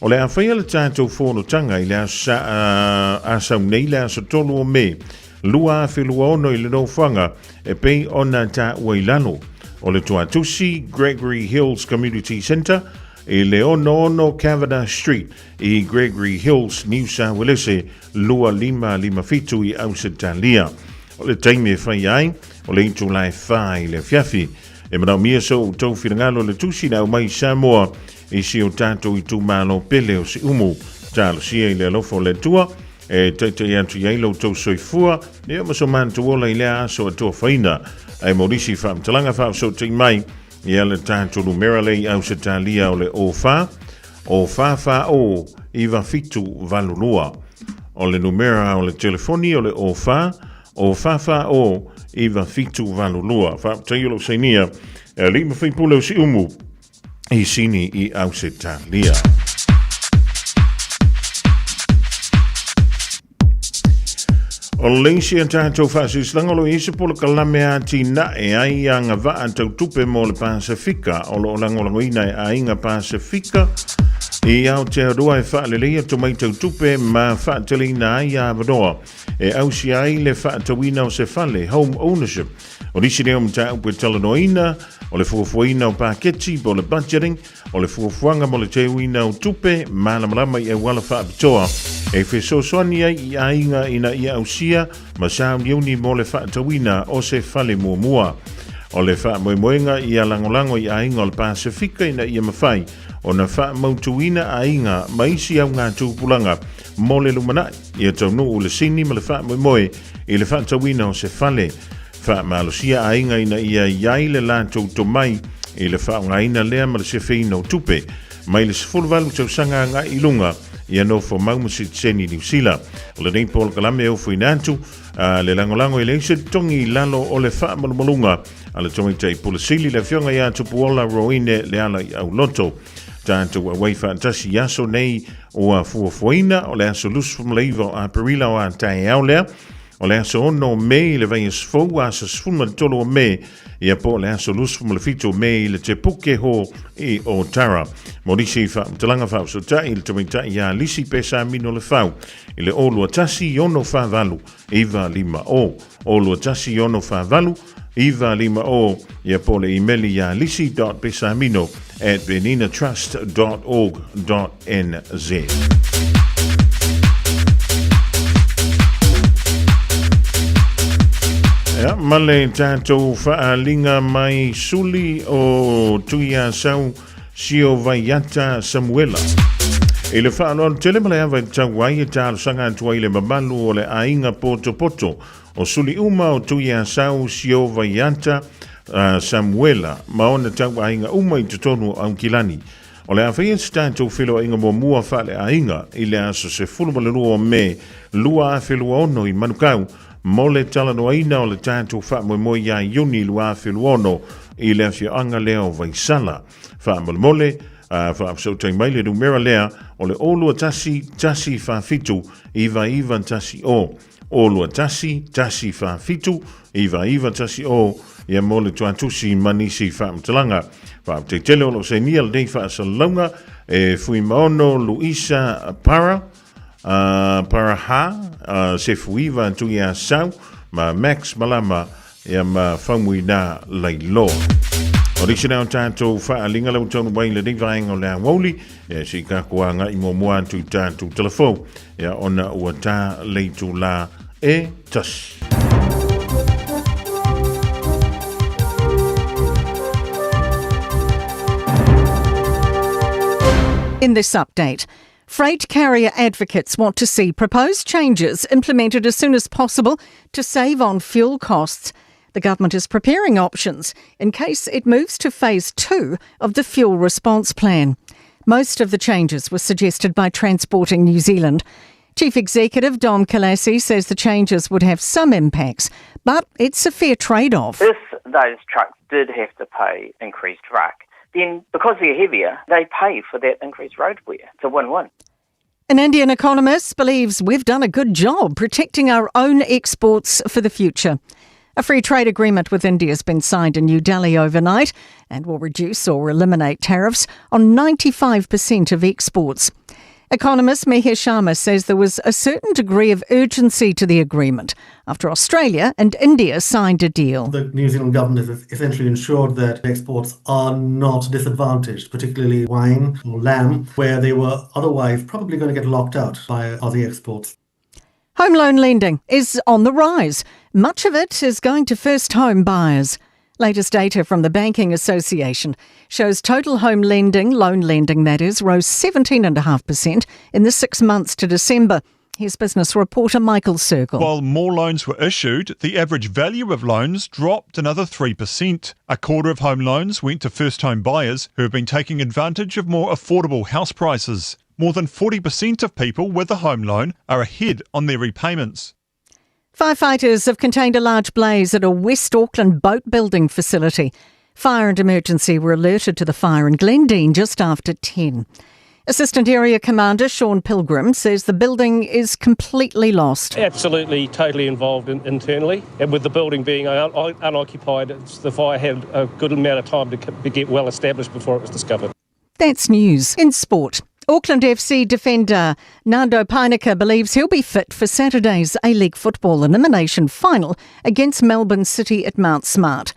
O le a faia le tatou fonotaga i le aso Asau nei le aso 3 o Me 2026 i le nofoaga e pei ona taua i lalo o le Tuatusi Gregory Hills Community Centre i le 66 Kavanagh Street i Gregory Hills, Niu Sauelese 2557 i Ausetalia. O le taimi e fai ai, o le itula e 4 i le afiafi. E manaomia so outou finagalo le tusi na aumai i Samoa i si o tatou itumalo pele o Siumu. Talosia i le alofa o le Atua e taitai atu i ai lo outou soifua, ia ma so matou ola i lea aso atofaina. Ae mo nisi faamatalaga faafesootai mai, ia le tatou numera lea i Ausetalia o le 04 o 440 9782. O le numera o le telefoni o le 04 o 440 9782. Faafetai o lou sainia e alii ma faipule o Siumu i Sini i Ausetalia. O le isi a tatou faasilasilaga o lo o i ai se polokalame atinae ai agavaa tau tupe mo le Pasefika o lo o lagolagoina e Aiga Pasefika i Aotearoa e faaleleia tomai tau tupe ma faateleina ai avanoa e ausia ai le faatauina o se fale, home ownership. O nisi nei o mataupu e talanoaina, o le fuafuaina o paketi po o le budgeting, o le fuafuaga mo le teuina o tupe malamalama i auala faapitoa e fesoasoani ai i aiga ina ia ausia ma sauniuni mo le faatauina o se fale muamua. O le faamoemoega ia lagolago i aiga o le Pasefika ina ia mafai ona faamautuina aiga ma isi augatupulaga mo le lumanai ia taunuu le sini ma le faamoemoe i le faatauina o se fale. Faamalosia aiga ina ia i ai le latou tomai i le faaaogaina lea ma le sefeina o tupe mai le 18 tausaga agai i luga ia nofo mau ma sitiseni Niu Sila. O lenei polokalame e ofoina atu a le lagolago e leai se totogi i lalo o le faamalumaluga a le Tamaitai Pule Sili le Afioga ia Tupuola Roine Lealaiauloto. Tatou auai faatasi i aso nei ua fuafuaina o le aso 29 o Aperila o a taeao lea, o le aso 6 o Me i le vaiaso fou, aso 13 o Me, ia po o le aso 27 o Me i le Te Puke Hall i Otara. Mo nisi faamatalaga faafesootai i le tamaitai ia Lisi Pesamino Lefau i le 021 648 950, 021 648 950, ia po o le imeli ia lisi.pesamino at beninatrust.org.nz. Ia, ma le tatou faaaliga mai suli o Tuiasau Sio Vaiata Samuela. I le faaaloalo tele ma le ava e tatau ai e talosaga atu ai le mamalu o le aiga potopoto o suli uma o Tuiasau Sio Vaiata Samuela ma ona tauaiga uma i totonu o Aukilani. O le a faia se tatou feiloaiga muamua faaleaiga i le aso 12 o Me 2026 i Manukau mo le talanoaina o le tatou faamoemoe ia Iuni 2026 i le afioaga lea o Vaisala. Faamolemole, faafesootai mai le numera lea o le 021 147 9910. 021 147 9910 ia mo le tuatusi ma nisi faamatalaga. Faafetai tele o lo o sainia lenei faasalalauga e Fuimaono Luisa Para, Paraha, Sefuiva Tuiasau ma Max Malama ia ma Faumuina Lailoa. O nisi nei o tatou faaaliga lau taunu mai lenei vaega o le aoauli, ia se i tatou agai muamua atu i tatou telefou, ia ona ua ta le itulā e tasi. In this update, freight carrier advocates want to see proposed changes implemented as soon as possible to save on fuel costs. The government is preparing options in case it moves to phase two of the fuel response plan. Most of the changes were suggested by Transporting New Zealand. Chief Executive Dom Kalasih says the changes would have some impacts, but it's a fair trade-off. If those trucks did have to pay increased RUC, then because they're heavier, they pay for that increased road wear. It's a win-win. An Indian economist believes we've done a good job protecting our own exports for the future. A free trade agreement with India has been signed in New Delhi overnight and will reduce or eliminate tariffs on 95% of exports. Economist Mihir Sharma says there was a certain degree of urgency to the agreement after Australia and India signed a deal. The New Zealand government has essentially ensured that exports are not disadvantaged, particularly wine or lamb, where they were otherwise probably going to get locked out by Aussie exports. Home loan lending is on the rise. Much of it is going to first home buyers. Latest data from the Banking Association shows total home lending, loan lending that is, rose 17.5% in the 6 months to December. Here's business reporter Michael Sergel. While more loans were issued, the average value of loans dropped another 3%. A quarter of home loans went to first home buyers who have been taking advantage of more affordable house prices. More than 40% of people with a home loan are ahead on their repayments. Firefighters have contained a large blaze at a West Auckland boat building facility. Fire and emergency were alerted to the fire in Glendene just after 10. Assistant Area Commander Sean Pilgrim says the building is completely lost. Absolutely, totally involved internally. And with the building being unoccupied, the fire had a good amount of time to get well established before it was discovered. That's news. In sport, Auckland FC defender Nando Pijnaker believes he'll be fit for Saturday's A-League football elimination final against Melbourne City at Mount Smart.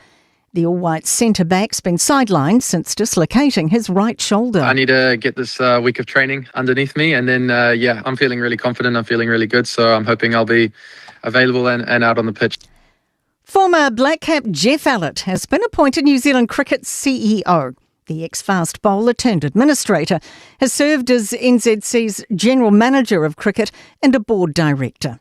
The All-White centre-back's been sidelined since dislocating his right shoulder. I need to get this week of training underneath me, and then, I'm feeling really confident. I'm feeling really good, so I'm hoping I'll be available and out on the pitch. Former Black Cap Geoff Allott has been appointed New Zealand Cricket CEO. The ex-fast bowler turned administrator has served as NZC's general manager of cricket and a board director.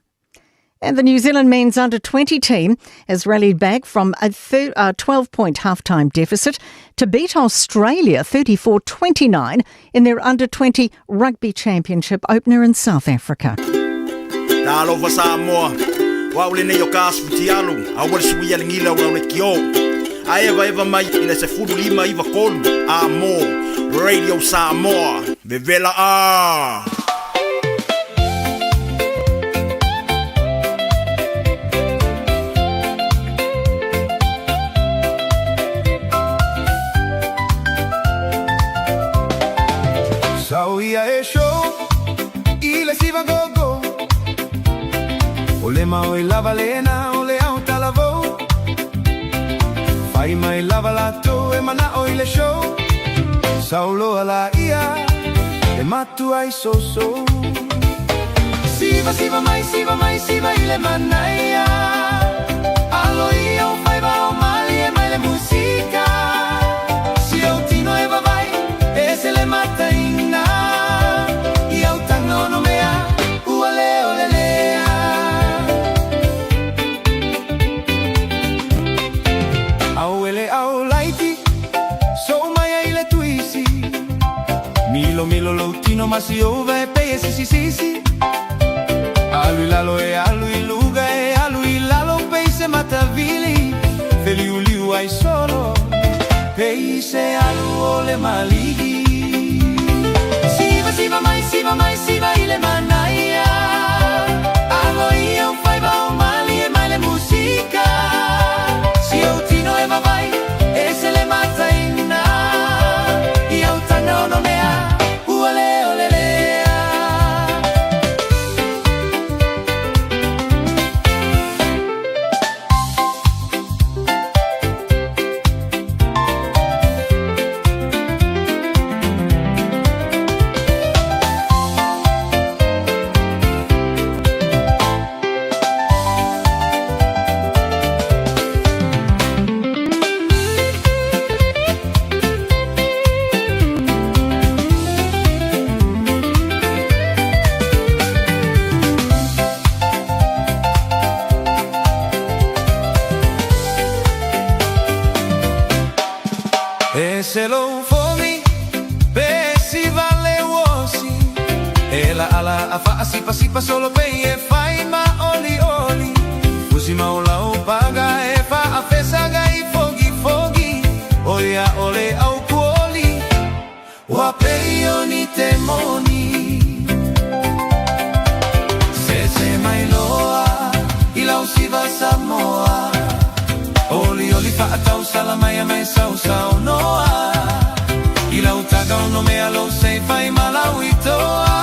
And the New Zealand men's under-20 team has rallied back from a 12-point halftime deficit to beat Australia 34-29 in their under-20 rugby championship opener in South Africa. Talofa Samoa, wa ule nei o ka asu futialu, a ua le sui ale gila ua le kio. A eva eva mai i le se fulu lima iwa kolu, a mo, Radio Samoa, vevela a. Sau ia e show, i le siva go-go. O le mau e lava lena, o le au talavou. Fai mai lava la to e mana o i le show. Sau loa la ia, e matua i so-so. Siva, siva mai, siva mai, siva i le manaia. Alo ia o faiva o mali e mai le musika. Si au tino e vavai, e se le mataina. I au tanga ono mea, ua le o le lea. Au ele au laiti, so mai ai le tuisi. Milo milo lo tino masi ova e pe e si si si si. Alu lalo e alu i luga e alu i lalo pe se matavili. Feli uliu ai solo, pe se alu o le maligi. Siva siva mai siva mai siva i le manaia. Alo ia o faiva o mali e mai le musika. Si o tino e vavai, e se le mataina. I au tanga ono mea, ua le o le lea. E se lo fomi, pe si vale uosi. E la ala a fa a sipa sipa solo pe e fai ma oli oli. Fusi ma o la o paga e fa a fesa ga i fogi fogi. Oia ole au kuoli, wa pe o ni te moni. Se se mai loa, i lau siva Samoa. Oli oli fa atau salamai mai sau sau noa. I lau taga ono mea lo se fai malau i toa.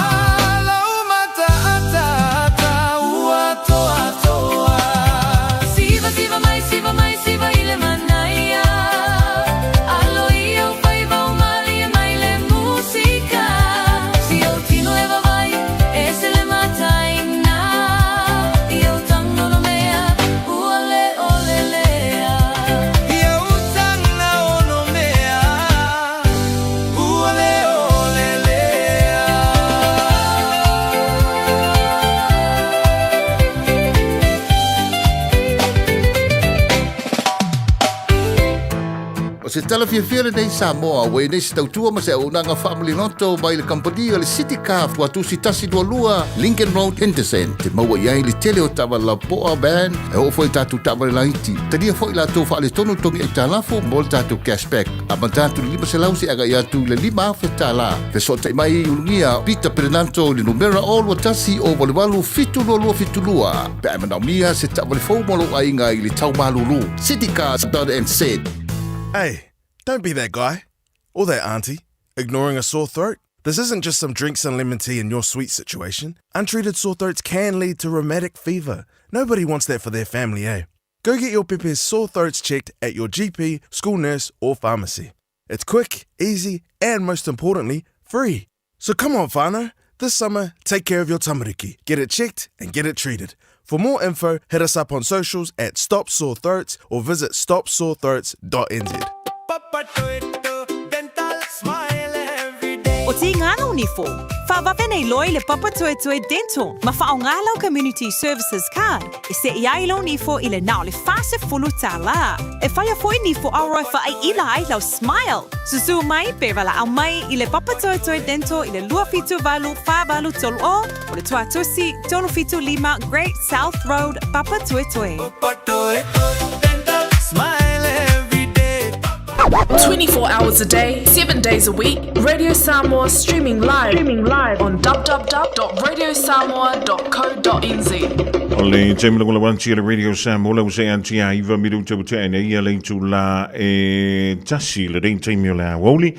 Lau mata ata ata ua toa toa. Siva siva mai siva mai siva i le manaia. Alo ia o faiva o mali e mai le musika. Si au tino e vavai e se le mataina. I au tanga ono mea ua le o le lea. I au se tala fiafia lenei Samoa, ua i nei se tautua ma se auaunaga faamaliloto mai le kamupani o le City Car Tuatusi 122 Lincoln Road, Henderson. Te maua i ai le tele o taavale lapoa, van, e oo foi i tatou taavale laiti. Talia foi latou faaletonu togi aitalafu mo le tatou cashback. Amata atu i le 500 seia agai atu i le 5,000 tala. Fesootai mai i Ulugia Peter Perenanto i le numera 021 088 7272 pe a e manaomia se taavale fou mo lou aiga i le tau malulu. Citycars.nz. Hey, don't be that guy. Or that auntie, ignoring a sore throat. This isn't just some drinks and lemon tea in your sweet situation. Untreated sore throats can lead to rheumatic fever. Nobody wants that for their family, eh? Go get your pepe's sore throats checked at your GP, school nurse, or pharmacy. It's quick, easy, and most importantly, free. So come on, whānau. This summer, take care of your tamariki. Get it checked and get it treated. For more info, hit us up on socials at Stop Sore Throats or visit stopsorethroats.nz. O Tīngana o Nifo, whawawe nei loa i le Papatoetoe Dental ma whaonga lau Community Services Card e seʻi ai lou nifo i le na o le 40 tālā. E whaia foi nifo aroa e whaaiila ai lau smile. Susu mai pe walaʻau mai i le Papatoetoe Dental i le 278 483 o o le Tuatusi 375 Great South Road, Papatoetoe. 24 hours a day, 7 days a week, Radio Samoa streaming live, streaming live on www.radiosamoa.co.nz. O le taimi lagolago atu i le Radio Samoa lau se ati a iva miru te ute nei ia le itu la e tasi le rei taimi o le aoauli.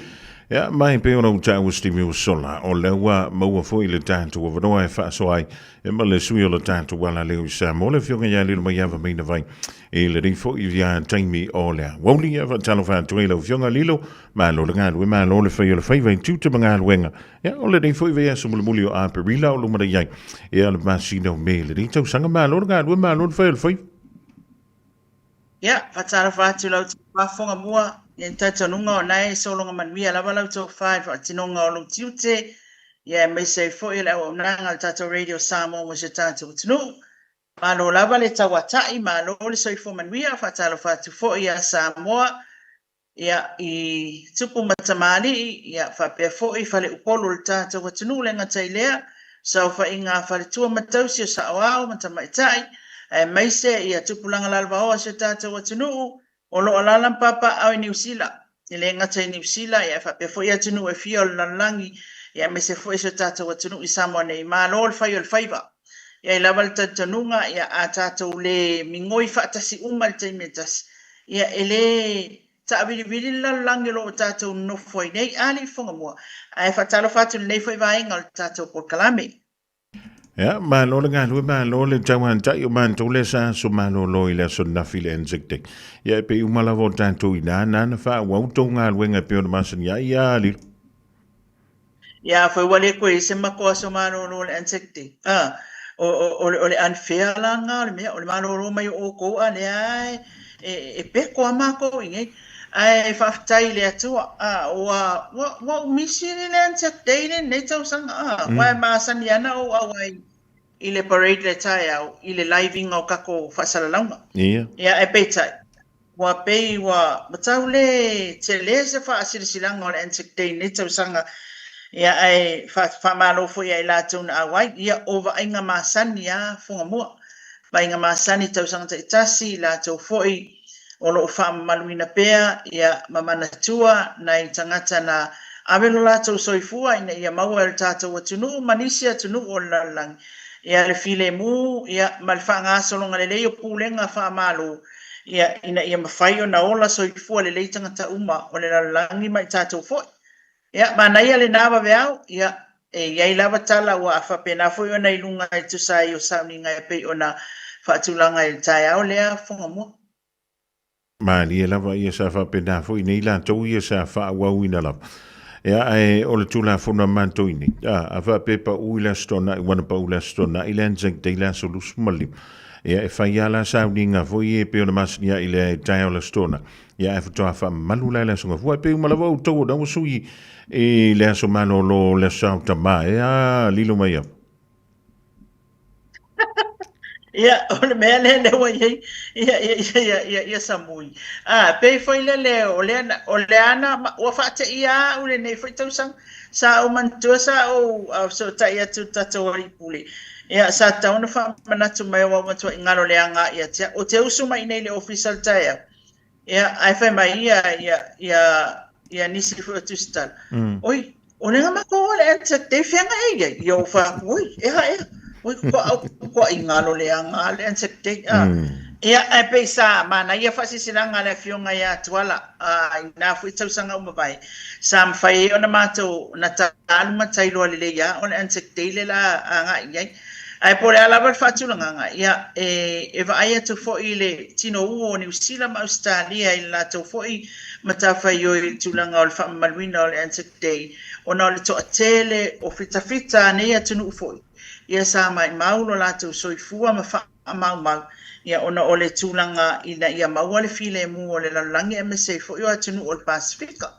Ia, mai pe ona uta ua stimi o sola o le ua maua foi le tātou avanoa e faasoa ai e ma le sui o le tātou ala leo i Samoa le afioga ia Lilo Maiava Maina Vai i le rei foi ia taimi o le aoauli. Ia, faatalofa atu ai lau afioga Lilo, malo le galue, malo le fai o le faiva i tiute ma galuega. Ia, o le rei foi vaiaso mulimuli o Aperila o luma nei ai ia le masina o Me le rei tausaga, malo le galue, malo le fai o le faiva. Ia, faatalofa atu lau tou faafofoga mua, ia ni talitonuga o na e sologa manuia lava lau tou fa i le faatinoga o lou tiute, ia aemaise ai foi o le auaunaga a le tatou Radio Samoa mo si o tatou atunuu. Malo lava le tauata'i, malo le soifua manuia, faatalofa atu foi ia Samoa, ia, i tupu ma tamalii, ia, faapea foi faleupolu o le tatou atunuu le gata i lea, saofaiga a faletua ma tausi o saoao ma tamaitai, aemaise ia tupulaga lalovaoa o si o tatou atunuu o lo o alaala ma papaaao i Niu Sila. E le gata i Niu Sila, ia, faapea foi atunuu e fia o le lalolagi, ia, aemaise foi si o tatou atunuu i Samoa nei. Malo le fai o le faiva. E ai lava le talitonuga, ia, a tatou le migoi faatasi uma i le taimi e tasi, ia, e le taavilivili le lalolagi o lo o tatou nonofo ai nei, a alii fofoga mua. Ae faatalofa atu i lenei foi vaega o le tatou polokalame. Ia, malo le galue, malo le tauantai o matou le sa aso malolo i le aso nafi le Anzac Day. Ia, e pei uma lava o tatou i nā, nā na faaauau tou galuega e pei ona masani ai, ia, Lilo. Ia, afai ua le koe i se makou aso malolo o le Anzac Day, a, o, o, o, o le unfair la nga o le mea, o le malolo mai o oukou a lea e, e, e peko a makou i nei. Ae faafetai i le Atua, a, ua, ua, ua ou misi i le Anzac Day lenei tausaga, a, mm. Aua e masani ana ou auai i le parade le taeao, i le live iga o kakou faasalalauga. Ia. Ia, ae peitai, Ua pei ua tau le tele se faasilasilaga o le Anzac Day i lenei tausaga, ia ae faamalo foi ia i latou na auai. Ia o vaaiga masani a Fugamua, vaaiga masani i tausaga taitasi, i latou foi o lo o faamamaluina pea ia ma manatua nai tagata na ave lo latou soifua ina ia maua e lo tatou atunuu ma nisi atunuu o le lalolagi ia le filemu ia ma le faagasologa lelei o pulega faamalo ia, ina ia mafai ona ola soifua lelei tagata uma o le lalolagi ma i tatou foi. Ia, manaia lena vaveao, ia, e i ai lava tala ua faapena foi ona i luga e tusa ai o sauniga e pei ona faatulaga i le taeao lea Fogamua. Malie lava ia sa faapena foi nei latou ia sa faaauauina lava. Ia, ae o le Tulafono a matou i nei, a, a faapea pau i le Aso Toonai, ua na pau i le Aso Toonai, le Anzac Day, le aso 25. Ia, e fai lava la sauniga foi e pei ona masani ai i le taeao o le Aso Toonai. Ia, ae faatoa faamamalu la i le Aso Gafua. E pei uma lava outou o lena ua sui i le aso malolo o le Aso Sa o Tama, e a, lilo mai au. Ia, o le mea lea lea ua i ai, ia, ia, ia, ia, ia, ia Samui. A, pei foi lele, o lea, o lea na, ua faateia au lenei foi tausaga. Sa ou manatua sa ou fesootai atu i le tatou alii pule. Ia, sa tatau ona faamanatu mai aua ua matuai galo leaga ia te au. Ou te usu mai i inei i le ofisa i le taeao, Ia, ae fai mai ia, ia, ia, ia nisi foi o Tusitala, Oi, o lea na matou o le Anzac Day, fea na e i ai? Ia ou fai atu, oi, ea, ea, oi, kua au, kua i ngalo leaga le Anzac Day. Ah. Ia, ae pei sa manaia faasilasilaga a le afioga ia Tuala, ah, i na foi tausaga ua mavae, sa mafai ai ona matou, na talu ma tailoa lelei lava o le Anzac Day le la agai i ai. Ae po o le a lava le faatulagaga, ia, e vaai atu foi i le tinou o Niu Sila ma Ausetalia i le latou foi matafaioi i le tulaga o le faamamaluina o le Anzac Day, ona o le toatele o fitafita a nei atunuu foi, ia sa maimau lo latou soifua ma faamaumau, ia, ona o le tulaga ina ia maua le filemu o le lalolagi aemaise ai foi o atunuu o le Pasefika.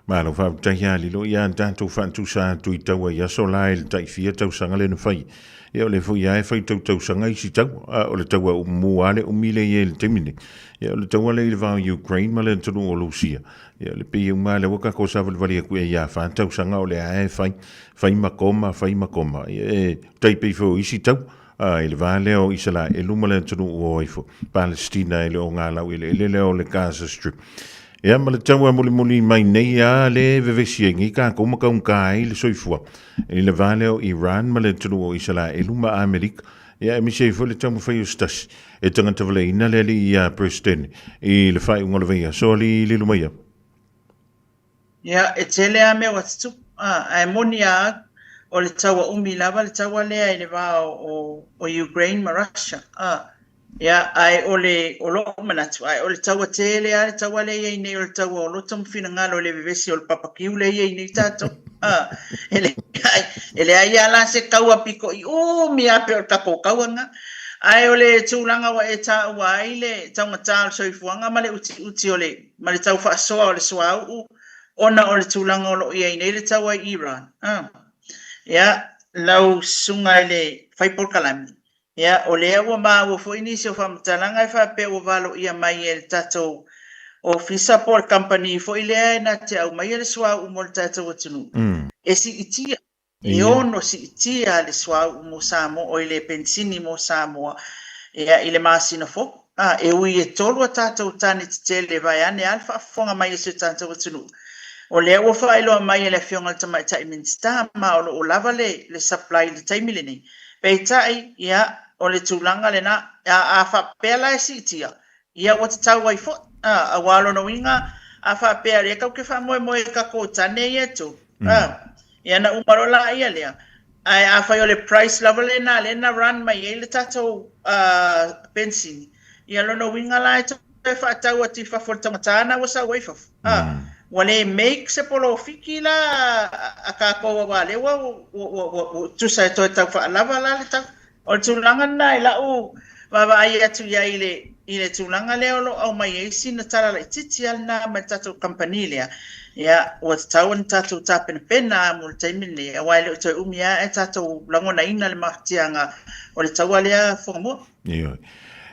Malo faafetai a lilo ia tatou faatusa atu i taua i aso la i le tai fia tausaga le na fai. Ia o le foi a e fai tau tausaga isi tau, a o le taua umu a le umi le i le taimi nei. Ia o le taua le i le va o Ukraine ma le atunuu o Lusia. Ia o le pei uma lea ua tatou savalivali atu i ia fa tausaga o le a e fai, fai ma koma, fai ma koma. Ia e tai pei foi o isi tau a i le va lea o Isalaelu ma le atunuu o ifo Palestina i le ogalau eleele lea o le Gaza Strip. Ia ma le taua mulimuli mai nei a le vevesi ai nei tatou ma taugata ai le soifua i le va lea o Iran ma le atunuu o Isalaelu ma Amerika. Ia aemaise ai foi le taumafai o se tasi e tagata valeina le alii ia Peresetene i le faaiuga o le vaiaso alii Lilumaia. Ia, e tele lava mea ua tutupu, ae moni a au, o le taua umi lava le taua lea i le va o Ukraine ma Russia. Ia, ae o le, o lou manatu, ae o le taua tele lava le taua lea e i ai nei, o le taua o loto ma finagalo i le vevesi o le papakiu lea e i ai nei tatou. E leai, e leai lava la se taua pito i umi lava pei o le tatou taua lena. Ae o le tulaga ua e taua ai le taugata o le soifuaga ma le utiuti o le ma le tau faasoa o le suauu ona o le tulaga o lo o i ai nei le taua i Iran. Ia, lau susuga i le fai polokalame, ia, o lea ua maua foi nisi o faamatalaga e faapea ua valoia mai e le tatou ofisa po o le kamupani foi lea e na te aumaia le suauu mo le tatou atunuu, e siitia E ono siitia le suauu mo Samoa, oi le penisini mo Samoa, ia, i le masina fou. A, e ui e tolu a tatou tane tetele vaeane a le faafofoga mai a si o tatou atunuu. O lea ua faailoa mai e le Afioga i le Tamaitai Minisita, ma o lo o lava le, le supply i le taimi lenei. Peitai, ia, o le tulaga lena, a, a faapea la e siitia, ia ua tatau ai foi, a, aua o lona uiga, a faapea o lea tatou te faamoemoe i tatou tane ia e tolu, a, Ia na uma loa laia lea. Ae afai o le price lava lena lea na run mai ai le tatou penisini, ia lona uiga la e toe faatau atu i fafo i le taugata na ua sau ai i fafo. Ua le make se polofiki la a tatou aua lea ua ua tusa e toe tau faalava la le tau. O le tulaga lena i la'u vaavaai atu i ai i le, i le tulaga lea o lo o aumai ai sina tala laitiiti lava lena mai le tatou kamupani lea, ia, ua tatau ona tatou tapenapena lava mo le taimi lenei, aua e le o toe umi lava ae tatou lagonaina le mafatiaga o le taua lea Fuagamua. Ioe.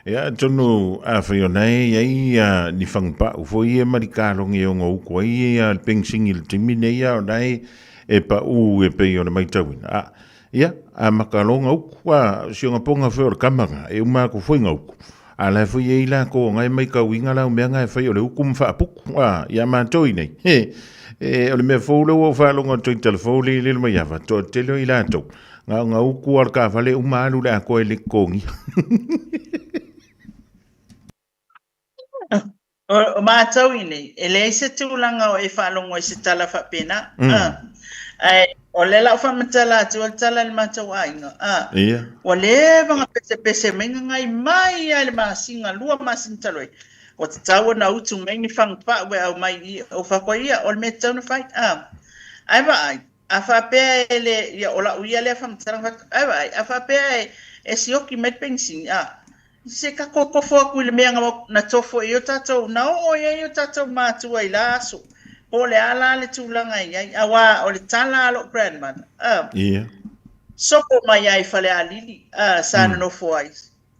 Ia, atonu afai o na e i ai ia ni fagupa'u foi ia ma ni kalogi e ono uku ai ia le penisini i le taimi nei a o na e e pa'u e pei ona maitauina. A, Ia, a maka loa gauku, a si ona ponga foi o le kama nga, e uma aku foi gauku. A la foi e i lako o ngai mai kauinga lau mea nga e fai o le uku ma faapuku, a, ia matou i nei. He, e, o le mea fou le ua ou faalogo atu i telefou le le mai ava, toa tele o i latou. Nga o gauku a le kafale uma alu le akoa i le kogi. O mātou i nei, e leai se tulaga o e faalogo i se tala faapena. Ae o lea la o faamatala atu o le tala i le matou aiga. Ua leva ona pesepese mai gagai mai lava i le masina, lua masina talu ai. Ua tatau ona utu mai ni fagupa'u e aumai i i. Ou fai atu ai, ia, o le mea e tatau ona fai. Ae vaai, a faapea e le, ia, o la'u ia lea faamatalaga, ae vaai, a faapea e sioki mai le penisini, Se tatou tofo atu i le mea na tofo i ai o tatou, na oo i ai o tatou matua i la aso. Po o le a la le tulaga e i ai, aua o le tala a lou grandmother, Ia. Sopo mai ai Falealili, a, sa nonofo ai.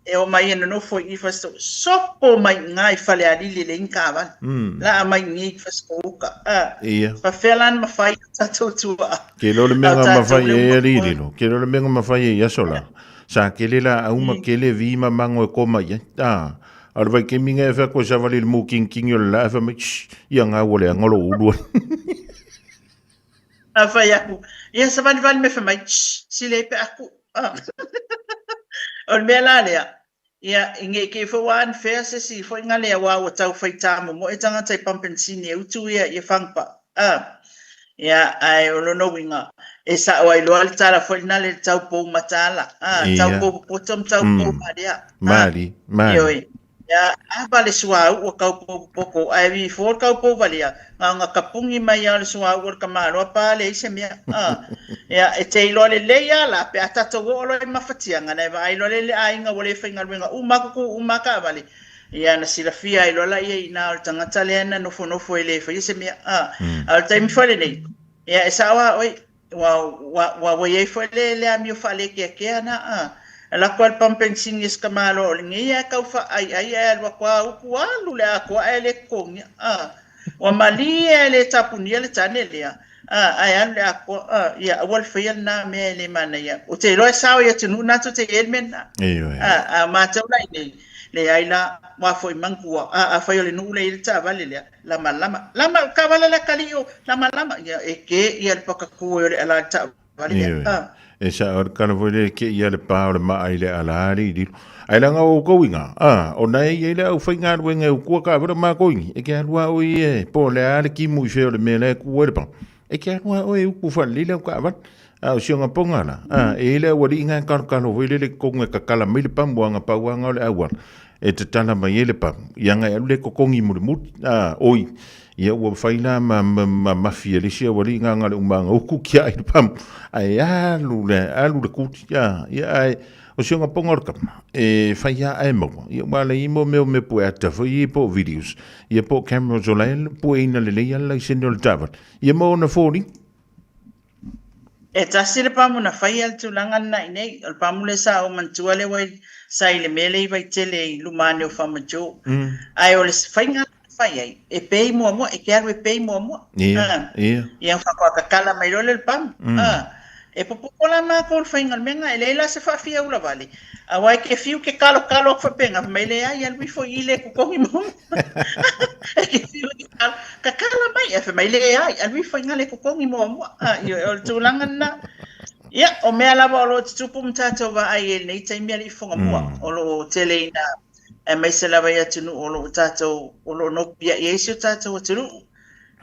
E o mai e nonofo i i Fasitoo, sopo mai i ina i Falealili e leai ni taavale. Laa mai i inei i Fasitoo uka, a. Ia. Faafefea la ona mafai e o tatou tuaa. Ke iloa le A mea o na tatou mafai lea e ua alii matua. lilo. Ke iloa le mea na mafai e i aso la. Sa kele laau ma kele vi ma mago e koma i ai. A, a o le vaitaimi na e fai atu e savali i le mukinkingi o le laa e fai mai, Shh, ia gau ua leaga lou ulu ai. A fai aku, ia savalivali mai fai mai, Shh, sile ai pe aku. O le mea la lea, ia, i nei te i foi ua unfair se isi foi na lea aua ua tau fai tāmomoe tagata i pampensini e utu ia ia fagupaa. Ia, ae o lona uiga, e sao ai loa le tala foi lena le tau pou mataala, tau pou popoto ma tau pou malea. Mali, mali. Ioe. Ia, a le suauu ua kau pou popoto, ae wi fo le kau pou valea, na ona kapuni mai lava o le suauu o le tamaloa pa leai se mea. Ia, e te iloa lelei lava la, pe a tatou oo loa i mafatiaga, na e vaai loa lea i le aiga ua le faigaluega uma atu tu uma lava taavale, ia ona silafia ai loa laia i ina o le tagata lea na nofonofo e le faia se mea. A o le taimi foi lenei, ia e sao lava oe, Ua, ua, ua, ua i ai foi le, le amio faalekeakea na, a. E lako lava le pamu penisini e si tamaloa o lenei ae tau faaaiai ae alu atu a upu alu le atoa ae le totogia, a. Ua malie ae le tapunia le tane lea, a, ae alu le atoa, a. Ia aua le faia lena mea e le manaia. Ou te iloa e sao i atunuu na tou te i ai le mea lena. Ioe. A, a o matou la i nei, leai la, ua foi manatua, a, afai o le nuu lea e i ai le taavale lea, Lama lama lama taavale le atalii o lama lama ia e ke ia le pakatu e o le ala le taavale lea. Ioe. E sao le tala foi lea ke ia le pa o le maa i le ala ali i lilo. Ai langa o kou inga, a, o na e i le au whaingaluenga e ukua taavale o mākou ingi, e ke alua o i e, po le a le kimu i whea o le mea le ku e le pa. E ke alua o e uku whalile au taavale. A o sionga ponga la, a, e ile au ali inga e kalokalo foi lele konga e kakala mai le pamu anga pauanga o le auala. E tatala mai ai le pamu, ia ngai alu le kokongi mulimuli, a, oi, ia ua fai la ma, ma, ma mafi e le isi aualii nganga le umanga uku kia ai le pamu, ae alu le, alu le kuti, a, ia ae, o sionga ponga o le kama, e fai a ae maua, ia ua ala i mo mea o mea pue ata foi ia po o videos, ia po o cameras o la e pue ina lelei ala laisene o le taavale, ia ma ona foliga. E tasi le pamu na faia le tulaga lena i nei, o le pamu lea sa ou manatua lea ua sa i le mea lea i Vaitele i luma ane o Farmer Joe. Ae o le faiga na fai ai, e pay muamua, e te alu e pay muamua. Ia faatoa tatala mai loa lea o le pamu. E popoto la matou i le faiga o le mea lena, e leai la se faafiaula vale, aua e te fiu e te kalokalo atu faapena, fai mai leai, alu ifo i i le totogi muamua. E te fiu e te kalo, tatala mai, ae fai mai leai, alu ifo i ina le totogi muamua. Ioe, o le tulaga lena. Ia, o mea lava o lo o tutupu ma tatou vaai i lenei taimi alii Fofoga Mua, o lo o tele ina, aemaise lava i atunuu o lo o tatou, o lo o nopiai ai si o tatou atunuu.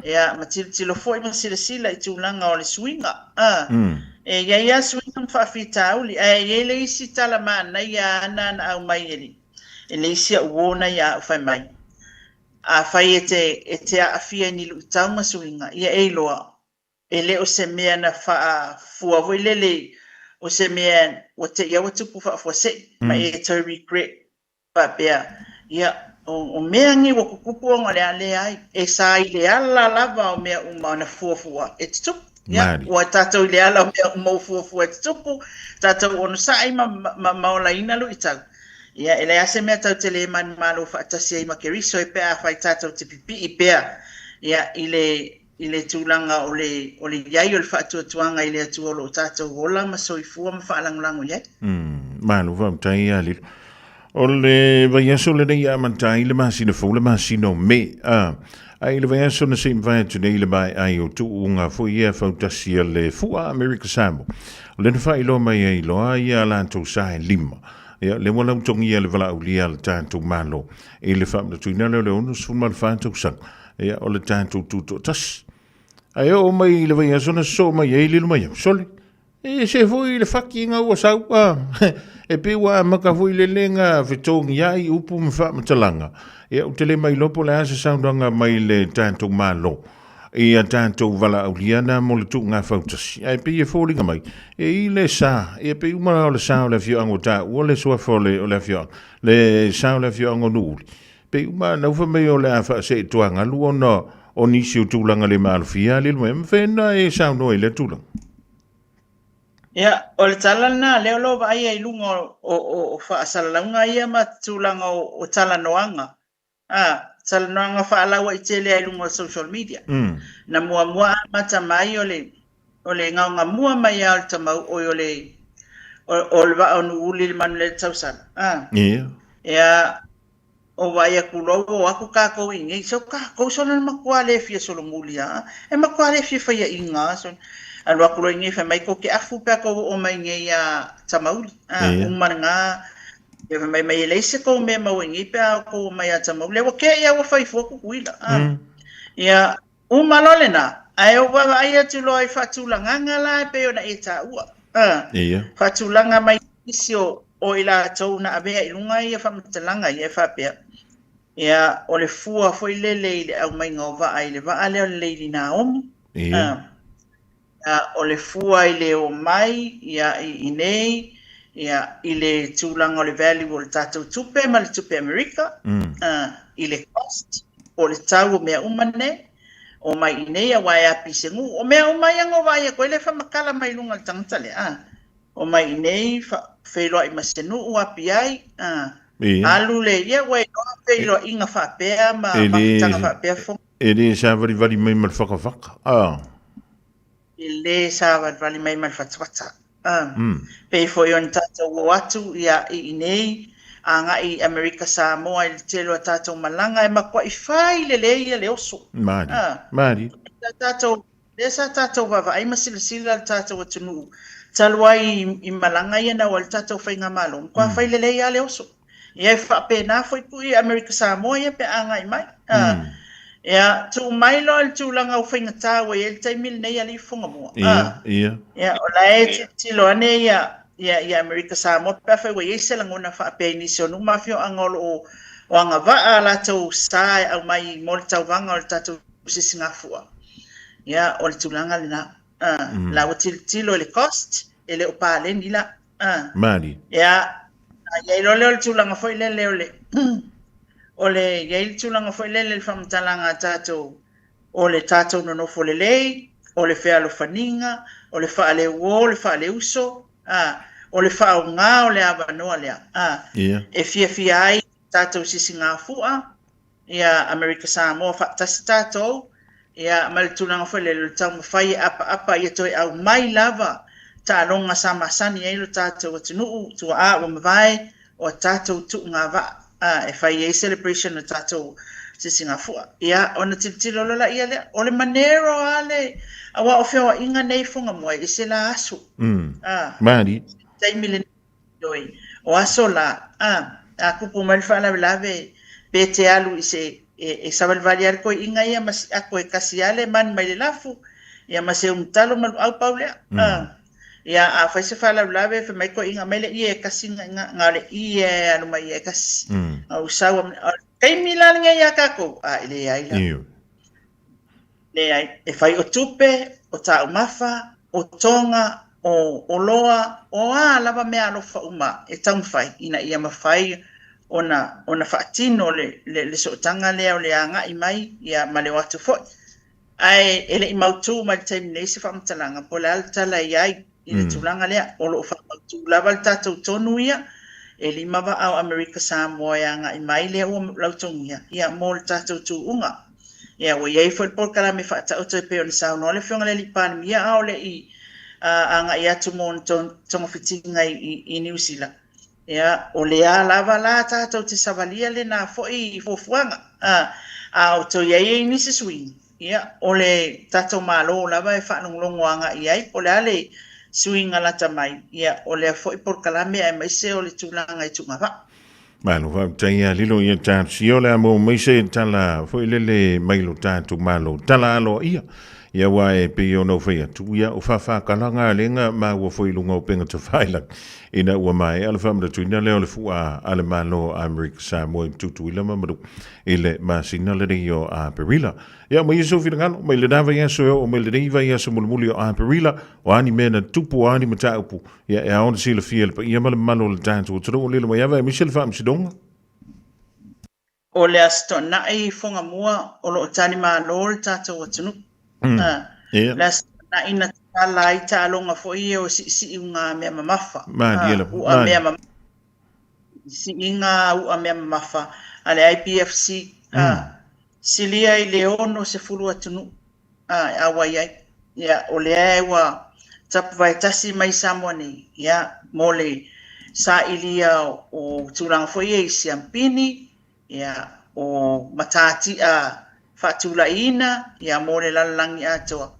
Ia, ma tilotilo foi ma silasila i tulaga o le suiga. A, e i ai lava suiga ma faafitauli, ae i ai le isi tala manaia ana na aumai e le, e le isi au uo na ia au fai mai, Afai e te, e te aafia i ni luitau ma suiga, ia e iloa, e le o se mea na faafua foi lele o se mea ua te i a ua tupu faafuasei, ma e toe regret Faapea, ia, o mea nei ua tutupu ona o le a leai, e sa i le ala lava o mea uma na fuafua e tutupu. Ia, ua tatou i le ala o mea uma ua fuafua e tutupu, tatou onosai ma, ma, ma olaina luitau. Ia, e leai lava se mea tatou te le manumalo faatasi ai ma Keriso e pe afai tatou te pipii pea, ia, i le, i le tulaga o le, o le i ai o le faatuatuaga i le Atua o lo o tatou ola ma soifua ma faalagolago i ai. Malo faafetai ia Lilo. O le vaiaso lenei ia amata ai le masina fou le masina o Me. A, ai le vaiaso na sei mavae atu nei le maeai o tuuga foi ia fautasi a le Fua Amerika Samoa. O le na faailoa mai ai loa ia latou sa e lima. Ia, le ua lautogia le valaaulia a le tatou Malo i le faamanatuina lea o le 64 tausaga. Ia, o le tatou tutoatasi. Ae oo mai i le vaiaso na sosoo mai ai lilo mai au, sole, e se foi le faki nga ua sau, a, e pei ua amata foi le lenga fetogi ai upu ma faamatalaga. Ia, ou te le mailoa po o le a se saunoaga mai le tatou Malo i a tatou valaaulia na mo le tuuga fautasi. Ae pei e foliga mai, e i le sa, ia pei uma la o le sa o le afioaga o taua le suafa o le, o le afioaga, le sa o le afioaga o Nuuuli. Pei uma ana ufa mai o le a faaseetuagalu ona o nisi o tulaga le maalofia alilo mai. E mafai ona e saunoa i lea tulaga? Ia, o le tala lena lea o lo o vaaia i luga o, o, o, o faasalalauga ia ma tulaga o, o talanoaga. A, talanoaga faalauaitele i luga o social media. Na muamua amata mai o le o le gaogamua mai lava o le tamau oi o le o, o le vaa o Nuuuli i le manu lea tausala. A. Ia. Ia, o vaai atu loa ua o atu kākou i inei, so kākou sona le matua le fia solomuli a, e matua le fia faiaʻiga a, so alu atu loa i inei fai mai tou te afu pe a tou oo mai inei iā Tamauli, a, uma lena, ia fai mai mai e leai se tou mea e maua i inei pe a tou oo mai ia Tamauli, a ua tea ia ua fai fua Tutuila, a, ia Uma loa lena, ae ou vaavaai atu loa i faatulagaga la e pei ona e taua, a, Ia. faatulaga mai nisi o, o i latou na avea i luga ia faamatalaga ia e faapea, ia, o le fua foi lele i le aumaiga o vaa i le vaa lea o le Lady Naomi, Ia. a, ia, o le fua i le omai, ia, i inei, ia, i le tulaga o le value o le tatou tupe ma le tupe Amerika, a, i le cost, o le tau o mea uma nei, omai inei aua e api i se nuu. O mea uma ia na ou vaai atu ai le faamatala mai luga o le tagata lea, a, omai inei, fa, feiloai ma se nuu, api ai, a, Ia. alu le, ia ua iloa feiloaiga faapea ma E le, mafutaga faapea fo. e le savalivali mai ma le whakawhaka. A. E le savalivali mai ma le fatafata. A. Pei foi ona tatou o atu ia i inei, agai i Amerika Samoa i le tele o a tatou malaga, e matuai fai lelei ia le oso. Malie. A. Malie. Sa tatou, lea sa tatou vaavaai ma silasila le tatou atunuu talu ai i malaga ia na o ai le tatou faigamalo, matua fai lelei lava le oso. Ia e faapena foi pui i Amerika Samoa ia pe a agai mai. A, ia, tuu mai loa i le tulaga ua faigata ua i ai le taimi lenei alii fofoga mua. Ia, ia. Ia, o la e tilotilo ane ia, ia, ia Amerika Samoa pe afai ua i ai se lagona faapea i nisi o nuu ma afioaga o lo o, o agavaa a latou sa e aumai mo le tauvaga o le tatou sisigafua. Ia, o le tulaga lena. A, la ua tilotilo i le cost, e le o paleni la. A. Malie. Ia, a i ai loa lea o le tulaga foi lele o le, o le, i ai le tulaga foi lele i le faamatalaga a tatou, o le tatou nonofo lelei, o le fealofaniga, o le faaleuo, o le faaleuso, a, o le faaaoga o le avanoa lea, a, Ia. e fiafia ai tatou sisigafua, Ia, Amerika Samoa faatasi tatou, ia, ma le tulaga foi lele o le taumafai e apaapa ia toe aumai lava taaloga sa masani ai lo tatou atunuu, tuaa ua mavae, o a tatou tuugavaa, a, e fai ai celebration o tatou sisigafua. Ia, ona tilotilo loa laia lea, o le manero lava le, aua o feoaiga nei i Fugamoa e ese la aso, a, Malie. taimi lenei. Ioe, o aso la, a, a kupu mai le faalavelave, pe te alu i se, e, e savalivali ai le koiʻiga ia ma siʻako e kasi ale manu mai le lafu, ia ma se umu talo ma luʻau pau lea, a. Ia, a fai se faalavelave, fai mai koiʻiga mai le ʻie e kasi nga, nga, nga o le ʻie e alu mai ia e kasi. A ua sau a, o le taimi la lenei iā kākou, a e leai la. Ioe. Leai, e fai o tupe, o taumafa, o toga, o oloa, o a lava mea alofa uma e taumafai ina ia mafai ona ona faatino le le le sootaga lea o le agai mai ia ma le o atu foi. Ae e le i mautū mai le taimi nei se faamatalaga po o le a le tala e i ai i le tulaga lea. O lo o faamautū lava le tatou tonu ia, e lima vaa o Amerika Samoa e agai mai lea ua lautogia ia mo le tatou tuuga. Ia, ua i ai foi le polokalame faataoto e pei ona saunoa le Afioga i le Alii Palemia a o le i agai atu mo ona togafitiga i Niu Sila. Ia, o lea lava la tatou te savalia lena foi fuafuaga, a o toe i ai nisi suiga, ia, o le tatou Malo lava e faalogologo agai i ai po o le a le suiga lata mai, ia, o lea foi polokalame aemaise o le tulaga i tuugavaa. Malo faafetai ia lilo ia talosia o le a maua mai se tala foi lele mai lo tatou Malo tala aloaia ia aua e pei ona ou fai atu ia o faafakalaga lea na maua foi i luga o upega tafailagi ina ua maea le faamanatuina lea o le fua a le Malo o Amerika Samoa i Tutuila ma Manu'a i le masina lenei o Aperila. Ia aumai sou finagalo mai lena vaiaso e oo mai lenei vaiaso mulimuli o Aperila, o a ni mea na tupu, o a ni mataupu, ia e ao ona silafia e le paia ma le mamalu o le tatou atunuu, lilo mai ava aemaise le Faamasinoga. O le Aso Toonai i Fuagamua o lo o talimalo le tatou atunuu. Le Aso Toonai na tatala ai taaloga foi ia o siisiuga mea mamafa. Malie lava. U'a mea mamafa. Siiga u'a mea mamafa a le IPFC. Silia i le 60 atunuu e auai ai. Ia, o lea ua tapuvaetasi mai Samoa nei, ia, mo le sailia o tulaga foi ia i siampini, ia, o matatia faatulaiina, ia, mo le lalolagi atoa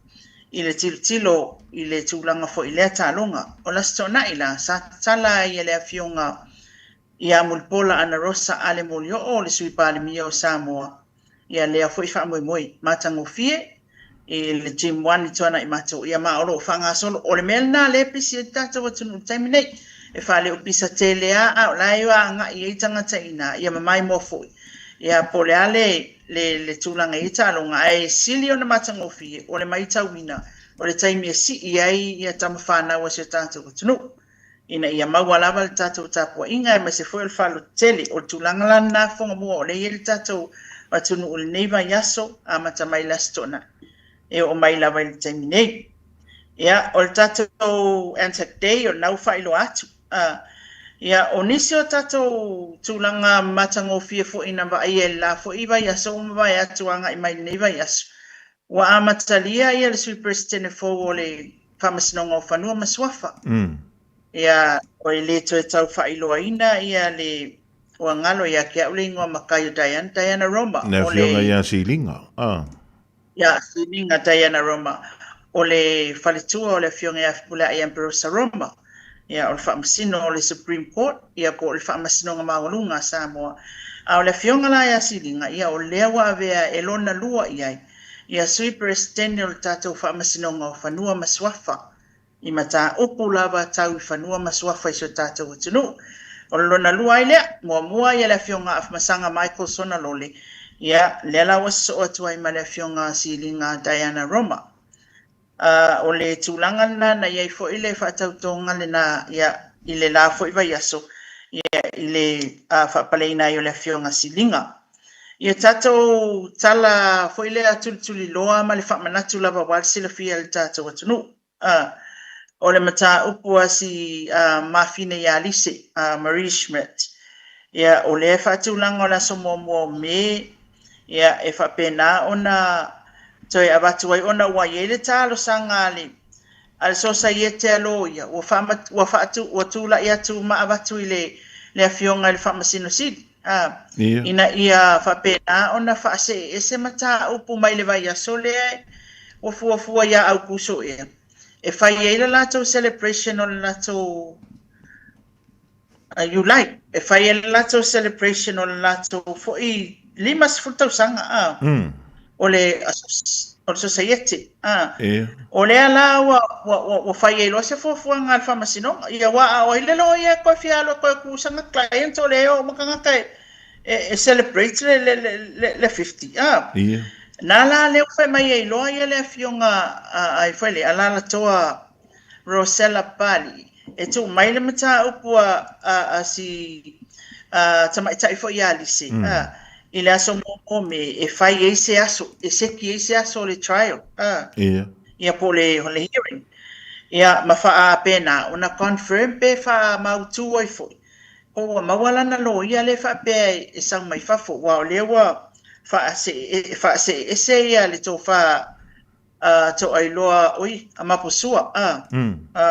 i le tilotilo i le tulaga foi i lea taaloga. O le Aso Toonai la, sa tatala ai e le Afioga ia Mulipola Anarosa Ale Molioo, o le Sui Palemia o Samoa, ia lea foi faamoemoe matagofie i le Gym One i Tuanaimato, ia ma o lo o faagasolo. O le mea lena lea e pisi ai le tatou atunuu i le taimi nei, e faaleopisa tele lava, a o la e agai ai tagata i ina, ia ma maimoa foi, ia po o le a le, le, le tulaga i taaloga, ae sili ona matagofie o le matauina o le taimi e sii ai ia tama fanau a si o tatou atunuu, ina ia maua lava le tatou tapuaiga aemaise foi o le faalototele. O le tulaga la lena Fofoga Mua o lea e i ai le tatou atunuu i lenei vaiaso, amata mai le Aso Toonai e oo mai lava i le taimi nei. Ia, o le tatou Anzac Day, o lena ua faailoa atu. Ia, o nisi o tatou tulaga matagofie foi na vaaia i le la foi vaiaso ua mavae atu agai mai i lenei vaiaso, ua amatalia ia le Sui Peresetene fou o le Faamasinoga o Fanua ma Suafa. Ia, e le toe tau faailoaina ia le ua galo ia te au le igoa matai o Diana, Diana Roma. Le afioga ia Siliga. Ah. Ia Siliga Diana Roma, o le faletua o le afioga ia Fepuleai Amberosa Roma. Ia, o le faamasino o le Supreme Court, ia po o le Faamasinoga Maualuga a Samoa. A o le afioga la ia Siliga, ia o lea ua avea e lona lua i ai ia Sui Peresetene o le tatou Faamasinoga o Fanua ma Suafa i mataupu lava tau i fanua ma suafa i si o tatou atunuu. O le lona lua ai lea, muamua ia le afioga Afamasaga Michael Sonalole, ia, lea la ua sosoo atu ai ma le afioga Siliga Diana Roma. A, o le tulaga lena na i ai foi le faatautoga lena, ia, i le la foi vaiaso, ia, i le faapaleina ai o le afioga Siliga. Ia tatou tala foi lea tulituliloa ma le faamanatu lava aua le silafia e le tatou atunuu. A, o le mataupu a si mafine ia Lise, a Marie Schmidt, ia, o lea e faatulaga o le aso muamua o Me, ia, e faapena ona toe avatu ai ona ua i ai le talosaga a le a le Sosaiete a Loia, ua faama, ua faatu, ua tulai atu ma avatu i le le Afioga i le Faamasino Sili, a, ina ia faapena ona faaseeese mataupu mai le vaiaso lea ua fuafua ia Aukuso ea, e fai ai le latou celebration o le latou Iulai, e fai ai le latou celebration o le latou foi 50 tausaga a, o le o le Sosaiete a. O lea la ua, ua, ua, ua fai ai loa se fuafuaga a le Faamasinoga, ia aua a o ai le loia e toe fia alu e toe kusaga client o lea e oo ma tagata e, e, e celebrate le, le, le, le, le 50 a. Na la lea ua fai mai ai loa ia le afioga a, ai foi le Alalatoa Rosella Pali, e tuu mai le mataupu a, a, a si a, tamaitai foi ia Lise, a, i le aso muamua o Me, e fai ai se aso, e seki ai se aso o le trial, a, ia po o le, o le hearing. Ia, ma faapena ona confirm pe faamautu ai foi, po ua maua lana loia lea faapea e sau mai fafo, aua o lea ua faasee ese ia le tofa a Toailoa, oi, a Mapusua, a, a,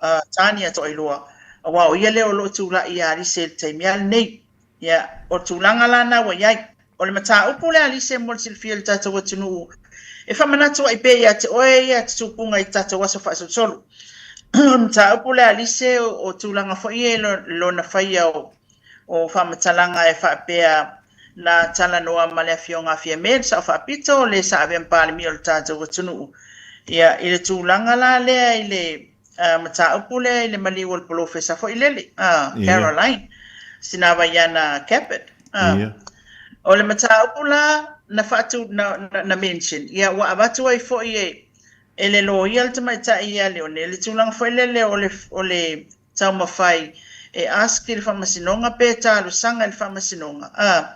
a Tania Toailoa, aua o ia lea o lo o tulai ia Lise i le taimi lava lenei. Ia, o le tulaga la lena ua i ai. O le mataupu lea a Lise mo le silafia e le tatou atunuu, e faamanatu ai pea ia te oe ia te tupuga i tatou aso faasolosolo. O le mataupu lea a Lise o tulaga foi ia i lona faia o o faamatalaga e faapea na talanoa ma le Afioga a Fiame, le Sao Faapito, le sa avea ma Palemia o le tatou atunuu. Ia, i le tulaga la lea i le uh, mataupu lea i le maliu o le polofesa foi lele, uh, Caroline Sinavaiana Gabbard. Uh, O le mataupu la na faatu na, na, na mention, ia ua avatu ai foi e e le loia le tamaitai ia Leone, le tulaga foi lele o le, o le taumafai e ask i le Faamasinoga pe talosaga i le Faamasinoga, a,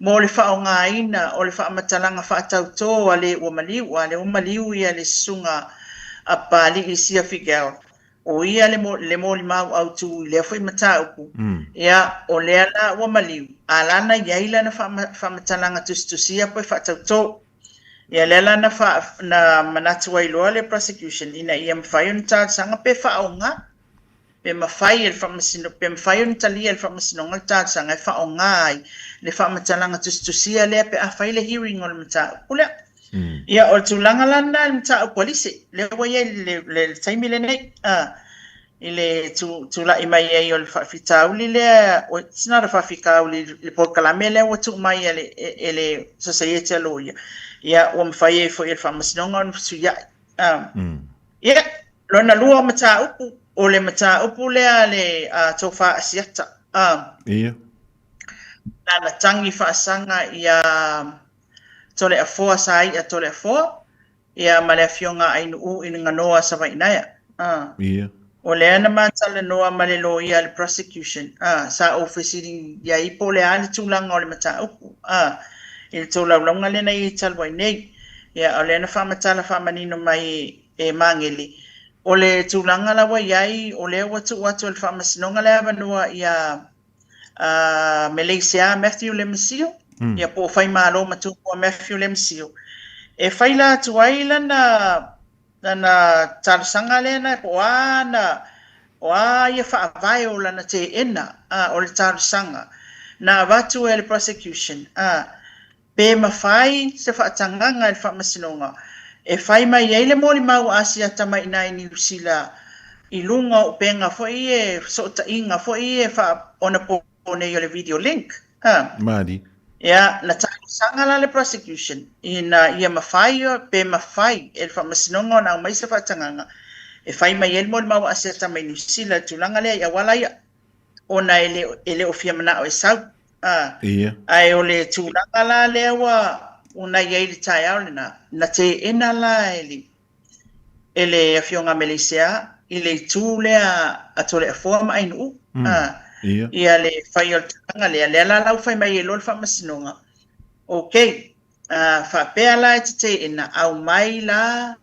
mo le faaaogaina o le faamatalaga faatautō a le ua maliu, a lea ua maliu ia le susuga a Papalii Sia Figel, o ia le, le molimau autu i lea foi mataupu, ia, o lea la ua maliu, a la na i ai lana faamatalaga tusitusia pe faatautō. Ia, lea la na, fa, na manatu ai loa le prosecution ina ia mafai ona talosaga pe faaaoga, pe mafai e le faamasino, pe mafai ona talia e le faamasinoga le talosaga e faaaoga ai le faamatalaga tusitusia lea pe a fai le hearing o le mataupu lea. Ia, o le tulaga la lena i le mataupu a Lise, lea ua i ai i le, le, le taimi lenei, i le tu, tulai mai ai o le faafitauli lea, it's not a faafitauli, le polokalame lea ua tuu mai e le, e le Sosaiete a Loia, ia, ua mafai ai foi e le Faamasinoga ona fesuiai. Ia, lona lua o mataupu, o le mataupu lea a le Tofa Asiata, Ia. Nana tangi faasaga ia Toleafoa Saia Toleafoa, ia ma le afioga a Ainuu i le ganoa Savainaea. A. Ia. O lea na ma talanoa ma le loia a le prosecution, a, sa ou fesili i ai po o le a le tulaga o le mataupu, a, i le tolaulauga lea na i ai talu ai nei. Ia, o lea na faamatala faamanino mai e Magele, o le tulaga la ua i ai, o lea ua tuu atu e le Faamasinoga le avanoa ia a Meleisia Matthew Lemisio, ia po o Faimalo Matumua Matthew Lemisio, e faila atu ai lana lana talosaga lea na po o a ana o a ia faavae o lana teena a o le talosaga na avatu e le prosecution a Pe mafai se faatagaga e le Faamasinoga e fai mai ai le molimau a Asiata mai i ina i Niu Sila i luga o upega foi e fesootaiga foi e faaonapo nei o le video link. Ha. Maari. Ia, na talosaga la le prosecution ina ia mafai pe mafai e le Faamasinoga ona aumai se faatagaga e fai mai ai le molimau a Asiata mai Niu Sila i le tulaga lea i auala ia ona e le, e le o fia manao e sau. A, Ia. Ae o le tulaga la lea ua na i ai i le taeao lena, na teena la e le, e le Afioga a Meleisea i le itu lea a Toleafoa ma Ainuu, a, Ia. ia le fai o le tulaga lea. Lea la la ua fai mai ai loa le Faamasinoga, okay, a faapea la e te teena, aumai la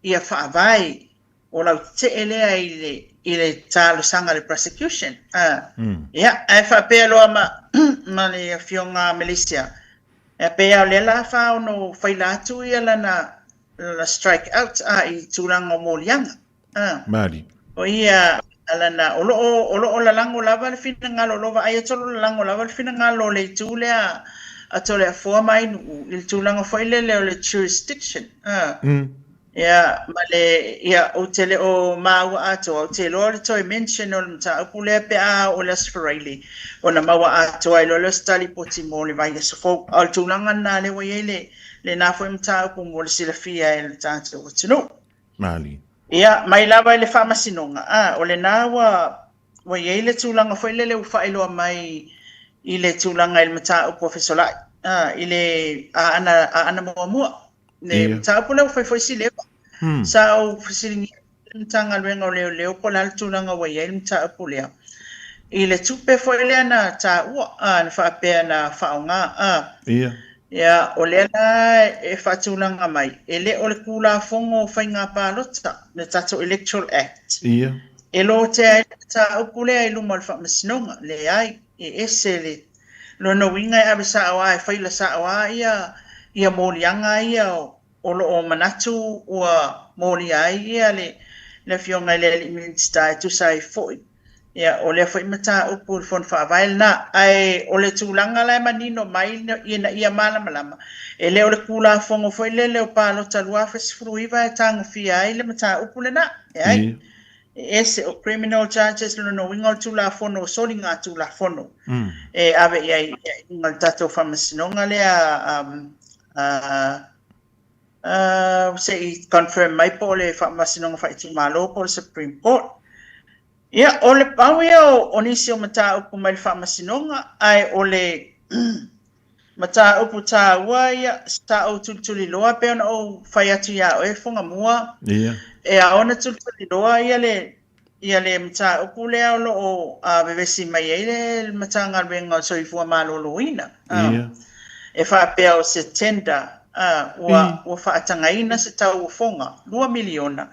ia faavae o lau tetee lea i le, i le talosaga a le prosecution. A, ia, ae faapea loa ma, ma le afioga Melissa, e pei lava o lea la faono faila atu ia lana, lana strike out a, i tulaga o moliaga. A, Maori. O ia lana, o loo, o loo lalago lava le finagalo, o loo vaai atu o loo lalago lava le finagalo o le itu lea a Toleafoa ma Ainuu i le tulaga foi lele o le jurisdiction. A, Ia, ma le, ia, ou te le o māua atoa, ou te iloa o le toe mention o le mataupu lea pe a oo i le Aso Faraile, ona maua atoa ai loa lea o se tali poti mo le vaiaso fou. A o le tulaga lena lea ua i ai le, lena foi mataupu mo le silafia e le tatou atunuu. Malie. Ia, mai lava i le Faamasinoga, a, o lena ua, ua i ai le tulaga foi lele ua faailoa mai i le tulaga i le mataupu a Fesolai, a, i le Aana, Aana muamua. Le mataupu lea ua fai foi si leva. Sa ou fesiligia le Matagaluega o Leoleo po o le a le tulaga ua i ai le mataupu lea. I le tupe foi lea na taua, a, na faapea na faaaoga, a. Ia. Ia, o lea la e faatulaga mai, e le o le Tulafono o Faiga Palota, le tatou Electoral Act, Ia. e lotea ai le mataupu lea i luma o le Faamasinoga. Leai, e ese le Lona uiga e ave sao lava, e faila sao lava ia, ia moliaga ia o lo o manatu ua molia ai ia le, le Afioga i le Alii Minisita e tusa ai foi. Ia, o lea foi mataupu i le Fono Faavae lena. Ae o le tulaga la e manino mai ina ia malamalama, e le o le Tulafono foi lele o Palota 2019 e tagofia ai le mataupu lena. Leai. E ese o criminal charges lona uiga o le Tulafono o soligatulafono e ave i ai i luga o le tatou Faamasinoga lea se i confirm mai po o le Faamasinoga Faaitumalo po o le Supreme Court. Ia, o le pau ia o nisi o mataupu mai le Faamasinoga, ae o le Mataupu taua ia, sa ou tulituliloa pei ona ou fai atu iā oe Fugamua, e ao ona tulituliloa ia le ia le mataupu lea o lo o vevesi mai ai le Matagaluega o le Soifua Maloloina, e faapea o se tender ua ua faatagaina se tauofoga $2 miliona.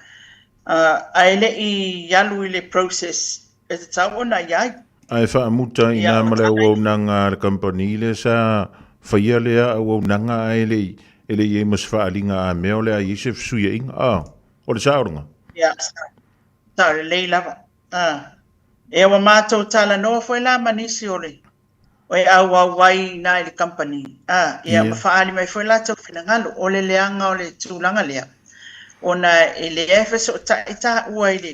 Ae le i alu i le process e tatau ona i ai. Ae faamuta i Ia, nā o ma le tala auaunaga a le kamupani lea sa faia lea auaunaga ae le i e le i ai ma se faaaliga a mea o le a i ai se fesuiaiga. A, o le sao lena. Ia, sao lelei lava. A, ia ua matou talanoa foi la ma nisi o le o e auau ai i ina i le kamupani, a, ia ma faaali mai foi latou finagalo, o le leaga o le tulaga lea, ona e leai fesootai taua i le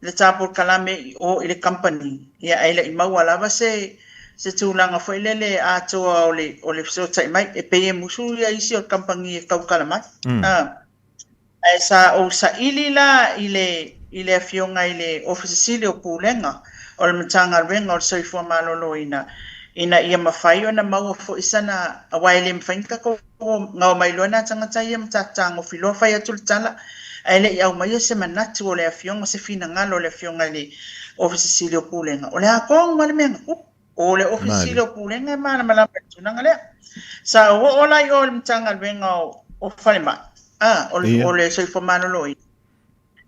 le ta polokalame i o i le kamupani, ia ae le i maua lava se se tulaga foi lele atoa o le o le fesootai mai, e pei e musu ia isi o le kamupani e tautala mai. A. Ae sa ou saili la i le i le Afioga i le Ofisa Sili o Pulega o le Matagaluega o le Soifua Maloloina ina ia mafai ona maua foi sana, aua e le mafai ona tatou gao mai loa nā tagata ia ma tatou tagofi loa fai atu le tala ae le i aumaia se manatu o le Afioga, se finagalo o le Afioga i le Ofisa Sili o Pulega. O le a tonu lava le mea na tupu? O le Ofisa Sili o Pulega e malamalama i le tulaga lea. Sa ou oo la i o i le Matagaluega o Falemai, a, o le, o le Soifua Maloloina,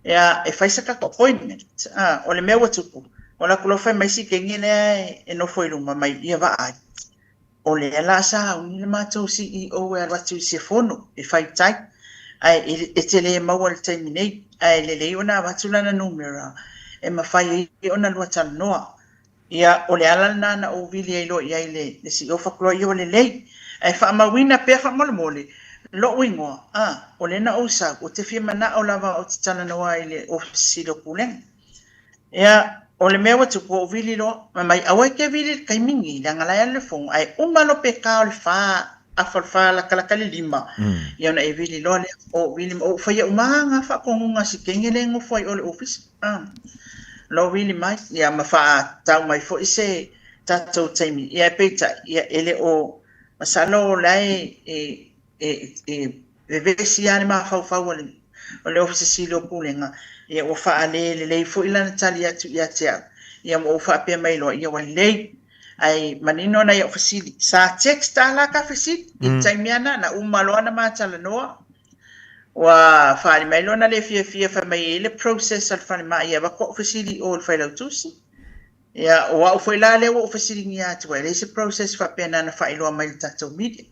ia, e fai se tatou appointment. A, o le mea ua tupu, o alu atu loa fai mai si teine lea e nofo i luma mai, ia vaai, o lea la sauni le matou CEO e alu atu i se fono e fai tai, ae e te le maua i le taimi nei, ae lelei ona avatu lana numera e mafai ai ona lua talanoa. Ia, o le ala lena na ou vili ai loa i ai le CEO fatu loa, ia ua lelei. Ae faamauina pea faamolemole lo'u igoa, a, o lea na ou sau, ou te fia mana'o lava ou te talanoa i le Ofisa Sili o Pulega. Ia, o le mea ua tupu, ua ou vili loa, fai mai, aua e te vili i le taimi nei, leaga la e alu le fono, ae uma loa pe ta o le fa, afa o le fa latalata i le lima, ia ona e vili loa lea. Ou vili, ou faia uma lava na faatonuga a si teine lea e nofo ai i o i le ofisa. A, lou vili mai, ia ma faatau mai foi se tatou taimi. Ia peitai, ia e le o, masalo o la e, e, e, e vevesi lava le mafaufau o le, o le Ofisa Sili o Pulega, ia ua faale lelei foi lana tali atu ia te au. Ia ua ou faapea mai loa, ia ua lelei. Ae manino nai au fesili. Sa text lava la ta fesili i le taimi lava lena, na uma loa ona ma talanoa. Ua faaali mai lona le fiafia fai mai e i ai le process a le falemai e avatu au fesili i o i le failautusi. Ia, o au foi la lea ua ou fesiligia atu ai, e leai se process faapena na faailoa mai i le tatou media.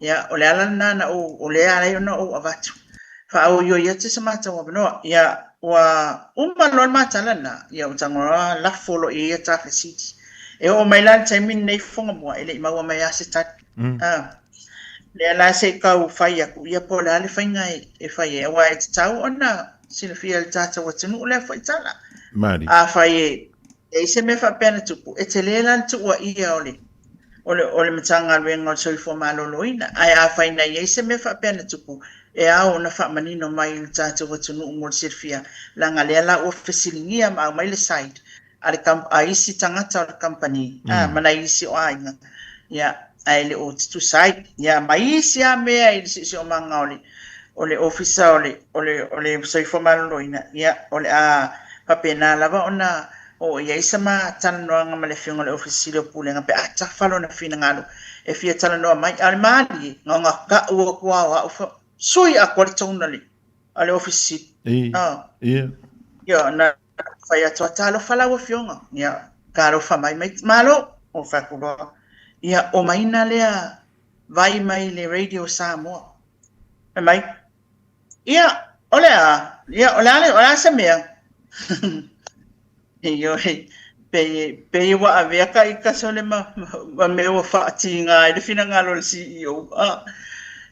Ia, o le ala lena na ou, o lea e ala ai ona ou avatu, faaoioi atu se matou avanoa. Ia, ua uma loa le ma tala lena, ia ua tago loa lafo loa i ai ia ta fesili. E oo mai la i le taimi lenei Fogamua, e le i maua mai lava se tali. Ah. Lea la se i tau fai atu, ia po o le a le faiga e fai ai, aua e tatau ona silafia e le tatou atunuu lea foi tala. Malie. Afai e i ai se mea faapea na tupu, e tele la le tuuaia o le, o le, o le Matagaluega o le Soifua Maloloina. Ae afai na i ai se mea faapea na tupu, e ao ona faamanino mai i le tatou atunuu mo le silafia, leaga lea la ua fesiligia ma aumai le side a le a isi tagata o le kamupani, a, ma nai isi o aiga, ia, ae le o tutusa ai. Ia, ma isi lava mea i le siosiomaga o le, o le Ofisa o le, o le, o le Soifua Maloloina, ia, o le a faapena lava ona oo i ai sa ma talanoaga ma le Afioga i le Ofisa Sili o Pulega pe a tafa lona finagalo e fia talanoa mai. A o le malie, na ona tau atu lava o au sui atoa le tone a le, a le Ofisa Sili. Ia. Ia, na fai atu a talofa lau afioga, ia, talofa mai mai, malo, ou fai atu loa, ia, omaina lea vai mai le Radio Samoa. Fai mai, ia, o le a, ia, o le a, o le a se mea? Ioe, pei, pei ua avea ka ita sole ma, ma mea ua faatiga ai le finagalo o le CEO. Ah,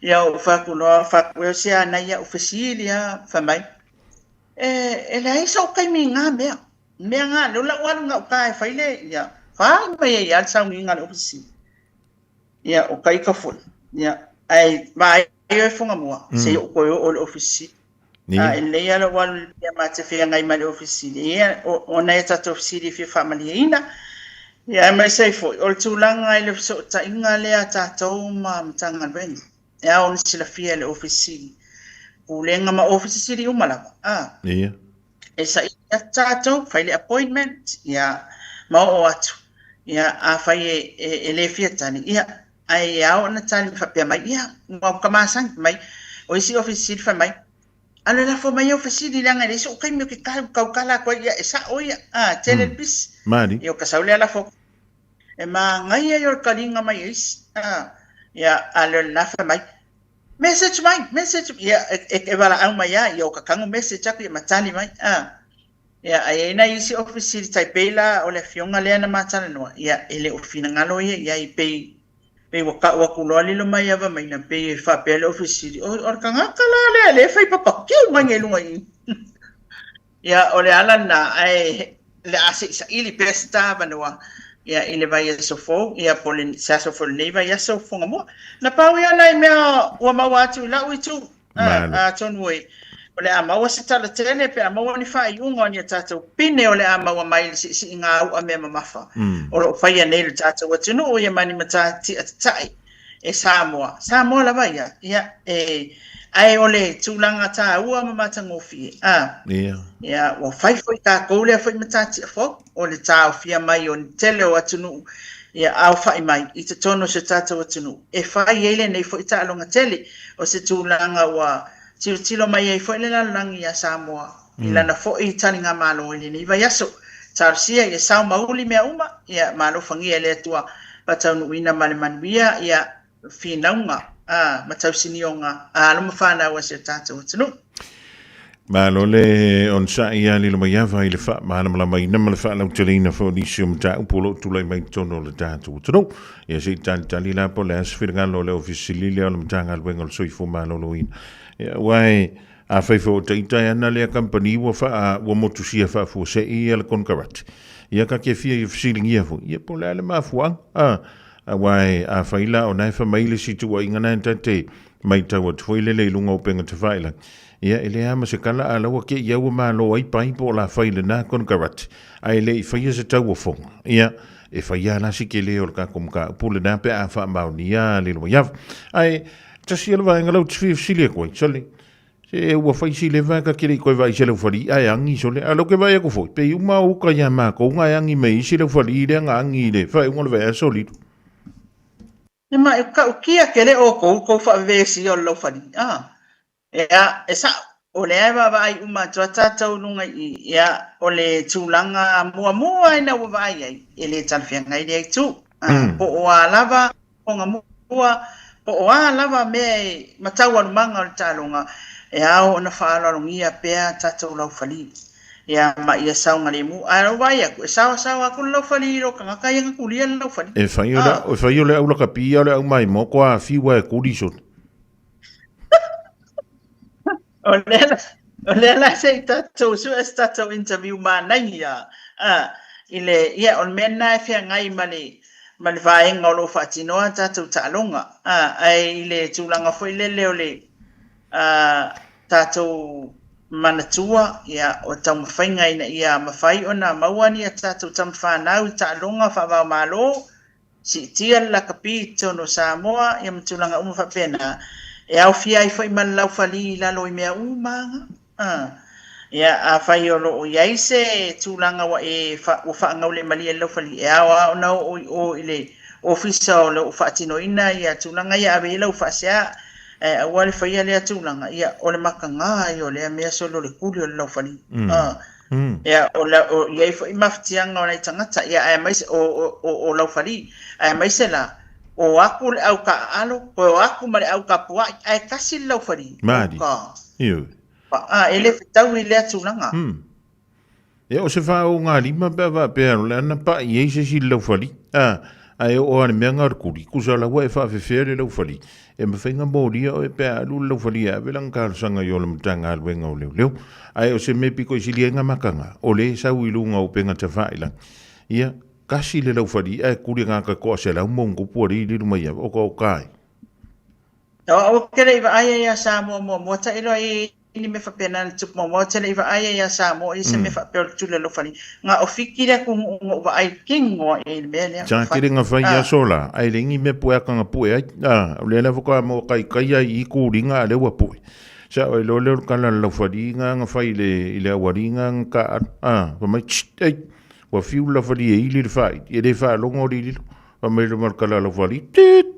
ia, ou fai atu loa, fai atu, e se ana ia, ou fesili lava, fai mai, E, e leai sou taimi i ngā mea. Mea ngā, leo lau alu gauta e fai le, ia, fai mai ai lava le sauniga a le Ofisa Sili. Ia, o ka ika foi. Ia, ae vaai oe Fugamua, se i ou toe oo i le Ofisa Sili. A e lelei lava lou alu i le mea ma te feagai ma le Ofisa Sili. Ia, o nai a tatou fesili e fia faamalieina. Ia, aemaise ai foi, o le tulaga i le fesootaiga lea a tatou ma Matagaluega. E ao ona silafia e le Ofisa Sili, Pulega ma Ofisa Sili uma lava, a. Ia. E saili atu tatou, fai le appointment, ia, ma oo atu. Ia, afai e, e, e le fia tali, ia, ae e ao ona tali ma faapea mai, ia, ua ka masani mai. O isi Ofisa Sili fai mai, A le lafo mai au fesili leaga e leai so'u taimi ou te tautala atu ai, ia e sa'o ia, a, tele le pisi. Mali. Ia o ka sau lea lafo atu. E manaia ia o le taliga mai e isi, a, ia, a le o lena fai mai, message mai, message, ia, e valaau mai lava, ia o ka tago message atu ia ma tali mai, a. Ia, a i ai nai isi ofisi i le Taipei la o le afioga lea na ma talanoa, ia, e le o finagalo ia i ai, pei, Pei ua kau aku loa lilo mai Avamaina, pei e faapea le Ofisa Sili, o, o le tagata la lea lea e fai papakiu mai nei luga i i. Ia, o le ala lena, ae le a se i saili pea se ta avanoa, ia, i le vaiaso fou, ia, po o le, se aso foi o lenei vaiaso Fugamua. Na pau ia nai mea ua maua atu i la'u itu, Malo. Atonu e, o le a maua se tala tele pe a maua ni faaiuga o ni a tatou pine o le a maua mai le siisiiga au'a mea mamafa o lo o faia nei le tatou atunuu ia ma ni matatia tata'i e Samoa. Samoa lava ia, ia, e, ae o le tulaga taua ma matagofie, a, Ia. ia, ua fai foi tatou lea foi matatia fou, o le taofia mai o ni tele o atunuu ia aofa'i mai i totonu o si o tatou atunuu e fai ai lenei foi taaloga tele. O se tulaga ua tilotilo mai ai foi le lalolagi iā Samoa i lana foi taligamalo i lenei vaiaso. Talosia ia sao ma uli mea uma, ia ma alofagia e le Atua faataunuuina ma le manuia ia finauga ma tausinioga a alo ma fanau a si o tatou atunuu. Malo le onosai ia Lilo Maiava i le faamalamalamaina ma le faalauteleina foi o nisi o mataupu o lo o tulai mai i totonu o le tatou atunuu. Ia se i talitali la po o le a se finagalo o le Ofisa Sili lea o le Matagaluega o le Soifua Maloloina. Ia, aua e, afai foi o ita e ana lea kamupani ua faa, ua motusia faafuasei ia le konekarate, ia ka te fia fesiligia foi, ia po o le a le mafuaaga, a, aua e, afai la o na e fai mai le isi tuuaiga na e ta te matau atu foi lele i luga o upega tafailagi, Ia, e leai lava ma se kala a la ua kei au ua malo ai pai po o la fai lena konekarate, ae le i faia se tauofoga. Ia, e fai lava la si tele o le tatou mataupu lena pe a faamaonia le loiava. Ae, tasi ia le vaega lea ou te fia fesili atu ai, sole, se ua fai si leva ta te le i toe vaai i se laufali ae agi sole, a o lea ou te vaai atu foi, pei uma o uta ia matou na e agi mai ai si laufali lea na agi i le faaiuga o le vaiaso lilo. E ma e kau kia ke le o kou kou whaavesi o le laufali. Ah. Ea, e sa'o, o lea e vaavaai uma atu a tatou i luga i i, ea, o le tulaga muamua ina ua vaai ai, e le talafeagai lea itu. A, po o a lava fofoga mua, po o a lava mea e ma taualumaga o le taaloga, e ao ona faaaloalogia pea tatou laufali, ea, ma ia saogalemu. Ae o lou vaai atu, e saosaoa atu le laufali i lo tagata ia na tulia le laufali. E fai o le, e fai o le au lakapi a o le au maimoa kua fiu a e kuli sole. O lea la, o lea la se i tatou sue se tatou interview manaia i le, ia, o le mea lena e feagai ma le, ma le vaega o lo o faatinoa a tatou taaloga, ae i le tulaga foi lele o le tatou manatua, ia, o taumafaiga ina ia mafai ona maua ni a tatou tamafanau i taaloga faava-o-Malo, Siitia le lakapi i totonu o Samoa, ia ma tulaga uma faapena, e aofia ai foi ma le laufali i lalo i mea uma a. Ia, afai o lo o i ai se tulaga ua e ua faagaulemalie i le laufali, e ao lava ona oo i o i le ofisa o lo o faatinoina ia tulaga ia, ave i ai lau faasea, ae aua le faia lea tulaga, ia, o le mataga ia o lea mea solo le kuli o le laufali. A. Ia, o la, o i ai foi mafatiaga o nai tagata, ia, aemaise, o, o, o, o laufali, aemaise la, o aku le au kaaalo, toe o aku ma le au kapua'i, ae tasi le laufali. Mali. Ka. Ioe. A, e le fetaui i lea tulaga. Ia, o se faaogalima pe a faapea o le a na pa'i ai se isi i le laufali, a, ae oo lava i le mea na o le kuli, tusa la ua e faafefea le laufali, E mafai ona molia oe pe a alu le laufali e ave lana talosaga i o le Matagaluega o Leoleo. Ae o se mea pito i sili ai ngā makanga, o le e sau i luga o upega tawhailagi. Ia, kasi le laufali ae kuli ngā katoa 100 ma ono tupu alii lilu mai ava, o ka o kai. O au ke le i vaai ai iā Samoa muamua tailo ai ni mea faapena na tupu muamua ou te le i vaai ai iā Samoa i se mea faapea o le tuli o le laufali. Na o Fiki le atunuu na ou vaai kino ai i le mea lea. Sa tele na fai aso la, ae leai ni mea pue aka na pue ai. A, o lea lava faatoa mo taitai ai i kuliga a lea ua pue. Sa o iloa lea o le kala o le laufali na na fai i le, i le aualii na na taaalo. A, fai mai, tst, ei, ua fiu le laufali e ili le faaili, e le faalogo le lilo. Fai mai le ma le kala o le laufali, tiit!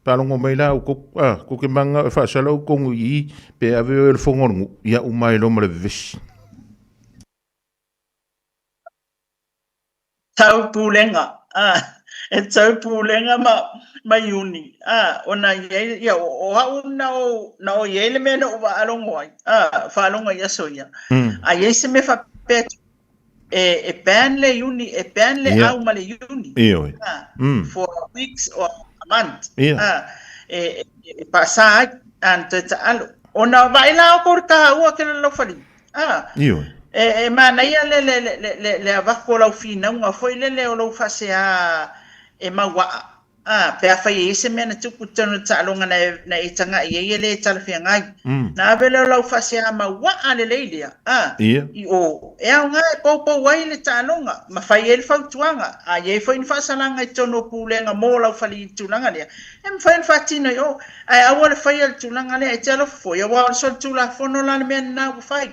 Faalogo mai la outou, a, tou te mananao e faasala outou i i, pe ave oe i le fono a le nuu, ia uma ai loa ma le vevesi. Taupulega, a, e taupulega ma, ma Iuni, a, ona i ai, ia, o, o au na ou, na o i ai le mea na ou faalogo ai, a, faalogo i aso ia. A i ai se mea faapea e, e ban le Iuni, e ban le au ma le Iuni. Ioe. A, for weeks or a month. A, e, e, e paasa ai, a, na toe taalo. Ona vaai la outou i le taua ke le laufali. A, Ioe. E, e manaia le, le, le, le, le avatu o lau finauga foi lele o lou faasea e mauaa, a, pe afai e i ai se mea na tupu i totonu o le taaloga na e, na e taga'i ai e le talafeagai. Na ave lea o lau faasea mauaa lelei lea, a, Ia. i o, e aoga e poupou ai le taaloga ma fai ai le fautuaga. A i ai foi ni faasalaga i totonu o pulega mo lau fali i le tulaga lea, e mafai ona faatino i o. Ae aua le faia le tulaga lea, e te alofa foi, aua o le solitulafono la le mea lena ua fai.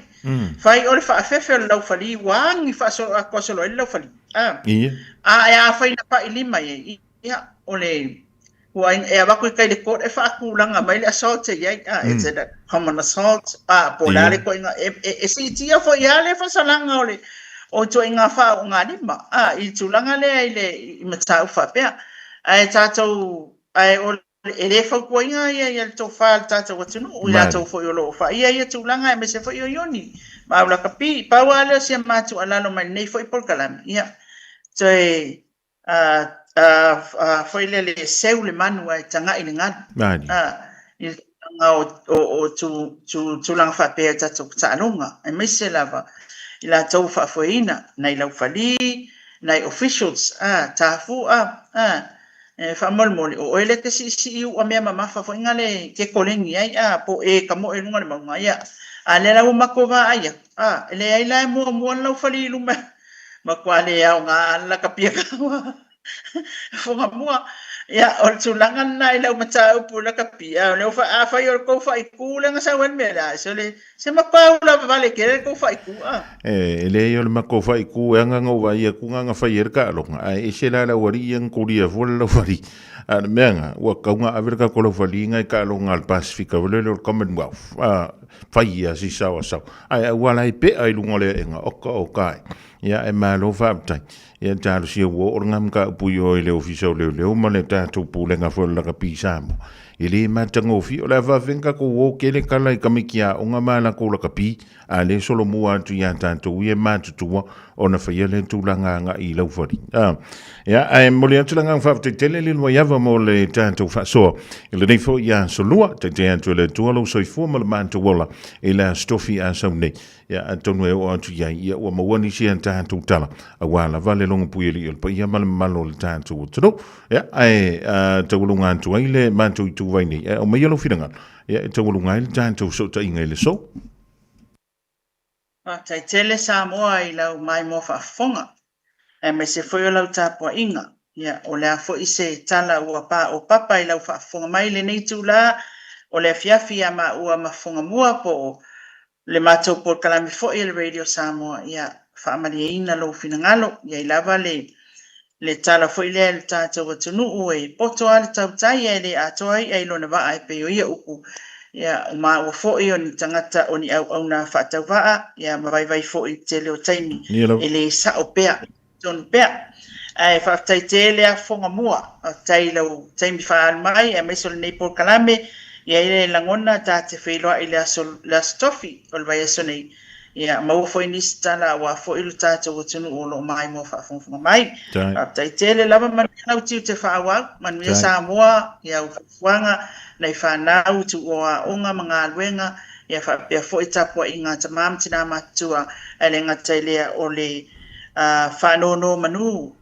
Fai o le faafefe o le laufali ua agi faasolo ai le laufali. A, a e afai na pai lima i ai, ia, o le ua e avatu i tai le court e faatulaga mai le assault e i ai, a, it's a common assault, a, po o le a le ituaiga, e siitia foi lava le faasalaga o le o ituaiga faaogalima, a, i le tulaga lea i le i mataupu faapea. Ae tatou, ae o E le fautuaina ia ia le tofa a le tatou atunuu, i latou foi o lo o faaia ia tulaga aemaise foi o Ioni ma Aulakapi. Pau lava lea o si a ma tuualalo mai lenei foi polokalame, ia, toe foi lele e seu le manu ae taga'i le galu, i le tulaga o tulaga faapea i tatou taaloga, aemaise lava i latou ua faafoeina, nai laufali, nai officials, tafu'a, E faamolemole, o oe lea e te siisii u'a mea mamafa foi na le te koleni ai, a, po e ka moe i luga o le mauga, ia. A lea la ua matou vaai atu, a, e leai la e muamua le laufali i luma, matua le aoga le lakapia kaua. Fofoga mua, ia, o le tulaga lena i lau mataupu i lakapia, o lea ua, afai o le tou faaitu lea na sau ai le mea lea, sole, Se matua ula vale tele le tou faaitu a. E leai o le matou faaitu e aga na ou vaai atu na na fai ai le taaloga ae ese la le aualii ia na tulia fua le laufali. A o le mea na, ua tatau ona ave le tatou laufali na i taaloga a le Pasefika foi lele o le Commonwealth a fai lava si sao a sao ae aua la e pea i luga o le aega oka oka ai. Ia ae malo faafetai. Ia talosia ua oo lena mataupu i o i le Ofisa o Leoleo ma le tatou Pulega foi o le Lakapi Samoa. E le matagofie, o le a faafefea ona tatou o kele tala i tamaiti aoga ma a latou lakapi, a lea e solomua atu ia tatou ia e matutua ona faia lea tulaga agai i laufali. A, ia, ae momoli atu le agaga faafetai tele le Luaiava mo le tatou faasoa i lenei foi aso lua. Taitai atu e le Atua lou soifua ma le matou ola i le aso tofi a sau nei. Ia, atonu e oo atu i ai, ia ua maua nisi a tatou tala, aua lava le logopui alii o le paia ma le mamalu o le tatou atunuu. Ia, ae uh, taualuga atu ai le matou ituvai nei. Ae aumaia lou finagalo, ia, e taualuga ai le tatou fesootaiga i le aso. Faafetai tele Samoa i lau maimoa faafofoga, aemaise foi o lau tapuaiga. Ia, o le a foi se tala ua paopapa i lau faafofoga mai i lenei itula o le afiafi ia maua ma Fofogamua po o le matou polokalame foi a le Radio Samoa, ia faamalieina lou finagalo. I ai lava le le tala foi lea i le tatou atunuu e poto lava le tautai ae le atoa i'a i lona vaa e pei o ia upu. Ia, o maua foi o ni tagata o ni auauna faatauvaa, ia ma vaivai foi i le tele o taimi e le sa'o pea. Tonu pea. Ae faafetai tele a Fofoga Mua. Faafetai i lau taimi faaalu mai aemaise o lenei polokalame. E i ai le lagona ta te feiloai i le aso, le aso Tofi o le vaiaso nei. Ia, maua foi nisi tala aua foi lo tatou atunuu o lo o maimoa faafogafoga mai. Faafetai tele lava, manuia lau tiute faaauau, manuia Samoa i au fuafuaga, nai fanau, tuua aoga ma galuega, ia faapea foi tapuaiga a tama ma tina matutua, ae le gata i lea o le faanonomanu,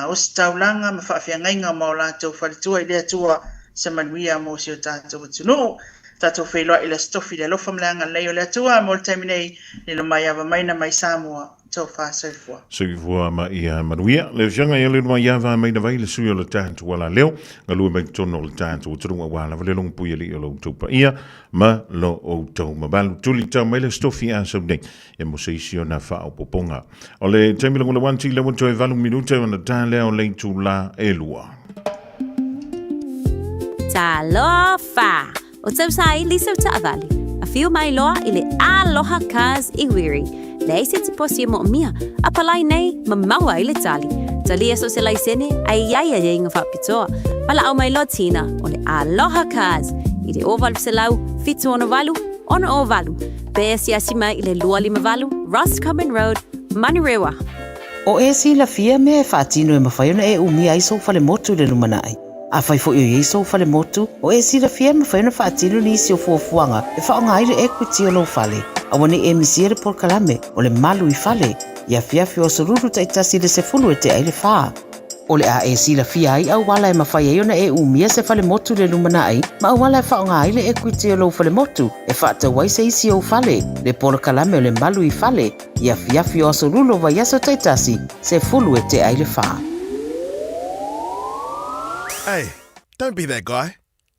ositaulaga ma faafeagaiga ma o latou faletua i le Atua se manuia mo si o tatou atunuu. Tatou feiloai i le Aso Tofi i le alofa ma le agalelei o le Atua. Mo le taimi nei, lilo mai ava mai na mai Samoa. Tofa soifua. Soifua ma ia manuia. Le afioga ia le lua ia va mai na vai le sui o le tatou ala leo. Galue mai totonu o le tatou atunuu aua lava le logopui alii o lo outou paia ma lo outou mamalu. Tuli tau mai le Aso Tofi a sau nei. E mo se isi ona faaopoopoga. O le taimi lagona wanti le ua toe 8 minute ona ta lea o le itulā e 2. Talofa! O tausaili sau taavale, afio mai loa i le Aloha Cars i Wiri. Leai se isi posi e moomia, a palai nei ma maua ai le tali. Talia so se laisene, a i ai aiaiga faapitoa. Valaau mai loa Tina o le Aloha Cars i le 0800 768 608 pe asiasi mai i le 258 Roscommon Road, Manurewa. O e silafia mea e faatino e mafai ona e umia ai sou falemotu i le lumanai. Afai foi o i ai sou falemotu, o e silafia e mafai ona faatino nisi o fuafuaga e faaaoga ai le equity o lou fale. Aua ne i e misia le polokalame o le Malu i Fale i afiafi o aso Lulu taitasi i le 10 e tea ai le fa. O le a e silafia ai auala e mafai ai ona e umia se falemotu i le lumanai ma auala e faaaoga ai le equity o lou falemotu e faatau ai se isi ou fale, le polokalame o le Malu i Fale i afiafi o aso Lulu o vaiaso taitasi, 10 e tea ai le fa. Hey, don't be that guy.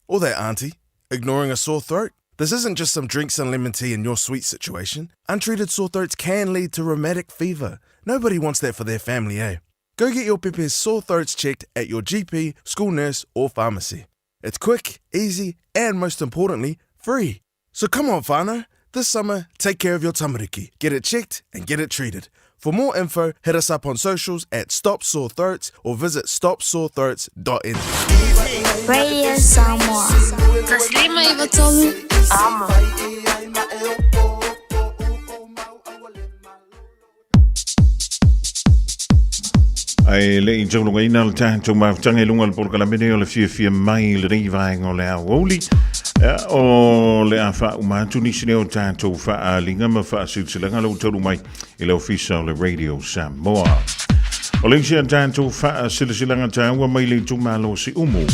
Or that auntie, ignoring a sore throat. This isn't just some drinks and lemon tea in your sweet situation. Untreated sore throats can lead to rheumatic fever. Nobody wants that for their family, eh? Go get your pepe's sore throats checked at your GP, school nurse, or pharmacy. It's quick, easy, and most importantly, free. So come on, whānau. This summer, take care of your tamariki. Get it checked and get it treated. For more info, hit us up on socials at Stop Sore Throats or visit stopsorethroats.nz. Radio Samoa. Taslima Iva Amo. Ae le i taulungaina le tatou mafutaga i luga o le polokalame nei o le fiafia mai i lenei vaega o le aoauli. O le a faauma atu nisi nei o tatou faaaliga ma faasilasilaga lau taulu mai i le ofisa o le Radio Samoa. O le isi a tatou faasilasilaga taua mai le itumalo o Siumu.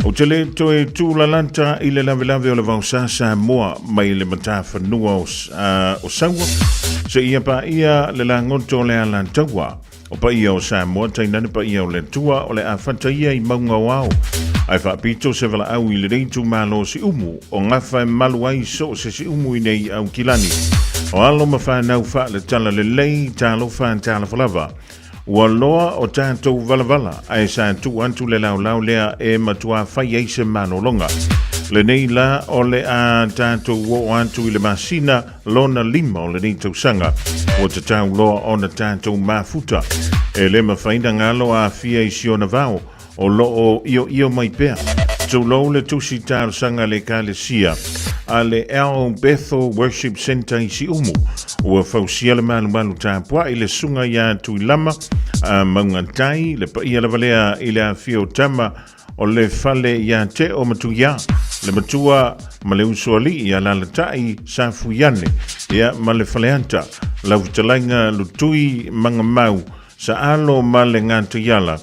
Ou te le toe tūlalata i le lavelave o le vaosa Samoa mai le matafanua o, uh, o Saua, seia paia le lagoto o le Alataua. O paia o Samoa, tainane paia o le Atua, o le a fata ia i mauga o ao. Ae faapito se valaau i lenei itumalo o Siumu, o gafa e malu ai so o se Siumu i nei Aukilani. O alo ma fanau faaletala lelei, talofa talofa lava. Ua loa o tatou valavala, ae sa tuu atu le laolao lea e matuā fai ai se malologa. Lenei la o le a tatou oo atu i le masina lona lima o lenei tausaga, ua tatau loa ona tatou mafuta. E le mafai na galo aafia i si ona vao, o lo o ioio mai pea. Tulou le tusi talosaga a le Ekalesia a le El Bethel Worship Centre i Siumu. Ua fausia le malumalu tapuai le susuga ia Tuilama a Maugatai, le paia lava lea i le afio o tama o le fale ia Teo Matuia, le matua ma le usoalii ia Lalatai Safuiane, ia ma le faleata, lau fetalaiga Lutui Magamau, Saalo ma le Gataiala,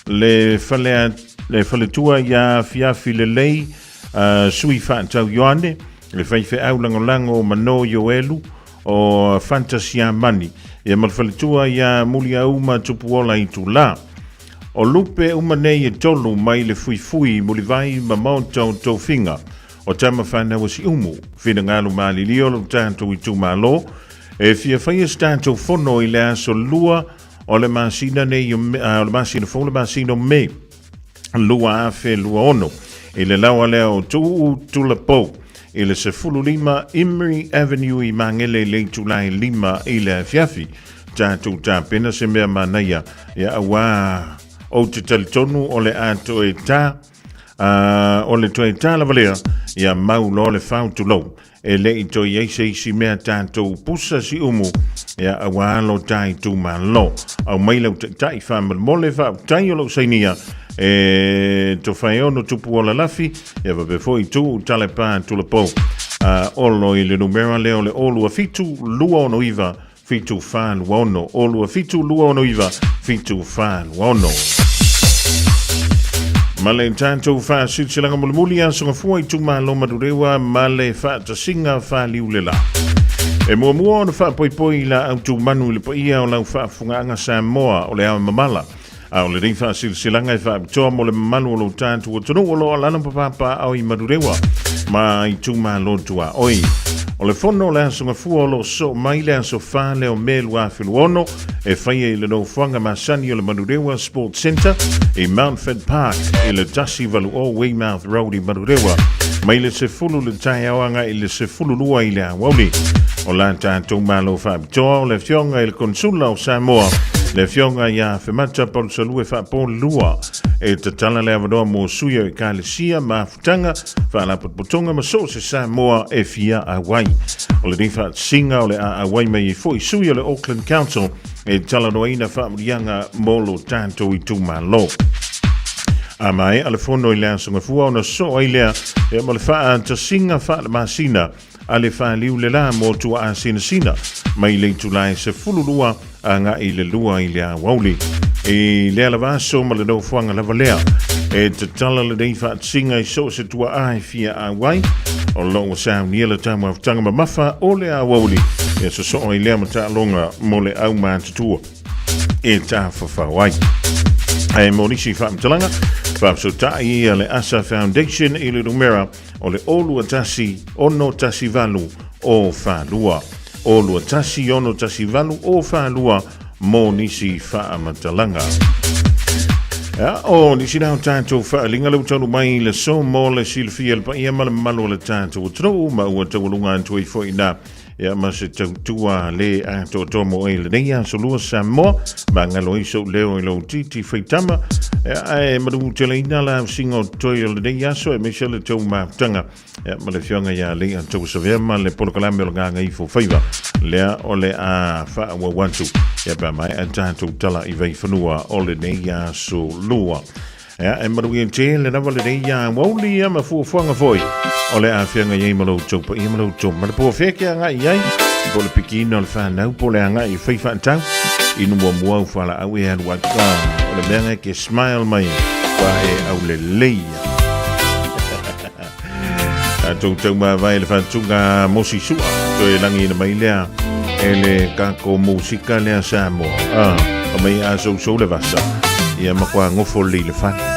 le fale le faletua ia Afiafi Lelei, uh, Sui Faatau Ioane, le faifeau lagolago o Mano Ioelu, o Fantasia Mani, ia ma le faletua ia Muliauma Tupuola Itula. O lupe uma nei e tolu mai le fuifui mulivai ma maota o tofiga o tama whanau o Siumu, finagalo malilio lo tatou itumalo, e fia faia se tatou fono i le aso lua o le masina nei o, o le masina fou le masina o Mei 2026 i le laoa lea o Tuuu Tulapou i le 15 Imri Avenue i Magele i le itula e 5 i le afiafi. Tatou tapena se mea manaia ia auā ou te talitonu o le a toe tā uh, o le toe tā lava lea ia mau loa le fau tulou E le i toe i ai se isi mea tatou pusa siumu, ia auā lo ta itumalo. Aumai lau taitai faamolemole faafetai o lou sainia e Tofaeono Tupuola Lafi, ia faapea foi Tuu Talepa Tulapou. Uh, olo i le numera lea o le 027 269 746, 027 269 746. Ma le tatou faasilasilaga mulimuli aso gafua itumalo Manurewa ma le faatasiga faaliulela. E muamua ona faapoipoi i la autumanu i le paia o lau faafofogaaga Samoa o le ao mamala. A o lenei faasilasilaga e faapitoa mo le mamalu o lo tatou atunuu o lo o alaala ma papaaao i Manurewa ma itumalo tuaoi. O le fono o le Aso Gafua o lo o sosoo mai le aso 4 lea o Me 2026 e faia i le nofoaga masani o le Manurewa Sports Centre i Mountford Park i le 180 Weymouth Road i Manurewa mai le 10 le taeao agai i le 12 i le aoauli. O la tatou malo faapitoa o le Afioga i le Konsula o Samoa, le Afioga ia Femata Paulusalue Faapolua, e tatala le avanoa mo sui o Ekalesia, mafutaga, faalapotopotoga ma so o se Samoa e fia auai. O lenei faatasiga o le a auai mai ai foi sui o le Auckland Council e talanoaina faamanuiaga mo lo tatou itumalo. A maea le fono i le Aso Gafua ona sosoo ai lea ma le faatasiga faalemasina a le faliu le la mo Tuaasinasina mai le itula e 12 agai i le 2 i le aoauli. I lea lava aso ma le nofoaga lava lea, e tatala lenei faatasiga i so o se tuaa e fia auai, o lo o ua saunia le taumafataga mamafa o le aoauli e sosoo ai lea mataaloga mo le aumatutua e tafafao ai. Ae mo nisi faamatalaga, faafesootai ia le ASA Foundation i le numera o le 021 618 o 42. 021 618 o 42 mo nisi faamatalaga. Ia, o nisi na o tātou whaalinga le utalu mai le so mo le silafia le paia ma le mamalu o le tātou atunuu ma ua taualuga atu ai foi na Ia ma se tautua le atoatoa mo e lenei aso lua Samoa, ma ngalo ai sou leo i lou titi faitama, ia ae malu teleina la ausiga o totoe o lenei aso aemaise le tou mafutaga, ia ma le afioga ia Alei Atouasavea ma le polokalame o le Gagaifo Faiva, lea o le a faaauau atu, ia pe a maea tatou tala i Vaifanua o lenei aso lua. Ia, e manuia tele lava lenei ia aoauli ia ma fuafuaga foi o le afeaga i ai ma lo outou paia ma lo outou mamalu. Po o fea ke agai i ai, po o le pikiina o le whanau, po o le agai i fai whaatau, inu muamua au whalaau e alu atu. Ah, o le mea ngai ke smile mai, pa e au le leia. Tatou tau mavae le faatuga mosi sua, toe langi ina mai lea, e le kako musika lea Samoa. Ah, o mai a sou sou le vasa, ia ma kua ngofo li le fale.